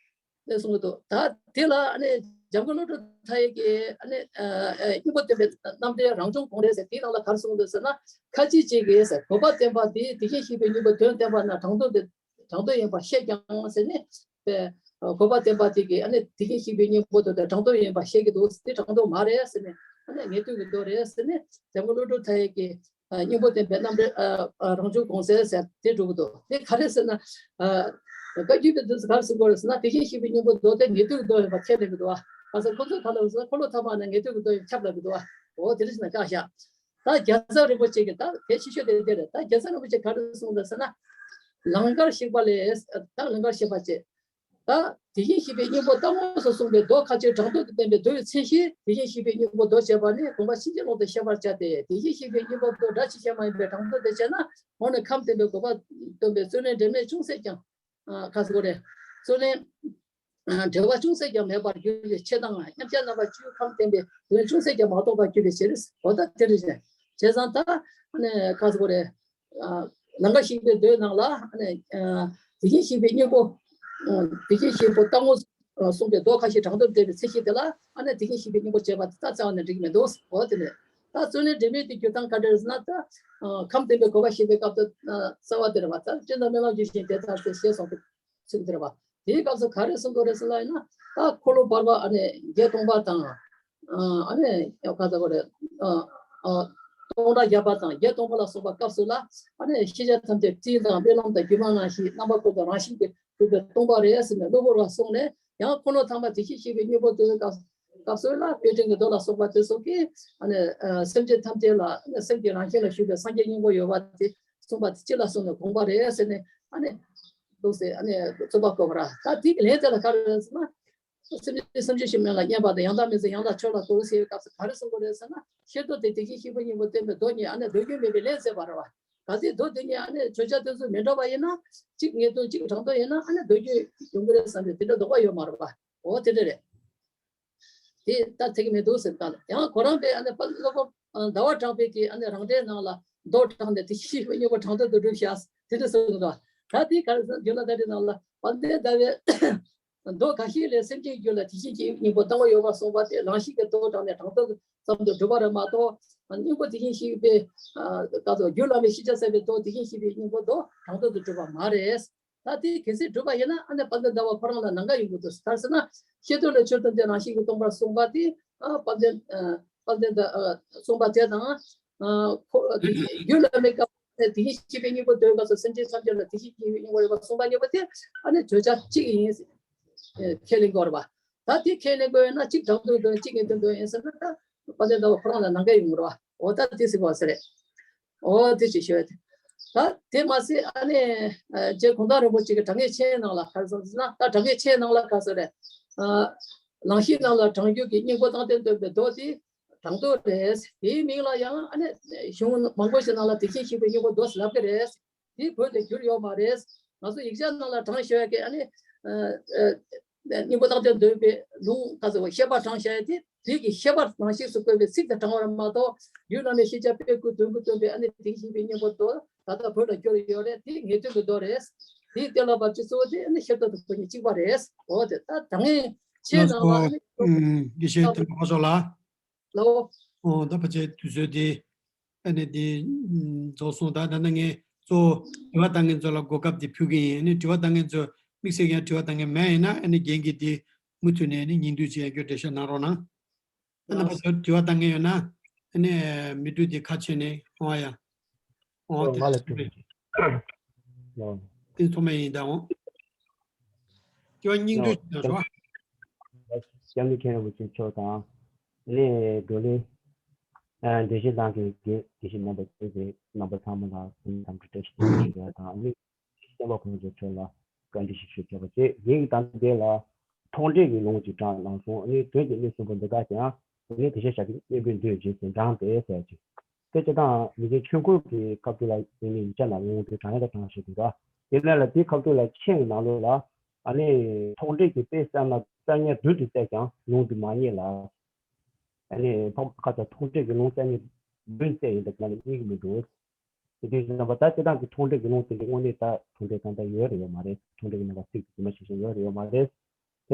ནས་གསུང་གི་འདུག་ད་དེ་ལ་ཨ་ནི་འཇམ་མགོན་བློ་གྲོས་མཐའ་ཡས་ཀྱིས་ཨ་ནི་ཨ་ཨ་སྙིང་པོ་བསྟན་པའི་རྣམ་འགྲེལ་རང་བྱུང་དགོངས་འགྲེལ་ཟེར་དེའི་ནང་ལ་ག་རེ་གསུངས་འདུག་ཟེར་ན། ཁ་ཅིག་ཅིག་གིས་ཟེར། གོ་འཕང་བསྟན་པ་འདིས་དེ་བཞིན་གཤེགས་པའི་སྙིང་པོའི་དོན་བསྟན་པ་ན་དྲང་དོན་དེ་དྲང་དོན་ཡིན་པར་བཤད་ཀྱང་ཟེར་ནས། ཨ་གོ་འཕང་བསྟན་པ་དེ་གིས་ཨ་ནི་དེ་བཞིན་གཤེགས་པའི་སྙིང་པོ་དེ་དྲང་དོན་ཡིན་པར་བཤད་ཀྱི་འདུག་དེ་དྲང་དོན་མ་རེད་ཟེར་ནས་ཨ་ནི་ངེས་དོན་གྱི་མདོ་རེད་ཟེར་ནས། འཇམ་མགོན་བློ་གྲོས་མཐའ་ཡས་ཀྱིས། ཨ་སྙིང་པོ་བསྟན་པའི་རྣམ་འགྲེལ། ཨ་ཨ་རང་བྱུང་དགོངས་གསལ་ཟེར་དེ་འགྲོ་གི་འདུག་དེ་ག་རེ་ཟེར་ན། ཨ་བཀའ་བརྒྱུད་པའི་འདི་ཚོ་ག་རེ་གསུང་གི་ཡོད་རེད་ཟེར་ན། དེ་བཞིན་གཤེགས་པའི་སྙིང་པོ་མདོ་དེ་ངེས་དོན་གྱི་མདོ་ཡིན་པ་ཁས་ལེན་གྱི་འདུག་ཨ་ས་ཁོ་ཚོས་ག་རེ་ལབ་ཟེར་ན། འཁོར་ལོ་ཐ་མ་ན་ངེས་དོན་གྱི་མདོ་ཡིན་ཁྱབ་ལབ་ཀྱི་འདུག་ཨ་འོ་དེ་འདྲ་ཟེར་ན་དཀའ་ཤག་ད་རྒྱལ་ཚབ་རིན་པོ་ཆེ་གིས་ད་གལ་ཆེ་ཤོས་དེ་དེ་རེད། ད་རྒྱལ་ཚབ་རིན་པོ་ཆེ་ག་རེ་གསུངས་འདུག་ཟེར་ན། ལང་ཀར་གཤེགས་པ་ལས། ད་ལང་ཀར་གཤེགས་པ་བྱས། ད་དེ་བཞིན་གཤེགས་པའི་སྙིང་པོ་རྟ་དངོས་སུ་གསུངས་པའི་མདོ་ཁ་ཅིག་དྲང་དོན་དུ་བསྟན་པའི་མདོ་ཡི་མཚན་གཞི། དེ་བཞིན་གཤེགས་པའི་སྙིང་པོ་མདོ་ཞེས་པ་ནི་དགོངས་པ་ཕྱིན་ཅི་ལོག་ཏུ་བཤད་པར་བྱ་སྟེ། དེ་བཞིན་གཤེགས་པའི་སྙིང་པོ་མདོ་སྒྲ་ཇི་བཞིན་མ་ཡིན་པའི་དྲང་དོན་དུ་བྱས་ན། འོ་ན་ཁམས་བདེན་པའི་གོ་འཕང་སྟོན་པའི་རྩོད་ལན་འབྲེལ་མེད་ཅུང་ཟད་ཀྱང་། ཨ་ག་ཟེར་དགོས་རེད། རྩོད་ལན། ཨ་འབྲེལ་བ་ཅུང་ཟད་ཀྱང་མེད་པར་འགྱུར་བའི་ཕྱིར་དང་། མཉམ་གཞག་རྣམ་པ་བཅུའི་ཁམས་བདེན་པའི་དོན་ཅུང་ཟད་ཀྱང་མ་རྟོགས་པར་གྱུར་པའི་ཕྱིར། འོ་ད་དེ་རེད། བྱས་ཙང་ད་ཨ་ནི་ག་ཟེར་དགོས་རེད། ཨ་ལང་ཀར་གཤེགས་པའི་མདོའི་ནང་ལ་ཨ་ནི་ཨ་དེ་བཞིན་གཤེགས་པའི་སྙིང་པོ། ཨ་དེ་བཞིན་གཤེགས་པ་རྟ་དངོས་སུ་གསུངས་པའི་མདོ་ཁ་ཤས་དྲང་དོན་བསྟན་པའི་མཚན་གཞི་དེ་ལ། ཨ་ནི་དེ་བཞིན་གཤེགས་པའི་སྙིང་པོ་བྱས་པ་དེ་ད་རྩ་བ་ནས་འགྲིག་གི་མི་འདུག་འོ་དེ་ནས་ད་རྩོད་ལན་འབྲེལ་མེད་དེ་འགྱུར་སྟངས་ག་འདྲ་རེད་ཟེར་ན། ད་ཨ་ཁམས་བདེན་པའི་གོ་འཕང་བཤད་པའི་སྐབས་དུ་ཨ་རྩ་བ་དེ་རེད་བ། ད་སྤྱིར་ན་རྨི་ལམ་ཇི་བཞིན་དེ་ལྟར་ཟེར་ཞེས་གསུངས་པའི་ཚིག་དེ་རེད་བ། དེའི་སྐབས་སུ་ག་རེ་གསུང་དགོས་རེད་ཟེར་ལབ་ཡིན་ན། ད་འཁོར་ལོ་བར་པ་ཨ་ནི་བརྒྱད་སྟོང་པ་དང་། ཨ་ནི་ག་ཟེར་དགོས་རེད། ཨ་ཨ་སྟོང་ཕྲག་བརྒྱ་པ་དང་བརྒྱད་སྟོང་པ་ལ་སོགས་པ་སྐབས་སུ་ལ། ཨ་ནི་ཤེས་བྱ་ཐམས་ཅད་སྤྲིན་དང་རྨི་ལམ་དང་སྒྱུ་མ་སྣང་ཞིང་རྣམ་པ་ཀུན་ཏུ་རང་བཞིན་གྱིས་གྲུབ་པའི་སྟོང་པ་རེད་ཟེར་ནས་གློ་བུར་བ་གསུངས་ནས། ཡང་འཁོར་ལོ་ཐ་མ་དེ་བཞིན་གཤེགས་པའི་སྙིང་པོ་དེའི་སྐབས་སྐབས་སུ་ལ་དཔེ་སྐྲུན་གྱི་མདོ་ལ་སོགས་པ་དེ་སོགས་ཀྱིས་ཨ་ནི་ཨ་སེམས་ཅན་ཐམས་ཅད་ལ་ཨ་ནི་སེམས་ཀྱི་རང་བཞིན་ལ་བཞུགས་པའི་སངས་རྒྱས་སྙིང་པོ་ཡོད་པ་དེ་གསུངས་པ་དེ་སྤྱི་ལ་གསུངས་ནས་དགོངས་པ་རེད་ཟེར་ནས། ཨ་ནི་འདུག་སེ་ཨ་ནི་རྩོད་པ་བཀོད་པ་ར། ད་དེ་གི་ལན་དེ་ལ་ག་རེ་རེད་ཟེར་ན། སེམས་ཅན་སེམས་ཅན་ཞིག་མིན་ལ་སྙན་པ་དང་། ཡང་དག་མིན་ཟེར་ཡང་དག་ཆོས་ལ་རྟོག་ཟེར་བའི་སྐབས་སུ་ག་རེ་གསུང་དགོས་རེད་ཟེར་ན། ཤེས་རྟོགས་དེ་དེ་བཞིན་གཤེགས་པའི་སྙིང་པོ་བསྟན་པའི་མདོ་ཉིད་ཨ་ནི་མདོ་རྒྱུད་མེད་པའི་ལན་ཟེར་བ་རེད་བ། གལ་སྲིད་མདོ་དེ་ཉིད་ཨ་ནི་བརྗོད་བྱ་དེ་ཚོ་མི་འདྲ་བ་ཡིན་ན། གཅིག་ངེས་དོན་གཅིག་དྲང་དོན་ཡིན་ན། ཨ་ནི་མདོ་རྒྱུད་ཡོང་གི་རེད་བསམ་པའི་དེ་འདྲ་དོགས་པ་ཡོད་མ་རེད་བ། འོ་དེ་འདྲ་རེད། དེ་ལྟར་ཐེག་མི་འདུག་ཟེར་ལྟ། ཡང་ཁོ་རང་པས་ཨ་ནི་དཔལ་སློབ་དཔོན་ཟླ་བ་གྲགས་པས་ཀྱིས་ཨ་ནི་རང་འགྲེལ་ནང་ལ་མདོ་དྲངས་ནས་དེ་བཞིན་གཤེགས་པའི་སྙིང་པོ་དྲང་དོན་དུ་སྒྲུབ་བྱ་དེ་འདྲ་གསུངས་འདུག་ད་དེ་ག་རེ་ཟེར་ན། རྒྱུད་ལ་ད་དེ་ནང་ལ་དཔལ་ལྡན་ཟླ་བའི་མདོ་ཁ་ཤས་ལས་སེམས་ཅན་རྒྱུད་ལ་དེ་བཞིན་གཤེགས་པའི་སྙིང་པོ་ལྟ་བུ་ཡོད་པར་གསུངས་པ་དེ་རང་བཞིན་གྱིས་མདོ་དྲངས་ནས་དྲང་དོན་ཙམ་དུ་སྒྲུབ་པ་རེད་མ་གཏོགས། སྙིང་པོ་དེ་བཞིན་གཤེགས་པའི་ཨ་ག་ཚོད་རྒྱུད་བླ་མའི་ཤེས་བྱ་ཟེར་བའི་མདོ་དེ་བཞིན་གཤེགས་པའི་སྙིང་པོ་མདོ་དྲང་དོན་དུ་སྒྲུབ་པ་མ་རེད། ད་དེ་གལ་སྲིད་སྒྲུབ་པ་ཡིན་ན་ཨ་ནི་དཔལ་ལྡན་ཟླ་བ་ཁོ་རང་ལ་ལང་ཀ་ཡོང་གི་འདུག་ག་རེ་ཟེར་ན། ཤེས་རྟོགས་ལས་ཆོས་ཐམས་ཅད་རང་བཞིན་གྱིས་སྟོང་པར་གསུངས་པ་དེ། ཨ་དཔལ་ལྡན་ཨ་དཔལ་ལྡན་ཟླ་ཨ་གསུངས་པ་དེ་དང་། ཨ་ཁོ་རྒྱུད་བླ་མའི་སྐབས་དེ་བཞིན་གཤེགས་པའི་སྙིང་པོ་འདོད་པ་སོགས་སེམས་ཅན་ཐམས་ཅད་ལ་དེ་བཞིན་གཤེགས་པའི་སྙིང་པོ་ཡོད་པར་གསུངས་པ་གཉིས་པོ་དེ་ཨ་ནི་བརྗོད་བྱ་གཅིག་ཡིན། ཁས་ལེན་དགོས་རེད་པ། ད་དེ་ཁས་ལེན་དགོས་ཡོད་ན་གཅིག་དྲང་དོན་འདོན་གཅིག་ངེས་དོན་འདོན་ཡིན་ཟེར་ན། ད་དཔལ་ལྡན་ཟླ་བ་ཁོ་རང་ལ་ནམ་མཁའ་ཡོང་གི་རེད་པ། འོ་ད་དེ་ཟེར་དགོས་ས་རེད། འོ་དེ་ཅིག་ཤོད། ད་དེ་མ་ཟད་ཨ་ནི་རྗེ་གུང་ཐང་རིན་པོ་ཆེ་གི་དྲང་ངེས་ཆེན་ནང་ལ་ག་རེ་གསུངས་ཟེར་ན། ད་དྲང་ངེས་ཆེན་ནང་ལ་ག་རེ་ཟེར་རེད། ལང་གཤེགས་རྣམས་ལ་དྲང་འགྱུར་གྱི་སྙིང་པོ་རྟག་བརྟན་སྟོན་པའི་མདོ་དེ་དྲང་དོན་རེད། དེའི་མིང་ལ་ཡང་ཨ་ནི་གཞུང་མང་པོ་ཞིག་ནང་ལ་དེ་བཞིན་གཤེགས་པའི་སྙིང་པོ་མདོ་ཟེར་ལབ་ཀྱི་རེད། དེ་བོད་དུ་བསྒྱུར་ཡོད་མ་རེད། ང་ཚོ་ཡིག་ཆ་ནང་ལ་དྲངས་ཤོད་ཀྱི་ཨ་ནི་སྙིང་པོ་རྟག་བརྟན་སྟོན་པའི་ལུང་ག་ཚོད་བཤད་པ་དྲངས་བཤད་དེ་དེ་གི་བཤད་པ་ནང་བཞིན་དུ་བཀོད་པའི་ཚིག་དེ་དྲངས་པ་རེད་མ་གཏོགས། རྒྱུད་བླ་མའི་ཤེས་བྱ་དཔེ་དགུ་དོན་དགུ་སྟོན་པའི་ཨ་ནི་དེ་བཞིན་གཤེགས་པའི་སྙིང་པོ་མདོ་ད་ལྟ་བོད་ལ་བསྒྱུར་ཡོད་རེད། དེ་ངེས་དོན་གྱི་མདོ་རེད། དེའི་གཏན་ལ་ཕབ་སྤྱི་གཙོ་བོ་དེ་ཨ་ནི་ཤེར་ཕྱིན་དང་པོ་གཉིས་གཅིག་པ་རེད། འོ་དེ་ད་དྲང་ངེས་ཆེན་ནང་ལ་ཨ་ནི་དགེ་བཤེས་ཐེམ་པ་ཕོ་ཤོག་ལ། ལའོ། ཨོ་ད་ཕལ་ཆེར་དུས་ཚོད་དེ་ཨ་ནི་དེ་རྫོགས་སོང་། ད་ད་ནི་ངས་གཙོ་བོ་དྲི་བ་བཏང་མཁན་ཚོ་ལ་གོ་སྐབས་དེ་ཕུལ་གི་ཡིན། ཨ་ནི་དྲི་བ་བཏང་མཁན་ཚོ་དམིགས་བསལ་ཡང་དྲི་བ་བཏང་མཁན་མེད་ཡིན་ན། ཨ་ནི་རྒན་གྱིས་དེ་མུ་མཐུད་ནས་ཨ་ནི་སྙིང་བསྡུས་ཅིག་ཡང་བསྐྱར་འགྲེལ་བཤད་གནང་རོགས་གནང་། ཨ་ནི་ཕལ་ཆེར་དྲི་བ་བཏང་མཁན་ཡོད་ན་ཨ་ནི་མི་འདུག་དེ་ཁ་ཕྱེ་ནས་ཨོ་ཡ། ཨོ་དེ་ང་ལ་དྲི་བ། དེ་ཐོག་མ་ཡིན་ད་འོང་། དྲི་བ་སྙིང་བསྡུས་ཅིག་གནང་རོགས། སྐྱབས་མགོན་མཁན་རིན་པོ་ཆེ་མཆོག་དང་། ནས་བགྲོ་གླེང་འགྲེལ་བཤད་གནང་མཁན་དགེ་བཤེས་རྣམ་པ་ཚོས་རྣམ་པ་ཚང་མ་ལ་འཚམས་འདྲི་བཀྲ་ཤིས་བདེ་ལེགས་ཞུ་བ་དང་། ནི་བསྟན་པ་ཁོང་ཚོའི་ཁྲོད་ལ་བཀའ་འདྲི་ཞིག་ཞུ་བྱས་པ་བཅས། ངེད་ཀྱི་ད་ལྟ་དེ་ལ་མཐོང་འབྲས་ཀྱི་ལུང་ཅིག་དྲངས་གནང་སོང་། ནི་དོན་གྱི་གནས་གསུམ་པོ་འདི་དག་ཀྱང་ནི་དེ་བཞིན་གཤེགས་པའི་སྙིང་པོའི་མདོའི་རྗེས་སུ་འབྲངས་ཏེ་ཟེར་ཅིག་དེ་སྤྱིར་བཏང་མི་ཆེན་ཆོས་འཁོར་གྱི་སྐབས་དུས་ལ་ཡིན་ནའི་ཡིག་ཆ་ནང་ལུང་དེ་དྲངས་ཡ་ད་དྲངས་བཞིན་འདུག་ག་དེ་ནས་ལ་དེའི་སྐབས་དུས་ལ་མཆན་གྱི་ནང་ལོགས་ལ་ཨ་ནི་མཐོང་འབྲས་ཀྱི་དཔེ་བསམ་ན་རྩ་ལྔ་བདུན་དུ་བཙལ་ཀྱང་ལུང་དུ་མ་རྙེད་ལ། ཨ་ནི་ཕ་ཁ་ཚ་མཐོང་འབྲས་ཀྱི་ལུང་རྩ་ལྔ་བདུན་བཙལ་ཡིན་པ་ང་ལ་རྙེད་ཀྱི་མི་འདུག་དེ་དུས་རྣམ་པ་ད་སྤྱིར་བཏང་གི་མཐོང་འབྲས་ཀྱི་ལུང་དེ་འདྲའི་དངོས་གནས་ད་མཐོང་འབྲས་ད་ལྟ་ཡོད་རེད་ཡོད་མ་རེད། མཐོང་འབྲས་ཀྱི་རྣམ་པ་ཚིག་དེ་མ་ཤེས་ཤེས་ཡོད་རེད་ཡོད་མ་རེད། དེ་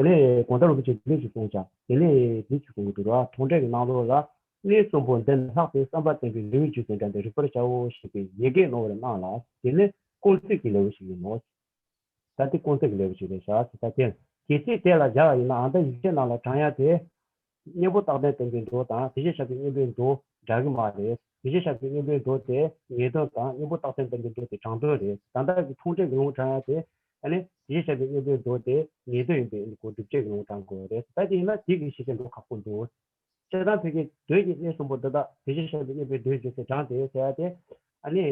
ནས་དགོངས་དག་རིན་པོ་ཆེ་འདི་ཞིག་གསུངས་ཀྱང་དེ་ནས་འདི་ཞིག་གསུང་གི་འདུག་ར། མཐོང་འབྲས་ཀྱི་ནང་ལོགས་ལ་གནས་གསུམ་པོ་འདི་ནི་ལྷག་པའི་བསམ་པ་བརྟན་པའི་ལེའུའི་རྒྱུ་མཚན་འདྲ་འདི་རིག་པར་བྱའོ་ཞེས་པའི་ཡི་གེ་ནོར་བར་སྣང་ལ། དེ་ནི་ཀུན་གཟིགས་ཀྱི་ལེའུ་ཞིག་ཡིན་ནོ། ད་དེ་ཀུན་གཟིགས་ཀྱི་ལེའུ་ཞིག་རེད་ཤག་ཟེར་ད་དེ་གལ་སྲིད་དེ་ལ་སྦྱར་བ་ཡིན་ན་ཨ་ད་ཡིག་ཆའི་ནང་ལ་དྲངས་ཡ་དེ། སྙིང་པོ་རྟག་བརྟན་བསྟན་པའི་མདོ་དང་དེ་བཞིན་གཤེགས་པའི་སྙིང་པོའི་མདོ་འདྲ་གི་མ་རེད། དེ་བཞིན་གཤེགས་པའི་སྙིང་པོའི་མདོ་དེ་ངེས་དོན་དང་སྙིང་པོ་རྟག་བརྟན་བསྟན་པའི་མདོ་དེ་དྲང་དོན་རེད། ད་ལྟ་གི་མཐོང་འབྲས་ཀྱི་ལུང་དྲངས་ཡ་དེ་ཨ་ནི་དེ་བཞིན་གཤེགས་པའི་སྙིང་པོའི་མདོ་དེ་ངེས་དོན་ཡིན་པའི་སྒོ་སྒྲུབ་བྱེད་ཀྱི་ལུང་དྲངས་དགོས་རེད། ད་དེ་ཡིན་ན་དེ་གི་ཤེས་བྱ་མདོ་ཁག་པོ་འདུག་སྤྱིར་བཏང་བོད་ཀྱི་དོན་གྱི་གནས་གསུམ་པོ་འདི་དག་དེ་བཞིན་གཤེགས་པའི་སྙིང་པོའི་མདོའི་རྒྱུ་མཚན་དྲངས་ཏེ་ཟེར་ཡ་དེ་ཨ་ནི་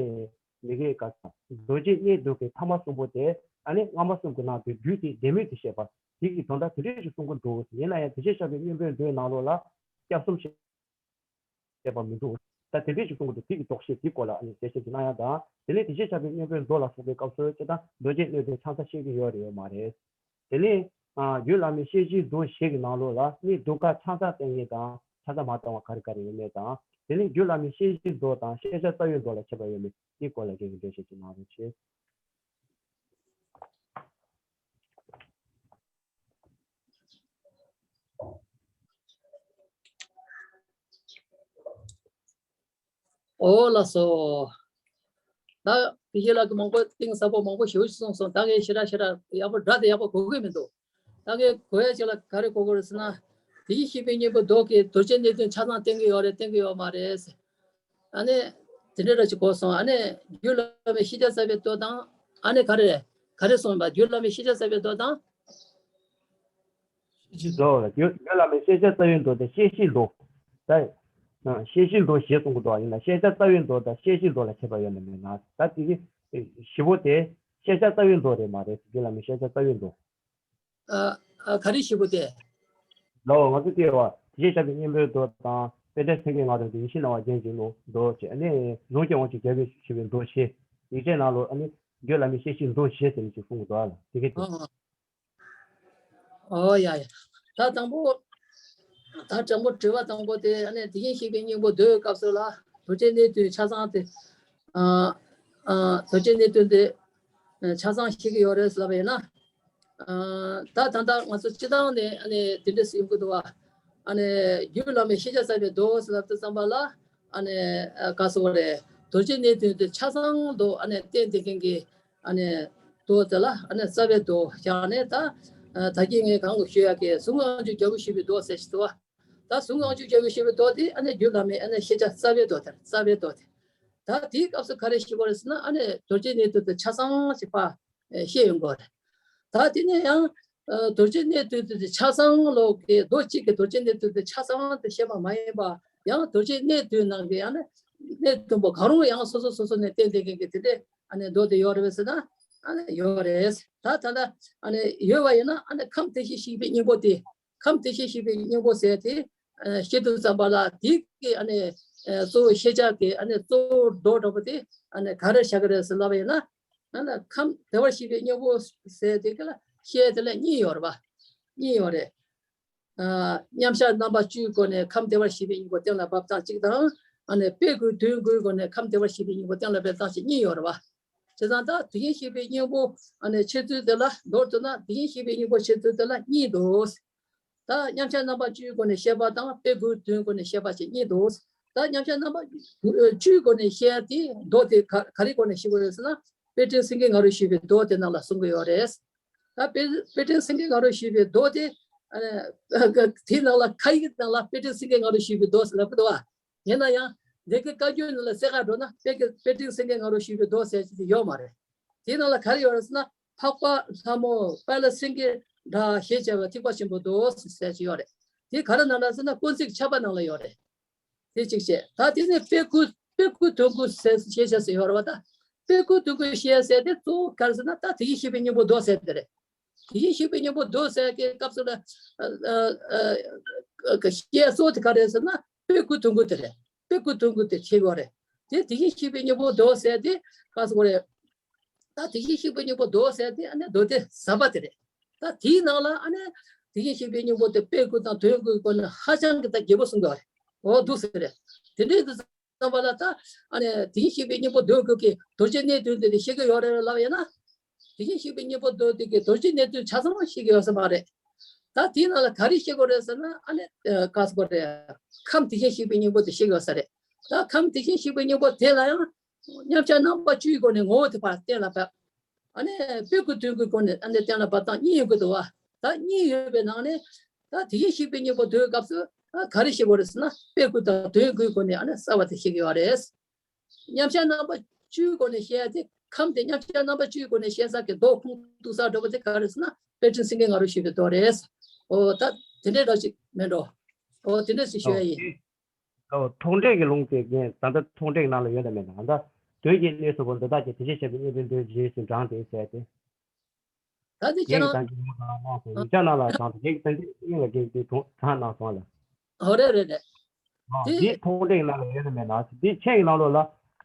མི་དགེ་ག་ས་རྡོ་རྗེ་གནས་བདུན་གྱི་ཐ་མ་གསུམ་པོ་དེ་ཨ་ནི་སྔ་མ་གསུམ་གྱི་ནང་དུ་རྒྱུད་ཀྱི་ལྡེ་མིག་ཏུ་བཤད་པ་དེ་གི་དོན་དག་དེ་འདྲ་ཞིག་གསུང་གི་འདུག་ཡིན་ན་ཡང་དེ་བཞིན་གཤེགས་པའི་སྙིང་པོའི་མདོའི་ནང་ལོགས་ལ་སྐྱབས་གསུམ་ཞེས་བཤད་པ་མི་འདུག་ད་དེ་འདྲ་ཞིག་གསུང་གི་འདུག་དེ་གི་དོགས་གཞི་དེའི་སྐོར་ལ་ཨ་ནི་གསལ་བཤད་ཅིག་གནང་ཡ་དང་། དེ་ནས་དེ་བཞིན་གཤེགས་པའི་སྙིང་པོའི་མདོ་ལ་སོགས་པའི་སྐབས་སུ་སྤྱིར་བཏང་རྡོ་རྗེ་གནས་བདུན་ཆ་ཚང་བཤད་ཀྱི་ཡོད་རེད་ཡོད་མ་རེད། དེ་ནས་ཨ་རྒྱུད་བླ་མའི་བཤད་གཞིའི་མདོ་བཞི་གི་ནང་ལོགས་ལ་ནི་མདོ་ཁ་ཆ་ཚང་བསྟན་མཁན་དང་ཆ་ཚང་མ་བསྟན་པ་ག་རེ་ག་རེ་ཡོད་མེད་དང་། དེ་ནས་རྒྱུད་བླ་མའི་བཤད་གཞིའི་མདོ་དང་ཤེས་བྱ་རྩ་བའི་མདོ་ལ་ཁྱད་པར་ཡོད་མེད་དེའི་སྐོར་ལ་རྒན་གྱིས་འགྲེལ་བཤད་ཅིག་གནང་རོགས་བྱེད། ཨོ་ལགས་སོ། ད་དེ་བཞིན་ལགས་ཀྱིས་མང་པོ་གཏིང་ཟབ་པོ་མང་པོ་ཞེ་པོ་ཞིག་གསུངས་སོང་། ད་ངས་ཞེ་དྲག་ཞེ་དྲག་ཡག་པོ་སྒྲ་དེ་ཡག་པོ་གོ་གི་མི་འདུག་ད་ངས་གོ་ཡ་ཅིག་ལ་ག་རེ་གོ་དགོས་རེད་ཟེར་ན། དེ་བཞིན་གཤེགས་པའི་སྙིང་པོའི་མདོ་གིས་རྡོ་རྗེ་གནས་བདུན་ཆ་ཚང་བསྟན་གྱི་ཡོད་རེད་བསྟན་གྱི་ཡོད་མ་རེད་ཟེར། ཨ་ནི་དེ་འདྲ་འདྲ་ཅིག་གོ་སོང་། ཨ་ནི་རྒྱུད་བླ་མའི་ཤེས་བྱ་རྩ་བའི་མདོ་དང་། ཨ་ནི་ག་རེ་ག་རེ་གསུངས་པ། རྒྱུད་བླ་མའི་ཤེས་བྱ་རྩ་བའི་མདོ་དང་། ཤེས་བྱའི་མདོ་ལ་རྒྱུད་རྒྱུད་བླ་མའི་ཤེས་བྱ་རྩ་བའི་མདོ་དང་ཤེས་བྱའི་མདོ། ད་ཨ་ཤེས་བྱའི་མདོ་ཞེས་གསུང་གི་འདུག་ཡིན་ན་ཤེས་བྱ་རྩ་བའི་མདོ་དང་ཤེས་བྱའི་མདོ་ལ་ཁྱད་པར་ཡོད་ན་མེད་ན། ད་དེ་གི་བཞི་པོ་དེ་ཤེས་བྱ་རྩ་བའི་མདོ་རེད་མ་རེད། རྒྱུད་བླ་མའི་ཤེས་བྱ་རྩ་བའི་མདོ། ཨ་ཨ་ག་རེ་བཞི་པོ་དེ། ལའོ་ང་ཚོ་ལྟེ་བ་དེ་བཞིན་གཤེགས་པའི་སྙིང་པོའི་མདོ་དང་དཔེ་བྲལ་མཚན་གྱི་ངང་དུ་ཡིད་བཞིན་སྣང་བ་རྒྱན་གྱི་ལུང་མདོ་བཅས་ནས་ལུང་གི་དབང་ཕྱུག་རྒྱལ་པོས་ཞུས་པའི་མདོ་ཞེས་ཡིག་ཆའི་ནང་ལོགས་ཨ་ནི་རྒྱུད་བླ་མའི་ཤེས་བྱའི་མདོ་ཞེས་ཟེར་ནས་ཅིག་གསུངས་འདུག་ཨ། དེ་གི་དེ། ཨོ་ཡ་ཡ། ད་དང་པོ། ད་དང་པོ་དྲི་བ་དང་པོ་དེ་ཨ་ནི་དེ་བཞིན་གཤེགས་པའི་སྙིང་པོ་མདོའི་སྐབས་སུ་ལ་རྡོ་རྗེ་གནས་བདུན་ཆ་ཚང་དེ། ཨ་ཨ་རྡོ་རྗེ་གནས་བདུན་དེ་ཆ་ཚང་བཤད་ཀྱི་ཡོད་རེད་ལབ་པ་ཡིན་ན། ཨ་ད་ད་ལྟ་ང་ཚོ་སྤྱི་བཏང་ནས་ཨ་ནི་དེ་འདྲ་ཟེར་གྱི་འདུག་བ། ཨ་ནི་རྒྱུད་བླ་མའི་ཤེས་བྱ་རྩ་བའི་མདོ་ཟེར་ལབ་དུས་ཙམ་པ་ལ་ཨ་ནི་ག་ཟེར་བ་རེད། རྡོ་རྗེ་གནས་བདུན་དེ་ཆ་ཚང་དུ་ཨ་ནི་བསྟན་བསྡད་མཁན་གྱི་ཨ་ནི་མདོ་དེ་ལ་ཨ་ནི་རྩ་བའི་མདོ་བཞག་ནས། ད་ད་གིན་ངས་གོང་དུ་ཞུ་ཡག་གི་ཟུང་དབང་ཕྱུག་རྒྱལ་པོས་ཞུས་པའི་མདོ་ཟེར་ཞིག་འདུག་བ། ད་ཟུང་དབང་ཕྱུག་རྒྱལ་པོས་ཞུས་པའི་མདོ་དེ་ཨ་ནི་རྒྱུད་བླ་མའི་ཨ་ནི་ཤེས་བྱ་རྩ་བའི་མདོ་དེ་རེད། རྩ་བའི་མདོ་དེ། ད་དེའི་སྐབས་སུ་ག་རེ་ཞུ་བ་རེད་ཟེར་ན། ཨ་ནི་རྡོ་རྗེ་གནས་བདུན་དེ་ཆ་ཚང་ཞིག་ཕར་བཤད་ཡོང་གི་རེད། ད་དེ་ནས་ཡང་ རྡོ་རྗེ་གནས་བསྡུས་དེ་ཆ་ཚང་ལོག་གི་མདོ་གཅིག་གི་རྡོ་རྗེ་གནས་བསྡུས་དེ་ཆ་ཚང་དེ་བཤད་པ་མ་ཡིན་པ། ཡང་རྡོ་རྗེ་གནས་བསྡུས་ནང་གི་ཡང་ན་གནས་བསྡུས་པོ་གང་རུང་ཡང་སོ་སོ་སོ་སོ་ནས་བསྟན་བསྡད་མཁན་གྱི་དེ་འདྲའི་ཨ་ནི་མདོ་དེ་ཡོད་རེད་ཟེར་ན། ཨ་ནི་ཡོད་རེད། ད་ད་ལྟ་ཨ་ནི་ཡོད་པ་ཡིན་ན། ཨ་ནི་ཁམས་བདེ་གཤེགས་བཤིག་པའི་སྙིང་པོ་དེ། ཁམས་བདེ་གཤེགས་བཤིག་པའི་སྙིང་པོ་ཟེར་དེ། ཨ་བཤད་དུས་ཙམ་པ་ལ་དེ་གི་ཨ་ནི་ཨ་གཙོ་བོ་ཤེས་བྱ་གི་ཨ་ནི་གཙོ་བོ་མདོ་འདྲ་པོ་དེ་ཨ་ནི་ག་རེ་བྱ་གི་རེད་ཟེར་ལབ་པ་ཡིན་ན། ཨ་ནི་ཁམས་བདེ་བར་གཤེགས་པའི་སྙིང་པོ་ཟེར་དེ་གི་ལ་བཤད་དེ་ལ་གཉིས་ཡོད་རེད་པ། གཉིས་ཡོད་རེད། ཨ་མཉམ་གཞག་རྣམ་པ་བཅུའི་སྒོ་ནས་ཁམས་བདེ་བར་གཤེགས་པའི་སྙིང་པོ་གཏན་ལ་ཕབ་སྟངས་གཅིག་དང་། ཨ་ནི་དཔེ་དགུའི་དོན་དགུའི་སྒོ་ནས་ཁམས་བདེ་བར་གཤེགས་པའི་སྙིང་པོ་གཏན་ལ་ཕབ་སྟངས་གཅིག་གཉིས་ཡོད་རེད་པ། བྱས་ཙང་ད་དེ་བཞིན་གཤེགས་པའི་སྙིང་པོ་ཨ་ནི་འཆད་ཚུལ་དེ་ལ་མདོར་བསྡུ་ན། དེ་བཞིན་གཤེགས་པའི་སྙིང་པོ་འཆད་ཚུལ་དེ་ལ་གཉིས་འདུག། ད་མཉམ་གཞག་རྣམ་པ་བཅུའི་སྒོ་ནས་བཤད་པ་དང་། དཔེ་དགུའི་དོན་སྒོ་ནས་བཤད་པ་བཅས་གཉིས་འདུག། ད་མཉམ་གཞག་རྣམ་པ་བཅུའི་སྒོ་ནས་བཤད་དེ་མདོ་དེ་ག་ག་རེའི་སྒོ་ནས་བཤད་དགོས་རེད་ཟེར་ན། དཔེ་ཕྲེང་སེང་གེ་ང་རོས་ཞུས་པའི་མདོ་དེ་ནང་ལ་གསུང་གི་ཡོད་རེད། ད་དཔེ་དཔེ་ཕྲེང་སེང་གེ་ང་རོས་ཞུས་པའི་མདོ་དེ། ཨ་དེའི་ནང་ལ་ཁ་ཡིག་ནང་ལ་དཔེ་ཕྲེང་སེང་གེ་ང་རོས་ཞུས་པའི་མདོ་ཟེར་ལབ་ཀྱི་འདུག་བ། ཡིན་ན་ཡང་འདི་གི་བཀའ་བརྒྱུད་ནང་ལ་གསལ་ཁ་འགྲོ་ན། དཔེ་གི་དཔེ་ཕྲེང་སེང་གེ་ང་རོས་ཞུས་པའི་མདོ་ཟེར་གྱི་དེ་ཡོད་མ་རེད། དེའི་ནང་ལ་ག་རེ་ཡོད་རེད་ཟེར་ན། འཕགས་པ་ལྷ་མོ་དཔལ་སེང་གེ་སྒྲ་ཞེས་བྱ་བའི་ཐེག་པ་ཆེན་པོའི་མདོ་ཟེར་གྱི་ཡོད་རེད། དེ་ག་རེ་ནང་ལ་ཟེར་ན། དཀོན་བརྩེགས་ཁྱབ་པ་ནང་ལ་ཡོད་རེད། དེ་གཅིག་བྱས། ད་དེ་ནས་དཔེ་དགུ་དཔེ་དགུ་དོན་དགུ་ཟེར་ཞེས་བྱ་ཟེར་ཡོད་རེད་བ། ད་དཔེ་དགུ་དོན་དགུ་ཞེས་ཟེར་དེ་གཙོ་བོ་ག་རེ་ཟེར་ན། ད་དེ་བཞིན་གཤེགས་པའི་སྙིང་པོ་མདོ་ཟེར་དེ་རེད། དེ་བཞིན་གཤེགས་པའི་སྙིང་པོ་མདོ་ཟེར་གྱི་སྐབས་སུ་ལ་ཨ་ཨ་ཨ་བཤད་སྲོལ་དེ་ག་རེ་ཟེར་ན། དཔེ་དགུ་དོན་དགུ་དེ་རེད། དཔེ་དགུ་དོན་དགུ་དེ་ཁྱེར་ཡོད་རེད། དེ་དེ་བཞིན་གཤེགས་པའི་སྙིང་པོ་མདོ་ཟེར་དེ་ག་ཟེར་དགོས་རེད། ད་དེ་བཞིན་གཤེགས་པའི་སྙིང་པོ་མདོ་ཟེར་དེ་ཨ་ནི་མདོ་སྡེ་ཟབ་པ་དེ་རེད། ད་དེའི་ནང་ལ་ཨ་ནི་དེ་བཞིན་གཤེགས་པའི་སྙིང་པོ་དེ་དཔེ་དགུ་དང་དོན་དགུའི་སྒོ་ནས་ཧ་ཅང་གི་ད་རྒྱས་པོ་གསུང་གི་ཡོད་རེད། འོ་འདུག་ཟེར་རེད། དེ་འདྲའི་དུས་ཙམ་པ་ལ་ད་ཨ་ནི་དེ་བཞིན་གཤེགས་པའི་སྙིང་པོ་མདོ་དགུ་གི་རྡོ་རྗེ་གནས་བསྡུས་དེ་བཤད་ཀྱི་ཡོད་རེད་ལབ་ཡིན་ན། དེ་བཞིན་གཤེགས་པའི་སྙིང་པོ་མདོ་དེ་གི་རྡོ་རྗེ་གནས་བསྡུས་ཆ་ཚང་བཤད་ཀྱི་ཡོད་ས་མ་རེད། ད་དེའི་ནང་ལ་ག་རེ་བཤད་དགོས་རེད་ཟེར་ན། ཨ་ནི་ཨ་ག་ཟེར་དགོས་རེད། ཁམས་དེ་བཞིན་གཤེགས་པའི་སྙིང་པོ་དེ་བཤད་ཀྱི་ཡོད་ས་རེད། ད་ཁམས་དེ་བཞིན་གཤེགས་པའི་སྙིང་པོ་དེ་ལ་ཡང་མཉམ་གཞག་རྣམ་པ་བཅུའི་སྒོ་ནས་ངོ་བོ་དེ་ཕར་གཏན་ལ་ཕབ། ཨ་ནི་དཔེ་དགུ་དོན་དགུའི་སྒོ་ནས་ཨ་ནི་གཏན་ལ་ཕབ་སྟངས་གཉིས་ཡོད་ཀྱི་འདུག་བ། ད་གཉིས་ཡོད་པའི་ནང་ནས་ད་དེ་བཞིན་གཤེགས་པའི་སྙིང་པོ་མདོའི་སྐབས་སུ་ཨ་ག་རེ་བཤད་དགོས་རེད་ཟེར་ན། དཔེ་དགུ་དང་དོན་དགུའི་སྒོ་ནས་ཨ་ནི་གསལ་བ་དེ་བཤད་ཀྱི་ཡོད་རེད། མཉམ་གཞག་རྣམ་པ་བཅུའི་སྒོ་ནས་བཤད་དེ། ཁམས་དེ་མཉམ་གཞག་རྣམ་པ་བཅུའི་སྒོ་ནས་བཤད་ས་གི་མདོ་ཁུངས་གཏུགས་ས་འདྲ་པོ་དེ་ག་རེ་ཟེར་ན། དཔེ་ཕྲེང་སེང་གེ་ང་རོས་ཞུས་པའི་མདོ་རེད། འོ་ད་དེ་འདྲའི་འདྲ་ཞིག་མེད་འགྲོ། འོ་དེ་འདྲ་ཞིག་ཞུ་ཡ་ཡིན། ཨོ། ཐུགས་ཕྲད་ཀྱི་ལུང་དེ་ངས་ད་ལྟ་ཐུགས་ཕྲད་ནང་ལ་ཡོད་དམ་མེད་དམ། ད་དོན་གྱི་གནས་སུ་བོ་འདི་དག་ཀྱང་དེ་བཞིན་གཤེགས་པའི་སྙིང་པོའི་མདོའི་རྗེས་སུ་འབྲངས་ཏེ་ཟེར་ཏེ། ད་དེ་ཁྱེད་རང་གིས་དང་གི་ཡོང་དང་གནང་སོང་། ཡིག་ཆ་ནང་ལ་དང་དེ་ཡིག་ཏན་ཏན་སྙིང་ལ་བསྒྱིངས་ཏེ་དྲངས་གནང་སོང་ལ། ཨོ་རེད་རེད་རེད། ཨ་དེ་འདི་ཐུགས་ཕྲད་ནང་ལ་ཡོད་དམ་མེད་དམ། འདི་མཆན་གྱི་ནང་ལོགས་ལ་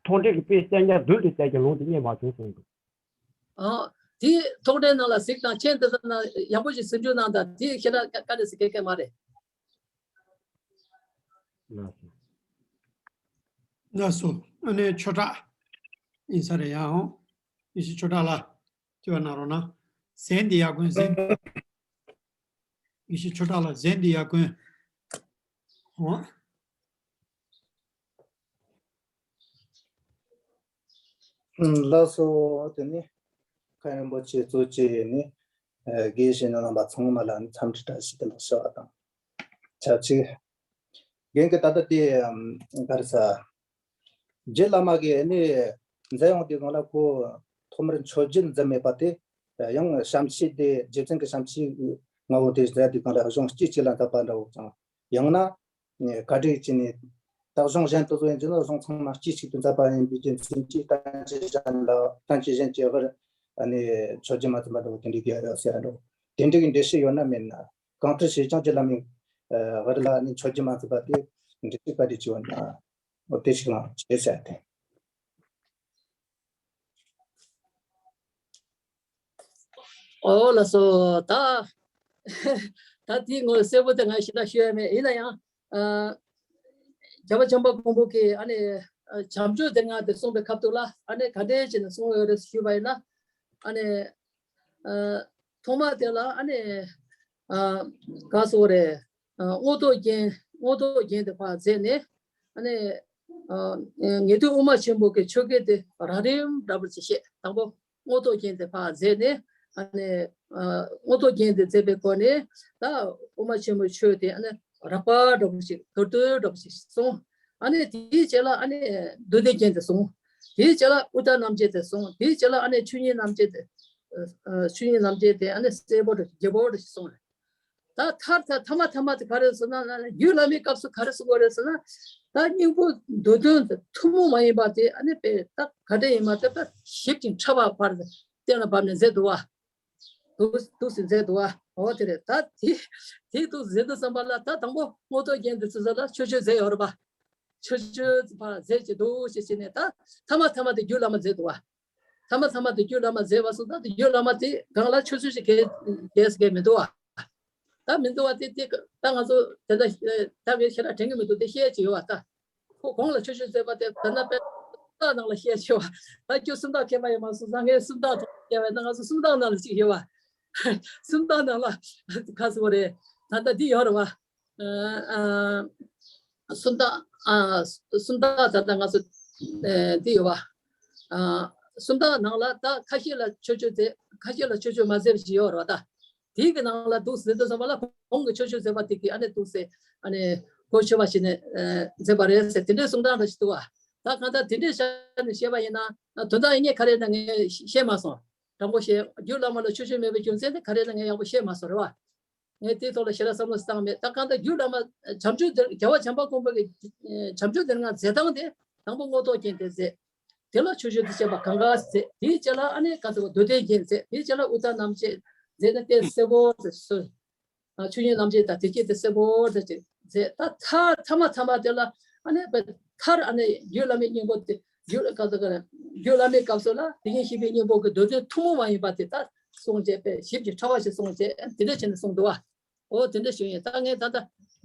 ཐུགས་ཕྲད་ཀྱི་དཔེ་གསལ་རྐྱང་རྡུལ་དུ་གསལ་རྐྱང་ལུང་དུ་རྙེད་མ་བྱུང་གསུངས་འདུག། ཨ་དེ་ཐུགས་ཕྲད་ནང་ལ་གཟིགས་དང་། མཆན་དེ་ཚོ་ནང་ཡག་པོ་ཞིག་ཟིན་བྱུང་གནང་དང་། དེ་ཁྱེད་རང་བཀའ་འདྲི་ཟེར་མཁན་མ་རེད། ལགས་སོ། ལགས་སོ། ཨ་ནི་ཆོས་གྲགས་ཡིན་ས་རེད་ཡ། ཨོ། ཡེ་ཤེས་ཆོས་གྲགས་ལགས། དྲི་བ་གནང་རོགས་གནང་། གཟན་འདི་ཡར་གོན། གཟན། ཡེ་ཤེས་ཆོས་གྲགས་ལགས། གཟན་འདི་ཡར་གོན། ཨོ། ལགས་སོ། དེ་ནི་མཁན་རིན་པོ་ཆེ་གཙོ་བྱས་ནས་དགེ་བཤེས་གཉེན་རྣམ་པ་ཚང་མ་ལ་ནི་འཚམས་འདྲི་བཀྲ་ཤིས་བདེ་ལེགས་ཞུ་བ་དང་། ཆབས་ཅིག་རྒན་གྱིས་ད་ལྟ་དེ་ག་རེ་ཟ། རྗེ་བླ་མ་གིས་ནི་མཛད་ཡོང་དུས་སྒང་ལ་ཁོ་ཐོག་མར་མཆོད་བརྗོད་མཛད་མེད་པ་དེ། ཡང་བྱམས་ཆོས་དེ། རྗེ་བཙུན་གྱི་བྱམས་ཆོས་ལྔ་བོ་དེ་མཛད་དུས་སྒང་ལ་གཞུང་གཅིག་གཅིག་ལ་འཛེགས་པ་འདྲ་བོ་ཙང་། ཡང་ན་ག་འདྲ་ཅིག་ནས། ད་གཞུང་གཞན་དུ་ཚོ་ཡིན་ན་གཞུང་ཚང་མ་གཅིག་གཅིག་ཏུ་མཛད་པ་ཡིན་པའི་རྒྱུ་མཚན་གྱིས། བསྟན་བཅོས་གཞན་ལ། བསྟན་བཅོས་གཞན་གྱི་བར་ནས་མཆོད་བརྗོད་མ་ཚུད་པ་འདྲ་བོ་དེ་འདྲའི་གི་ཡོད་ཟེར་འདྲ་བོ། དེ་འདྲའི་གི་འགྲེལ་བཤད་ཡོད་ན་མེད་ན། གང་ལྟར་བྱས་ཀྱང་རྗེ་བླ་མའི་བར་ལ་ནི་མཆོད་བརྗོད་མ་ཚུད་པ་དེ་འགྲེལ་བཤད་ག་འདྲ་ཅིག་ཡོད་ན། འོ་དེ་ཞིག་ལ་བྱས་ཟེར་ཏེ། ཨོ་ལགས་སོ། ད་ད་དེའི་ངོ་གསལ་པོ་དེ་ང་ཞེ་དྲག་ཤོད་ཡ་མེད། ཡིན་ན་ཡང་ཨ་རྒྱལ་བ་བྱམས་པ་མགོན་པོ་གིས་ཨ་ནི་ཨ་བྱམས་ཆོས་སྡེ་ལྔ་དེ་གསུངས་པའི་སྐབས་དུ་ལ། ཨ་ནི་ག་འདྲ་བྱས་ནས་གསུངས་ཡོད་རེད་ཞུས་པ་ཡིན་ན། ཨ་ནི་ཨ་ཐོག་མ་དེ་ལ་ཨ་ནི་ཨ་ག་སོགས་རེད། ཨ་རྔོག་ཐོག་རྒྱན། རྔོག་ཐོག་རྒྱན་དེ་ཕར་མཛད་ནས། ཨ་ནི་ཨ་ངེས་དོན་དབུ་མ་ཆེན་པོ་གི་ཆོས་སྐད་དེ་རགས་རིམ་འདྲ་པོ་ཅིག་བཤད། དང་པོ་རྔོག་ཐོག་རྒྱན་དེ་ཕར་མཛད་ནས། ཨ་ནི་ཨ་རྔོག་ཐོག་རྒྱན་དེ་མཛད་པའི་སྒོ་ནས་ད་དབུ་མ་ཆེན་པོའི་ཆོས་དེ་ཨ་ནི་རགས་པ་འདྲ་པོ་ཅིག། མདོར་བསྡུས་འདྲ་པོ་ཅིག་གསུངས། ཨ་ནི་དེའི་རྗེས་ལ་ཨ་ནི་མདོ་སྡེ་རྒྱན་དེ་གསུངས། དེའི་རྗེས་ལ་ཨུ་ཏྲ་རྣམ་འབྱེད་དེ་གསུངས། དེའི་རྗེས་ལ་ཨ་ནི་ཆོས་ཉིད་རྣམ་འབྱེད་དེ། ཆོས་ཉིད་རྣམ་འབྱེད་དེ་ཨ་ནི་གསལ་པོ་རེད། རྒྱས་པོ་རེད་གསུངས་རེད། ད་མཐར་ད་ཐ་མ་ཐ་མ་དེ་ག་རེ་ཟེར་ན། རྒྱུད་བླ་མའི་སྐབས་སུ་ག་རེ་གསུང་གི་རེད་ཟེར་ན། ད་སྙིང་པོ་མདོ་དོན་དེ་ཐུན་མོང་མ་ཡིན་པ་དེ་ཨ་ནི་དཔེ་ད་ག་འདྲ་ཡིན་མ་དེ་ད་ཞིབ་ཅིང་ཕྲ་བ་བར་གཏན་ལ་ཕབ་ནས་མཛད་འདུག་བ། འདུག་འདུག་སེ་མཛད་འདུག་བ། འོ་དེ་རེད། ད་དེ་དེ་འདུག་མཛད་འདུག་བསམ་པ་ལ། ད་དང་པོ་དངོས་ཐོག་རྒྱན་དེ་ཚོ་ལ་མཆོད་བརྗོད་མཛད་ཡོད་རེད་པ། མཆོད་བརྗོད་ཕར་མཛད་ཀྱི་འདུག་ཅེས་བྱས་ནས། ད་ཐ་མ་ཐ་མ་དེ་རྒྱུད་བླ་མ་མཛད་འདུག་བ། ཐ་མ་ཐ་མ་དེ་རྒྱུད་བླ་མ་མཛད་པ་སོང་ཙང་དེ་རྒྱུད་བླ་མ་དེ་སྒང་ལ་མཆོད་བརྗོད་ཅིག་གས་གས་གས་མི་འདུག་བ། ད་མི་འདུག་བ། དེ་དེ་ད་ང་ཚོ་དེ་འདྲ་ད་ངས་ཞེ་དྲག་དྲན་གི་མི་འདུག་དེ་བཤད་ཀྱི་ཡོད་བ། ད་ཁོ་གོང་ལ་མཆོད་བརྗོད་མཛད་པ་དེ་ད་ན་པའི་སུམ་རྟགས་ནང་ལ་བཤད་ཀྱི་ཡོད་བ། ད་ཁྱོད་སུམ་རྟགས་མཁས་པ་ཡིན་མ་སོང་ཙང་ངས་སུམ་རྟགས་ཐོག་བཤད་པ་ཡིན་ན། ང་ཚོ་སུམ་རྟགས་ནང་ལ་ཅིག་ཡོད་བ། སུམ་རྟགས་ནང་ལ་ག་ཟེར་བ་རེད། ད་ལྟ་འདི་ཡོད་རེད་བ། ཨ་ཨ་སུམ་རྟགས། ཨ་སུམ་རྟགས་ད་ལྟ་ང་ཚོ་ཨ་འདི་ཡོད་བ། ཨ་སུམ་རྟགས་ནང་ལ་ད་ཁ་ཤས་ལ་མཆོད་བརྗོད་མཛད། ཁ་ཤས་ལ་མཆོད་བརྗོད་མ་མཛད་པ་ཅིག་ཡོད་རེད་བ། ད་དེའི་གི་ནང་ལ་འདུག་ཟེར་དུས་ཙམ་པ་ལ་ཁོང་གི་མཆོད་བརྗོད་མཛད་པ་དེ་གི་ཨ་ནི་འདུག་ཟེར་ཨ་ནི་གོ་ཆོད་པ་བྱས་ནས་ཨ་མཛད་པ་རེད་ཟེར། དེ་འདྲའི་གསུང་སྟངས་འདྲ་ཞིག་འདུག་བ། ད་གང་ལྟར་དེ་འདྲའི་ཆ་ནས་བཤད་པ་ཡིན་ན། དོན་དག་ཡིན་ངེས་ག་རེ་ན་ངས་བཤད་མ་སོང་། དྲང་པོ་བཤད། རྒྱུད་བླ་མ་ལ་མཆོད་བརྗོད་མེད་པའི་རྒྱུ་མཚན་དེ་ག་རེ་ན་ངས་ཡག་པོ་བཤད་མ་སོང་རེད་བ། ངས་དེའི་ཐོག་ལ་ཞེ་དྲག་བསམ་བློ་བཏང་མེད། ད་གང་ལྟར་རྒྱུད་བླ་མ་བྱམས་ཆོས་སྡེ། རྒྱལ་བ་བྱམས་པ་མགོན་པོ་གི་བྱམས་ཆོས་སྡེ་ལྔ་མཛད་སྟངས་དེ་དང་པོ་དངོས་ཐོག་རྒྱན་དེ་མཛད། དེ་ལ་མཆོད་བརྗོད་དེ་བྱས་པ་གང་ག་མཛད། དེའི་རྗེས་ལ་ཨ་ནི་ག་ཚོད་མདོ་དོན་རྒྱན་མཛད། དེའི་རྗེས་ལ་ཨུ་ཏ་རྣམ་བཅད་མཛད་ནས་དེ་གསལ་པོ་དེ་སོ། ཆོས་ཉིད་རྣམ་འབྱེད་དང་དེ་སྐད་དེ་གསལ་པོ་དེ་ཅིག་མཛད། ད་མཐའ་ཐ་མ་ཐ་མ་དེ་ལ་ཨ་ནི་མཐར་ཨ་ནི་རྒྱུད་བླ་མའི་སྙིང་པོ་དེ། རྒྱུད་ག་ཚོད་ག་རེ། རྒྱུད་བླ་མའི་སྐབས་སུ་ལ་དེ་ཉིད་ཤེས་པའི་སྙིང་པོ་གི་མདོ་དོན་ཐུན་མོང་མ་ཡིན་པ་དེ་ད་གསུངས་བྱས། དཔེ་ཞིབ་ཅིང་ཕྲ་བ་ཞིག་གསུངས་བྱས། དེ་འདྲ་བྱས་ནས་གསུངས་འདུག་བ། འོ་དེ་འདྲ་ཞིག་ཡིན། ད་ངས་ད་ལྟ་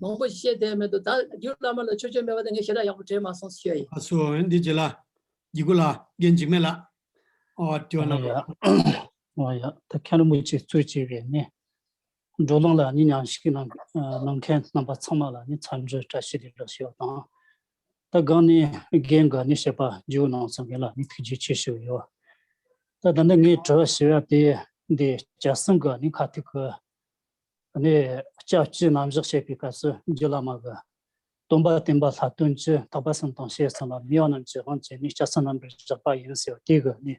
མང་པོ་ཞིག་བཤད་བསྡད་མེད་འདུག་ད་རྒྱུད་བླ་མ་ལ་མཆོད་བརྗོད་མེད་པ་དེ་ངས་ཞེ་དྲག་ཡག་པོ་དྲན་མ་སོང་ཞུ་ཡ་ཡིན། ཨ་སོ། འདི་རྗེ་ལ། རྒྱུད་སྐུ་ལ། རྒན་འཇིགས་མེད་ལགས། ཨོ་དྲི་བ་ཨོ་གནང་ཡ། རོགས། ཨོ་ཡ། ད་མཁན་རིན་པོ་ཆེ་གཙོས་བྱས་པའི་ནི་བགྲོ་གླེང་ལ་ནི་མཉམ་ཞུགས་གནང་གནང་མཁན་རྣམ་པ་ཚང་མ་ལ་ནི་འཚམས་འདྲི་བཀྲ་ཤིས་བདེ་ལེགས་ཞུ་བ་དང་། ད་སྒང་ནས་རྒན་གྱིས་ནི་བཤད་པ་བརྗེ་པོ་གནང་ཚར་མཁན་ལ་ནི་ཐུགས་རྗེ་ཆེ་ཞུ་གི་ཡོད། ད་ད་ནི་ངས་དྲི་བ་ཞུ་ཡ་དེ་འདི་སྐྱབས་གསུམ་གྱི་ནི་ཁ་ཐུག་གི་ནས་སྐྱབས་སྤྱི་རྣམ་གཞག་བྱེད་པའི་སྐབས་སུ་རྗེ་བླ་མ་གིས། སྟོན་པ་བསྟན་པ་ལྷ་དོན་ཆེ། ཐེག་པ་གསུམ་དང་ཞེས་གསུངས་ལ། མི་དབང་རྣམས་ཀྱི་དབང་བྱས་ནས། སྐྱབས་སུ་རྣམ་པར་གཞག་པ་ཡིན་ཟེར་བ་དེ་གི་ནི།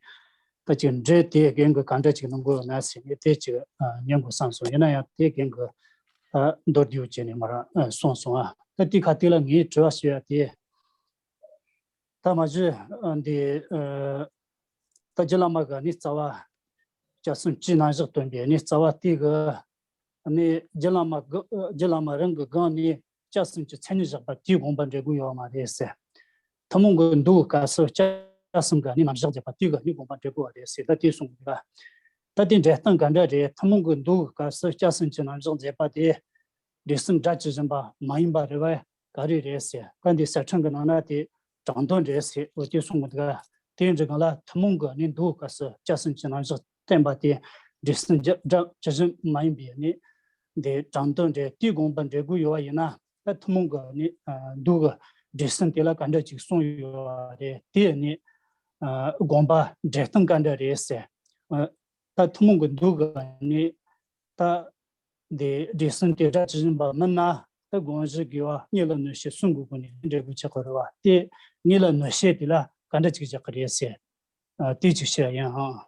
ད་ཅིག་འགྲེལ་དེ་རྒན་གྱིས་ག་འདྲ་ཅིག་གནང་གི་ཡོད་ན་ཟེར་ནས་དེ་ཅིག་ཉན་དགོས་བསམ་སོང་། ཡིན་ན་ཡང་དེ་རྒན་གྱིས་ད་མདོར་བསྡུས་བྱས་ནས་མར་གསུངས་སོང་ཨ། ད་དེ་ཁ་ཐུག་ལ་ངས་དྲི་བ་ཞུ་ཡ་དེ། ད་མ་གཞི་འདི་ད་རྗེ་བླ་མ་གི་ནི་རྩ་བ། སྐྱབས་གསུམ་སྤྱི་རྣམ་གཞག་སྟོན་པའི་ནི་རྩ་བ་དེ་གི་ནི་རྗེ་བླ་མ་གི་རྗེ་བླ་མ་རང་གི་སྒང་ནས་སྐྱབས་གསུམ་གྱི་མཚན་ཉིད་བཞག་པ་དེའི་དགོངས་པ་འགྲེལ་དགོས་ཡོད་མ་རེད་ཟེར། ཐུན་མོང་གི་མདོའི་སྐབས་སུ་སྐྱབས་གསུམ་གྱི་ནི་རྣམ་གཞག་བྱས་པ་དེ་གི་ནི་དགོངས་པ་འགྲེལ་དགོས་པ་རེད་ཟེར། ད་དེ་གསུངས་འདུག་ག་ད་དེ་འགྲེལ་སྟངས་ག་འདྲ་རེད། ཐུན་མོང་གི་མདོའི་སྐབས་སུ་སྐྱབས་གསུམ་གྱི་རྣམ་གཞག་མཛད་པ་དེ་འབྲས་གསུམ་སྒྲ་ཇི་བཞིན་པ་མ་ཡིན་པ་རེད་པ། ག་རེ་རེད་ཟེར། ག་འདི་གསེར་ཕྲེང་གི་ནང་ན་དེ་དྲང་དོན་རེད་ཟེར། འོ་དེ་གསུངས་འདུག་ག་དེ་འདྲ་གང་ལ་ཐུན་མོང་གི་ནི་མདོའི་སྐབས་སུ་སྐྱབས་གསུམ་གྱི་རྣམ་གཞག་བསྟན་པ་དེ་འབྲས་གསུམ་སྒྲ་ཇི་བཞིན་མ་ཡིན་པའི་ནི་འདི་དྲང་དོན་རེད། དེའི་དགོངས་པ་འགྲེལ་དགོས་ཡོད་པ་ཡིན་ན། ད་ཐུན་མོང་གི་ནི་མདོ་གི་འབྲས་གསུམ་དེ་ལ་ག་འདྲ་ཅིག་གསུངས་ཡོད་པ་རེད། དེ་ནི་དགོངས་པ་འགྲེལ་སྟངས་ག་འདྲ་རེད་ཟེར། ད་ཐུན་མོང་གི་མདོ་གི་ནི་ད་འདི་འབྲས་གསུམ་དེ་སྒྲ་ཇི་བཞིན་པ་མིན་ན། ད་དགོངས་གཞི་དགེ་བ་གཉིས་ལ་གནོད་བྱེད་གསུམ་གྱི་སྒོ་ནས་འགྲེལ་དགོས་ཆགས་ཀྱི་རེད་པ། དེ་གཉིས་ལ་གནོད་བྱེད་དེ་ལ་ག་འདྲ་ཅིག་བཞག་གི་རེད་ཟེར། དེ་ཅིག་བཤད་ཡིན་ཨང་།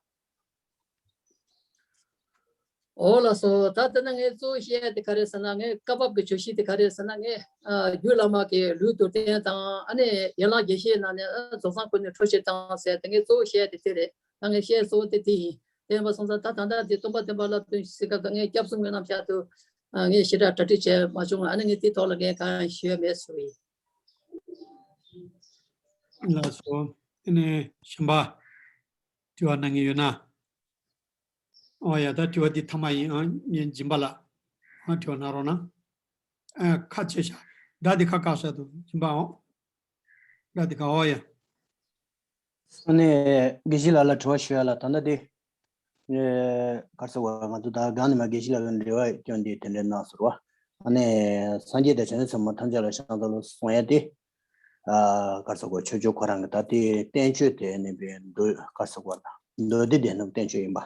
འོ་ལགས་སོ། ད་དེ་ན་ངས་གཙོ་བོ་བཤད་ཡ་དེ་ག་རེ་ཟེར་ན། ངས་སྐབས་བབ་ཀྱི་བརྗོད་གཞི་དེ་ག་རེ་ཟེར་ན། ངས་ཨ་རྒྱུད་བླ་མ་གི་ལུང་དུར་བསྟན་དང་། ཨ་ནི་ཡན་ལག་རྒྱས་བཤད་ནང་ནས་ཨ་རྫོགས་སངས་ཁོ་ནའི་འཕྲོ་བཤད་དང་ཟེར་ཏེ། ངས་གཙོ་བོ་བཤད་ཡ་དེ་དེ་རེད། ད་ངས་བཤད་ཡ་གཙོ་བོ་དེ་དེ་ཡིན། དེ་ཡིན་པ་སོང་ཙང་ད་ད་ལྟ་དེ་སྟོན་པ་བསྟན་པ་ལ་བསྟུན་ཞིག་ཟེར་སྐབས་ངས་སྐྱབས་གསུམ་གྱི་རྣམ་གཞག་དེ་ཨ་ངས་ཞེ་དྲག་གྲ་སྒྲིག་བྱས་མ་བྱུང་། ཨ་ནི་ངས་དེའི་ཐོག་ལ་ངས་གང་ཡང་ཞུ་ཡ་མེད་ཟེར་བ་ཡིན། ལགས་སོ། དེ་ནས་གཞན་པ་དྲི་བ་གནང་མཁན་ཡོད་ན། ཨོ་ཡ། ད་དྲི་བ་འདི་ཐ་མ་ཡིན། ཨ་ངས་སྦྱིན་པ་ལ་ཨ་དྲི་བ་གནང་རོགས་གནང་། ཨ་ཁ་ཕྱེ་ཤག་སྒྲ་འདི་ཁ་བཀག་ཤག་འདུག་སྦྱིན་པ་ཨོ། སྒྲ་འདི་ཁ། ཨོ་ཡ། ཨ་ནི་དགེ་བཤེས་ལགས་ལ་དྲི་བ་ཞུ་ཡ་ལ། ད་ལྟ་འདི་ཨེ་ག་རེ་ཟེར་དགོས། ང་ཚོ་ད་སྒང་ནས་མར་དགེ་བཤེས་ལགས་ཀྱི་འབྲེལ་བ་སྐྱོན་འདི་དེ་འདྲ་གནང་ཟེར་བ། ཨ་ནི་སངས་རྒྱས་དང་བྱང་ཆུབ་སེམས་དཔའ་ཐམས་ཅད་ལ་ཕྱག་འཚལ་ལོ་གསུང་ཡ་དེ། ཨ་ག་རེ་ཟེར་དགོས། ཆོས་སྐྱོང་ཁོ་རང་གི་ད་ལྟའི་བསྟན་བཅོས་དེ་ནི་པའི་མདོ་ག་རེ་ཟེར་དགོས། ད་མདོ་སྡེ་སྡེ་སྣོད་བསྟན་བཅོས་ཡིན་པ།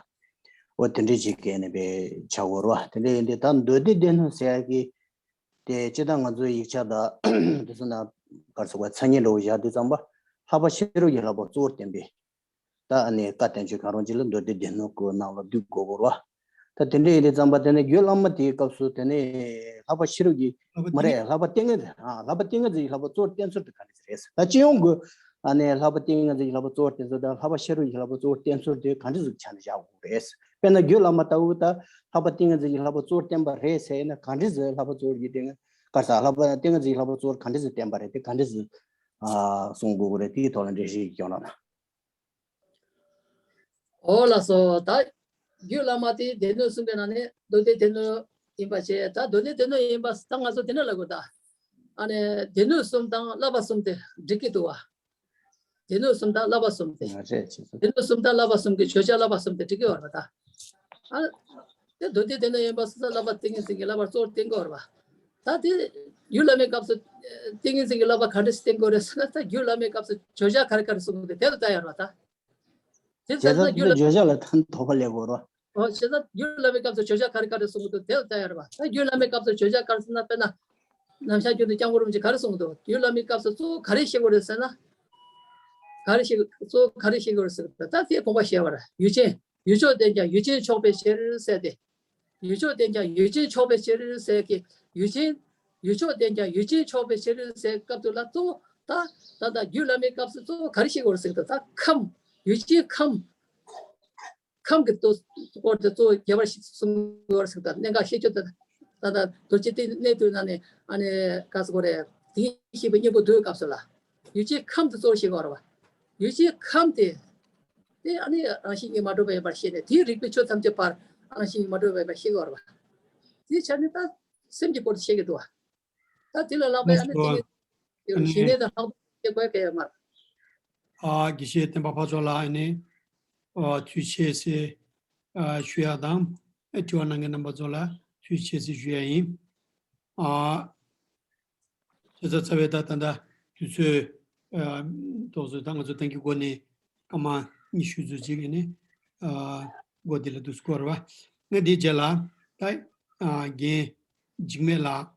འོ་དེ་འདྲ་ཅིག་གི་ནི་པའི་བྱ་བོར་བ་དེ་འདྲ་ཡིན་དུས། ད་མདོ་སྡེ་སྡེ་སྣོད་ཟེར་ཡ་གི་དེ་སྤྱིར་བཏང་ང་ཚོའི་ཡིག་ཆ་དང་དེ་ཚོ་ན་ག་རེ་ཟེར་དགོས། མཚན་ཉིད་འདྲ་བོ་བཞག་དུས་ཙམ་པ། ལྷག་པ་ཕྱི་རོལ་གྱི་བསླབ་པ་གཙོ་བོར་བསྟན་པའི་ ད་ཨ་ནི་བཀའ་བསྟན་བཅོས་གང་རུང་ཅིག་ལ་མདོ་སྡེ་སྡེ་སྣོད་ཀྱི་ནང་ལ་བསྡུ་དགོས་དགོས་རེད་བ། ད་དེ་འདྲ་ཡིན་དུས་ཙམ་པ་དེ་ནས་རྒྱུད་བླ་མ་དེའི་སྐབས་སུ་དེ་ནས་ལྷག་པ་ཤེས་རབ་ཀྱི་ལྷག་པ་མ་ཏིང་རེད། ངེ་ལྷག་པ་ཏིང་ངེ་འཛིན། ཨ། ལྷག་པ་ཏིང་ངེ་འཛིན་གྱི་ལྷག་པ་གཙོ་བོར་བསྟེན་ཚུལ་དེ་ག་འདྲ་ཟིག་རེད། ད་སྤྱི་ཡོངས་ཀྱི་ཨ་ནི་ལྷག་པ་ཏིང་ངེ་འཛིན་གྱི་ལྷག་པ་གཙོ་བོར་བསྟེན་ཚུལ་དང་ལྷག་པ་ཤེས་རབ་ཀྱི་ལྷག་པ་གཙོ་བོར་བསྟེན་ཚུལ་དེ་ག་འདྲ་ཟིག་ཆ་ནས་བཞག་དགོས་རེད། དཔེར་ན་རྒྱུད་བླ་མ་ལྟ་བུ་ད་ལྷག་པ་ཏིང་ངེ་འཛིན་གྱི་ལྷག་པ་གཙོ་བོར་བསྟེན་པ་རེད་ཟེར་ན། ག་འདྲ་ཟིག་ལྷག་པ་གཙོ་བོར་གྱི་ཏིང་ངེ་ག་རེ་ཟེར། ལྷག་པ་ཏིང་ངེ་འཛིན་གྱི་ལྷག་པ་གཙོ་བོར་ག་འདྲ་ཟིག་བསྟེན་པ་རེད། དེ་ག་འདྲ་ཟིག་ཨ། གསུང་དགོས་ཀྱི་རེད། དེའི་ཐོག་ལ་འགྲེལ་བཤད་ཅིག་རྒྱོབ་རོགས་གནང་། ཨོ་ལགས་སོ། ད་རྒྱུད་བླ་མ་དེ་སྡེ་སྣོད་གསུམ་པའི་ནང་ནས་མདོ་སྡེ་སྡེ་སྣོད་ཡིན་པ་བྱས། ད་མདོ་སྡེ་སྡེ་སྣོད་ཡིན་པ་ད་ང་ཚོ་དེ་འདྲ་ལབ་དགོས། ད་ཨ་ནི་སྡེ་སྣོད་གསུམ་དང་བསླབ་པ་གསུམ་དེ་འགྲིག་གི་འདུག་བ། སྡེ་སྣོད་གསུམ་དང་བསླབ་པ་གསུམ་དེ། ང་ཚོས་ཅི་ཟེར། སྡེ་སྣོད་གསུམ་དང་བསླབ་པ་གསུམ་གྱི་བརྗོད་བྱ་བསླབ་པ་གསུམ་དེ་འགྲིག་གི་ཡོད་རེད་པ། ད་ཨ་དེ་མདོ་སྡེ་སྡེ་སྣོད་ཡིན་པ་སོ་སོ་བསླབ་པ་ཏིང་ངེ་འཛིན་གྱི་བསླབ་པར་གཙོ་བོར་བསྟེན་དགོས་རེད་པ། ད་དེ་རྒྱུད་བླ་མའི་སྐབས་སུ་ཏིང་ངེ་འཛིན་གྱི་བསླབ་པ་ག་འདྲ་ཞིག་བསྟེན་དགོས་རེད་ཟེར་ན། ད་རྒྱུད་བླ་མའི་སྐབས་སུ་བརྗོད་བྱ་ག་རེ་ག་རེ་གསུངས་འདུག་དེ་ལ་ལྟ་ཡ་རེད་པ། ད་དེ་བྱས་ཙང་ད་རྒྱུད་བླ་བརྗོད་བྱ་ལ་ད་དོགས་པ་སླེབས་དགོས་རེད་པ། ཨོ་བྱས་ཙང་རྒྱུད་བླ་མའི་སྐབས་སུ་བརྗོད་བྱ་ག་རེ་ག་རེ་གསུངས་འདུག་དེ་ལ་ལྟ་ཡ་རེད་པ། ད་རྒྱུད་བླ་མའི་སྐབས་སུ་བརྗོད་བྱ་ག་རེ་ཟེར་ན། དཔེར་ན་ནམ་ཞག་རྒྱུན་དུ་སྐྱབས་མགོན་རིན་པོ་ཆེས་ག་རེ་གསུངས་འདུག་རྒྱུད་བླ་མའི་སྐབས་སུ་གཙོ་བོ་ག་རེ་ཤེས་དགོས་རེད་ཟེར་ན། ག་རེ་ཤེས། གཙོ་བོ་ག་རེ་ཤེས་དགོས་རེད་ཟེར་ན། ད་དེ་དགོངས་པ་བཞེས་པ་རེད། ཡུལ་ཅན། ཡུལ་ཕྱོགས་བསྟན་ཀྱང་ཡུལ་ཅན་ཆོག་པའི་ཕྱིར་ཟེར་ཏེ། ཡུལ་ཕྱོགས་བསྟན་ཀྱང་ཡུལ་ཅན་ཆོག་པའི་ཕྱིར་ཟེར་གི། ཡུལ་ཅན། ཡུལ་ཕྱོགས་བསྟན་ཀྱང་ཡུལ་ཅན་ཆོག་པའི་ཕྱིར་ཟེར་སྐབས་དུ་ལ་གཙོ་བོ་ད་ད་ད་རྒྱུད་བླ་མའི་སྐབས་སུ་གཙོ་བོ་ག་རེ་ཤེས་དགོས་རེད་ཟེར་གི་འདུག་ད་ཁམས། ཡུལ་ཅན་ཁམས། ཁམས་ཀྱི་གཙོ་སྐོར་དེ་གཙོ་བོ་རྒྱས་པར་གསུང་དགོས་རེད་ཟེར་གི་འདུག་གནད་འགག་ཤེས་རྒྱུད་དེ་ད་ད་རྡོ་རྗེ་གཏེར་གནས་དུས་ན་ནས་ཨ་ནི་ག་ཟེར་དགོས་རེད། དེ་ཤེས་པའི་སྙིང་པོ་བསྡུ་བའི་སྐབས་སུ་ལ། ཡུལ་ཅན་ཁམས་དེ་གཙོ་བོར་ཤེས་དགོས་རེད་པ། ཡུལ་ཅན་ཁམས་དེ། དེ་ཨ་ནི་རང་བཞིན་གྱིས་མ་གྲུབ་པ་ཡིན་པར་ཤེས་ནས། དེའི་རིགས་པའི་ཆོས་ཐམས་ཅད་པར་རང་བཞིན་གྱིས་མ་གྲུབ་པ་ཡིན་པར་ཤེས་དགོས་རེད་པ། དེའི་ཆ་ནས་ད་སེམས་ཀྱི་སྐོར་དེ་བཤད་ཀྱི་འདུག་པ། ད་དེ་ལ་ལྷག་པའི་ཨ་ནི་དེ་ནི་ཞི་གནས་དང་ལྷག་པའི་དགོས་གལ་ཡོད་མ་རེད། ཨ། དགེ་བཤེས་བསྟན་པ་འཕགས་མཆོག་ལ་ཨ་ནི་ཨ་ཐུགས་རྗེ་ཆེ་ཟེར་ཨ་ཞུ་ཡ་དང་། ཨ་དྲི་བ་གནང་མཁན་རྣམ་པ་ཚོ་ལ་ཐུགས་རྗེ་ཆེ་ཟེར་ཞུ་ཡ་ཡིན། ཨ། བྱས་ཙང་རྩ་བའི་ད་ད་ལྟ་དུས་ཚོད་ཨ་ཏོག་ཙམ་ད་ང་ཚོ་གཏན་གྱི་སྒོ་ནས་སྐར་མ་ཉི་ཤུ་ཙམ་ཅིག་ཨ་ནི་ཨ་འགོ་འདི་ལ་འདུག་སྐོར་བ། ང་འདིའི་རྗེས་ལ་ད་ཨ་རྒན་འཇིགས་མེད་ལགས།